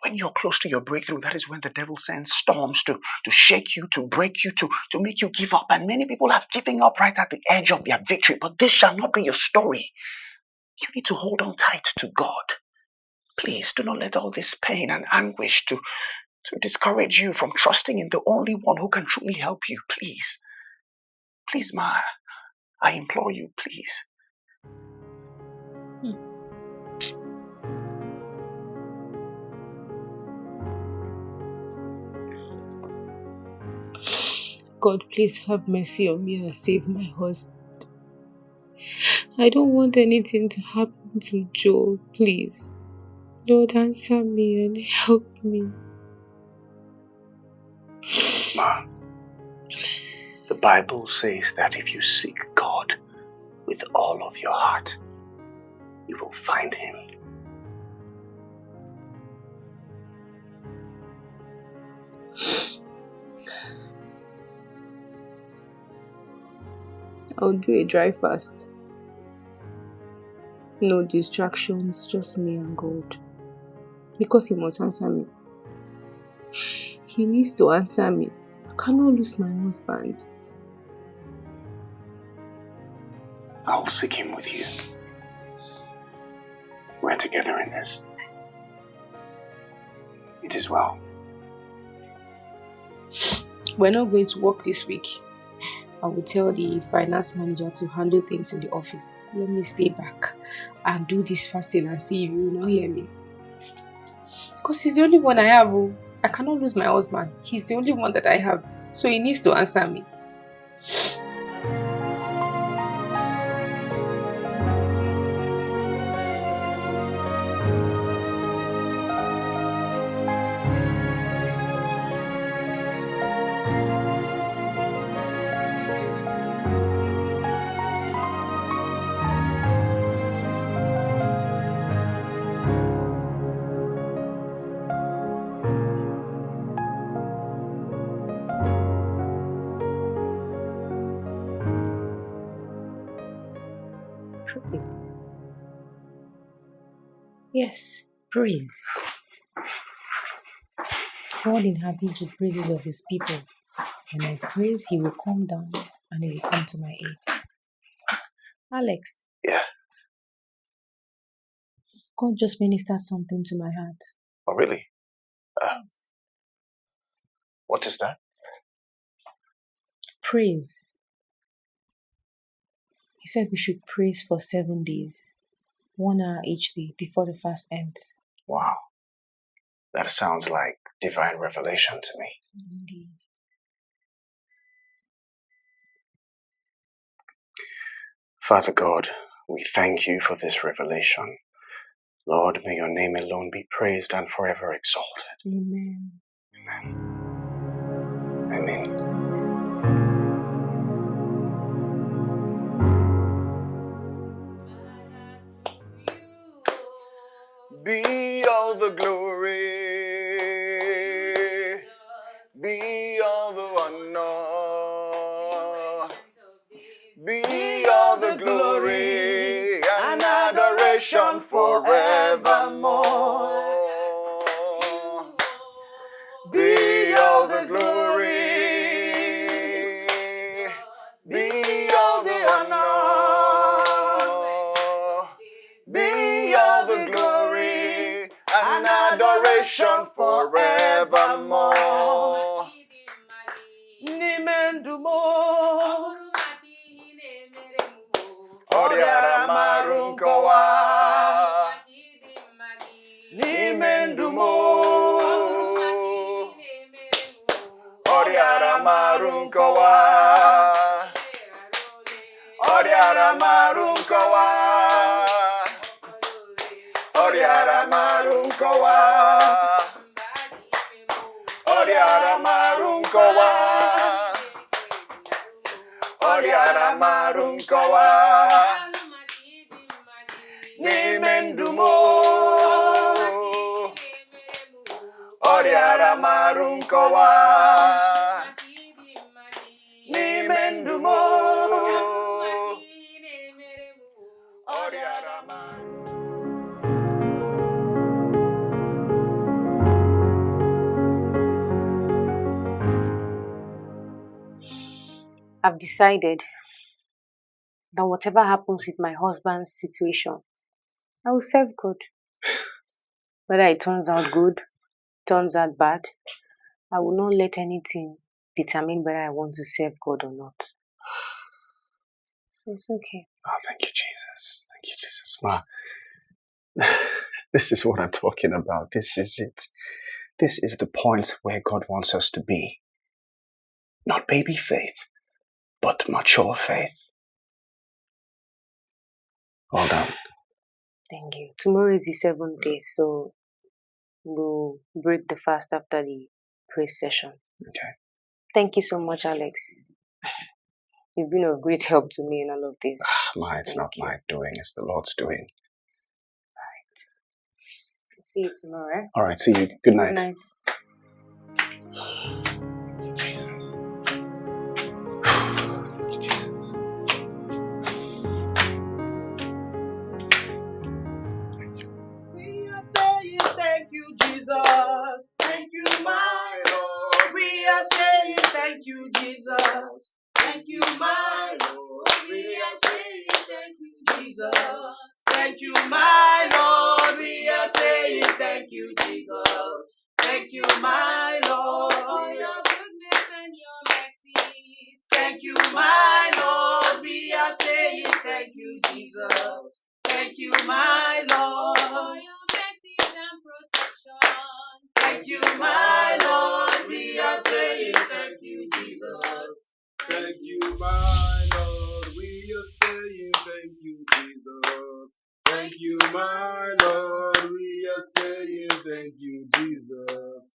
When you're close to your breakthrough, that is when the devil sends storms to, to shake you, to break you, to, to make you give up. And many people have given up right at the edge of their victory, but this shall not be your story. You need to hold on tight to God. Please do not let all this pain and anguish to, to discourage you from trusting in the only one who can truly help you. Please. Please, Ma. I implore you, please. God, please have mercy on me and save my husband. I don't want anything to happen to Joe, please. Lord, answer me and help me. Ma, the Bible says that if you seek God with all of your heart, you will find him. I'll do a dry fast. No distractions, just me and God. Because he must answer me. He needs to answer me. I cannot lose my husband. I'll seek him with you. We're together in this. It is well. We're not going to work this week. I will tell the finance manager to handle things in the office. Let me stay back and do this fasting and see if you will not hear me. Because he's the only one I have. Oh. I cannot lose my husband. He's the only one that I have. So he needs to answer me. Praise. Yes, praise. God inhabits the praises of his people. When I praise, he will come down and he will come to my aid. Alex. Yeah. God just ministered something to my heart. Oh, really? Uh, what is that? Praise. He said we should praise for seven days, one hour each day before the fast ends. Wow. That sounds like divine revelation to me. Indeed. Father God, we thank you for this revelation. Lord, may your name alone be praised and forever exalted. Amen. Amen. Amen. Be all the glory, be all the honor, be all the glory and adoration forevermore. Be all the glory, be all the honor, be forevermore. N'ime ndụ m, ọ rịara m arụ nkọwa. N'ime ndụ m, ọ rịara m arụ nkọwa. Ọ rịara m arụ nkọwa. Ọ rịara m arụ nkọwa. Ọ rịara m arụ nkọwa. Ọ rịara m arụ nkọwa. N'ime ndụ m, ọ rịara m arụ nkọwa. N'ime ndụ m, ọ rịara m arụ. I've decided that whatever happens with my husband's situation, I will serve God. Whether it turns out good, turns out bad, I will not let anything determine whether I want to serve God or not. So it's okay. Oh, thank you, Jesus. Thank you, Jesus. Ma, this is what I'm talking about. This is it. This is the point where God wants us to be. Not baby faith, but mature faith. Well done. Thank you. Tomorrow is the seventh day, so we'll break the fast after the praise session. Okay. Thank you so much, Alex. You've been of great help to me in all of this. Ma, it's not my doing, it's the Lord's doing. See you tomorrow. Eh? All right, see you. Good night. Good night. Jesus. Jesus. We are saying thank you, Jesus. Thank you, my Lord. We are saying thank you, Jesus. Thank you, my Lord. We are saying thank you, Jesus. Thank you, my Lord. We are saying thank you, Jesus. Thank you, my Lord, for your goodness and your mercies. Thank you, my Lord. We are saying thank you, Jesus. Thank you, my Lord, for your mercies and protection. Thank you, my Lord. We are saying thank you, Jesus. Thank you, my Lord. We are saying thank you, Jesus. Thank you, my Lord. We are saying thank you, Jesus.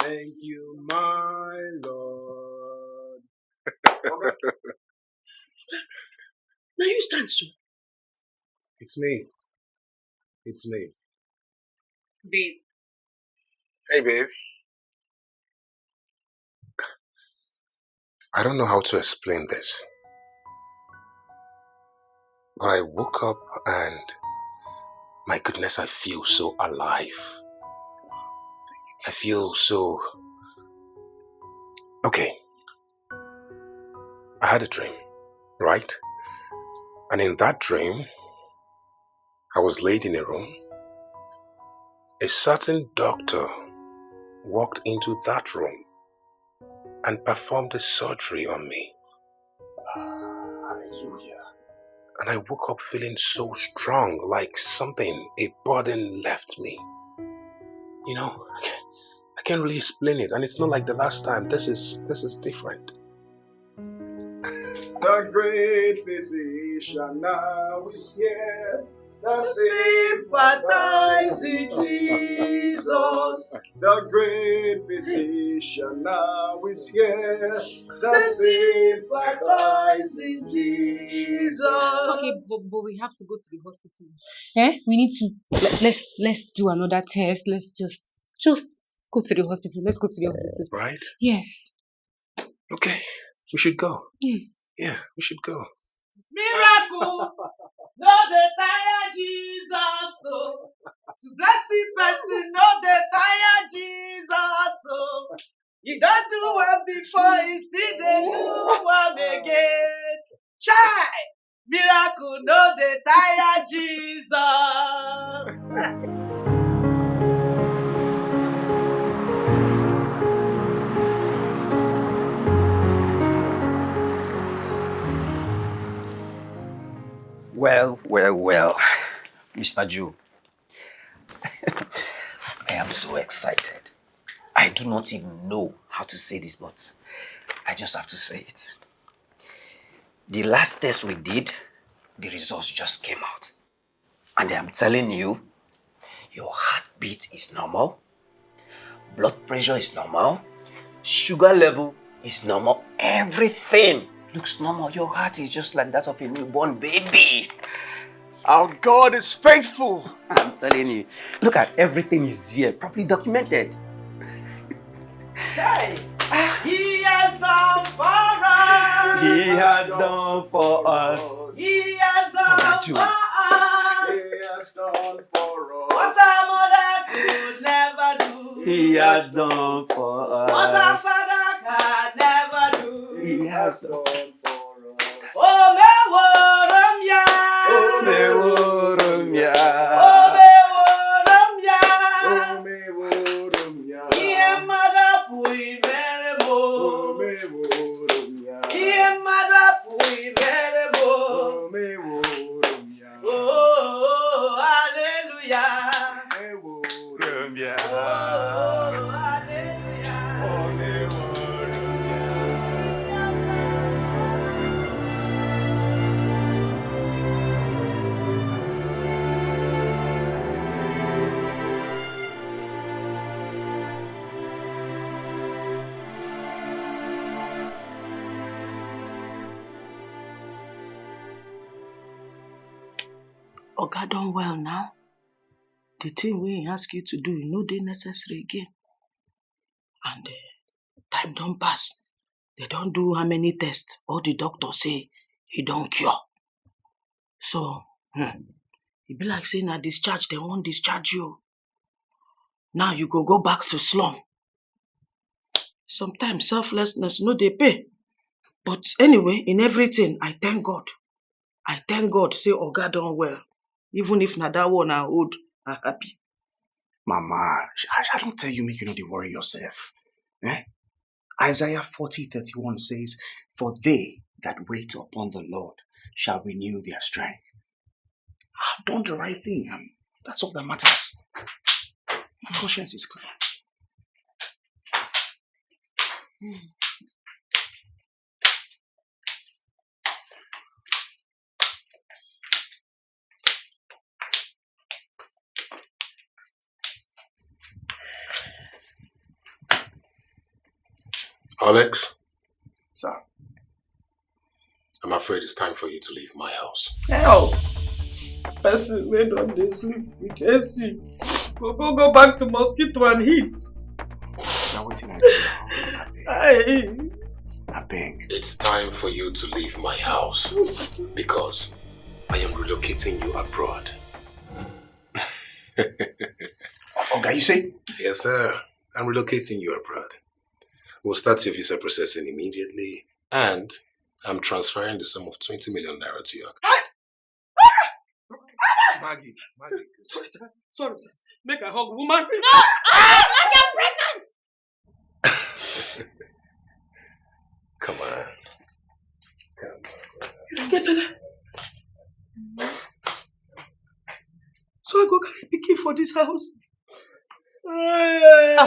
Thank you, my Lord. Now you stand so. It's me. It's me. Babe. Hey, babe. I don't know how to explain this. But I woke up and, my goodness, I feel so alive. I feel so. Okay. I had a dream, right? And in that dream, I was laid in a room. A certain doctor walked into that room and performed a surgery on me. Ah, hallelujah. And I woke up feeling so strong, like something, a burden left me. You know, I can't, I can't really explain it. And it's not like the last time. This is this is different. The great physician now is here. The sympathizing Jesus. The great physician now is here. The sympathizing Jesus. Okay, but, but we have to go to the hospital. Eh? We need to let, let's let's do another test. Let's just just go to the hospital. Let's go to the hospital. Right? Yes. Okay. We should go. Yes. Yeah, we should go. Miracle. No dey tire Jesus. Oh. To bless the person, no dey tire Jesus. Oh. He don do well before, he still dey do well again. Chai! Miracle no dey tire Jesus. Well, well, Mister Joe, I am so excited. I do not even know how to say this, but I just have to say it. The last test we did, the results just came out. And I'm telling you, your heartbeat is normal, blood pressure is normal, sugar level is normal, everything looks normal. Your heart is just like that of a newborn baby. Our God is faithful. I'm telling you. Look at everything is here, properly documented. Hey! He has done for us. He has done for us. He has done for us. He has done for us. What a mother could never do. He has done for us. What a father can never do. He has done for us. O meworo m ya. O meworo m ya. O meworo m ya. O meworo m ya. Ihe mmadụ apụghị mere m. O meworo m ya. Ihe mmadụ apụghị mere m. O meworo m ya. Oh, hallelujah. Ewo. Colombia. Oh, hallelujah. Only one. Oga don well now. The thing wey he ask you to do, e no dey necessary again. And eh, time don pass. They don do how many tests? All the doctor say he don cure. So, hmm, e be like say na discharge dem wan discharge you. Now you go go back to slum. Sometimes selflessness no dey pay. But anyway, in everything, I thank God. I thank God say Oga don well. Even if na that one I hold, I happy. Mama, I, I don't tell you make you no dey worry yourself. Eh? Isaiah forty thirty-one says, "For they that wait upon the Lord shall renew their strength." I've done the right thing, and that's all that matters. My conscience is clear. Alex? Sir? I'm afraid it's time for you to leave my house. Hell! Person wey don dey sleep with A C go go go back to mosquito and heat. Na wetin I do now? Abeg. Hey. Abeg. It's time for you to leave my house because I am relocating you abroad. Oga, you say? Yes, sir. I'm relocating you abroad. We'll start your visa processing immediately, and I'm transferring the sum of twenty million naira to your account. Maggie, Maggie. Sorry, sir. Sorry, sir. Make I hug woman. No! Ah, Maggie, I'm pregnant! Come on. Come on. So I go carry pikin for this house. Ah.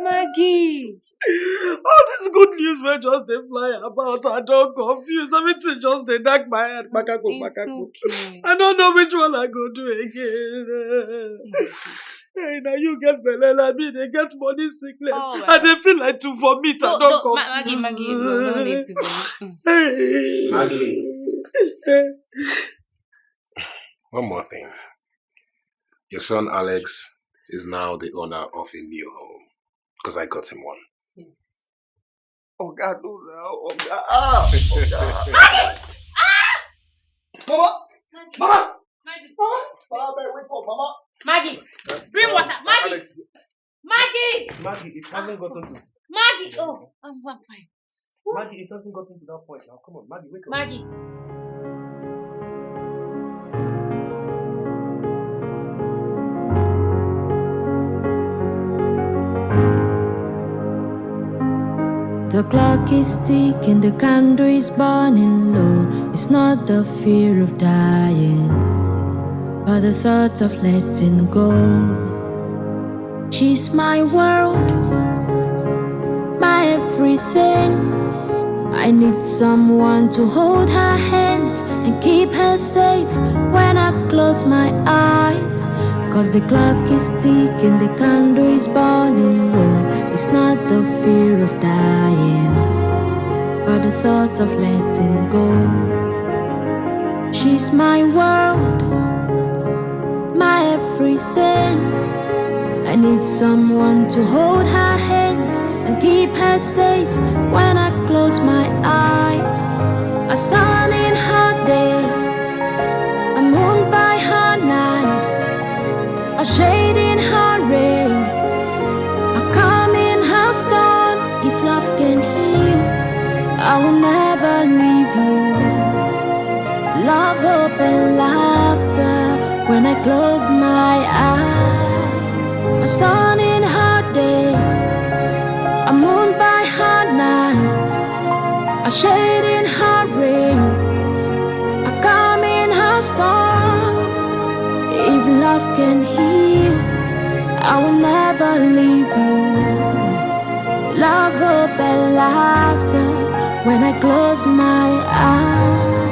Maggie. All this good news wey just dey fly about, I don confuse. Everything just dey knock my head. Kpakako, it's kpakako. Okay. I don't know which one I go do again. Hey, now you get belle, I mean, they get money sickness. Oh, I dey feel like to vomit. No, I don't no, come. Ma- Maggie, Maggie, no, no need to vomit. Mm. Hey. Maggie. One more thing. Your son Alex is now the owner of a new home because I got him one. Yes. Oga, no now, Oga. Ah, Oga. Mama! Mama! Maggie. Mama! Mama, abeg, wake up, Mama! Maggie, bring water. Maggie! Alex. Maggie! Maggie, it hasn't gotten to Maggie! Oh, I'm, I'm fine. Maggie, it hasn't gotten to that point now. Come on, Maggie, wake up. Maggie. The clock is ticking, the candle is burning low. It's not the fear of dying, but the thought of letting go. She's my world, my everything. I need someone to hold her hands and keep her safe when I close my eyes. Cause the clock is ticking, the candle is burning low. It's not the fear of dying, but the thought of letting go. She's my world, my everything. I need someone to hold her hands and keep her safe when I close my eyes. A sun in her day, a moon by her night, a shade in her rain, a calm in her storm. If love can heal, I will never leave you. Love, hope, and laughter when I close my eyes. A sun in her day, a moon by her night, a shade in her rain, a calm in her storm. If love can heal, I will never leave you. Love, hope, and laughter when I close my eyes.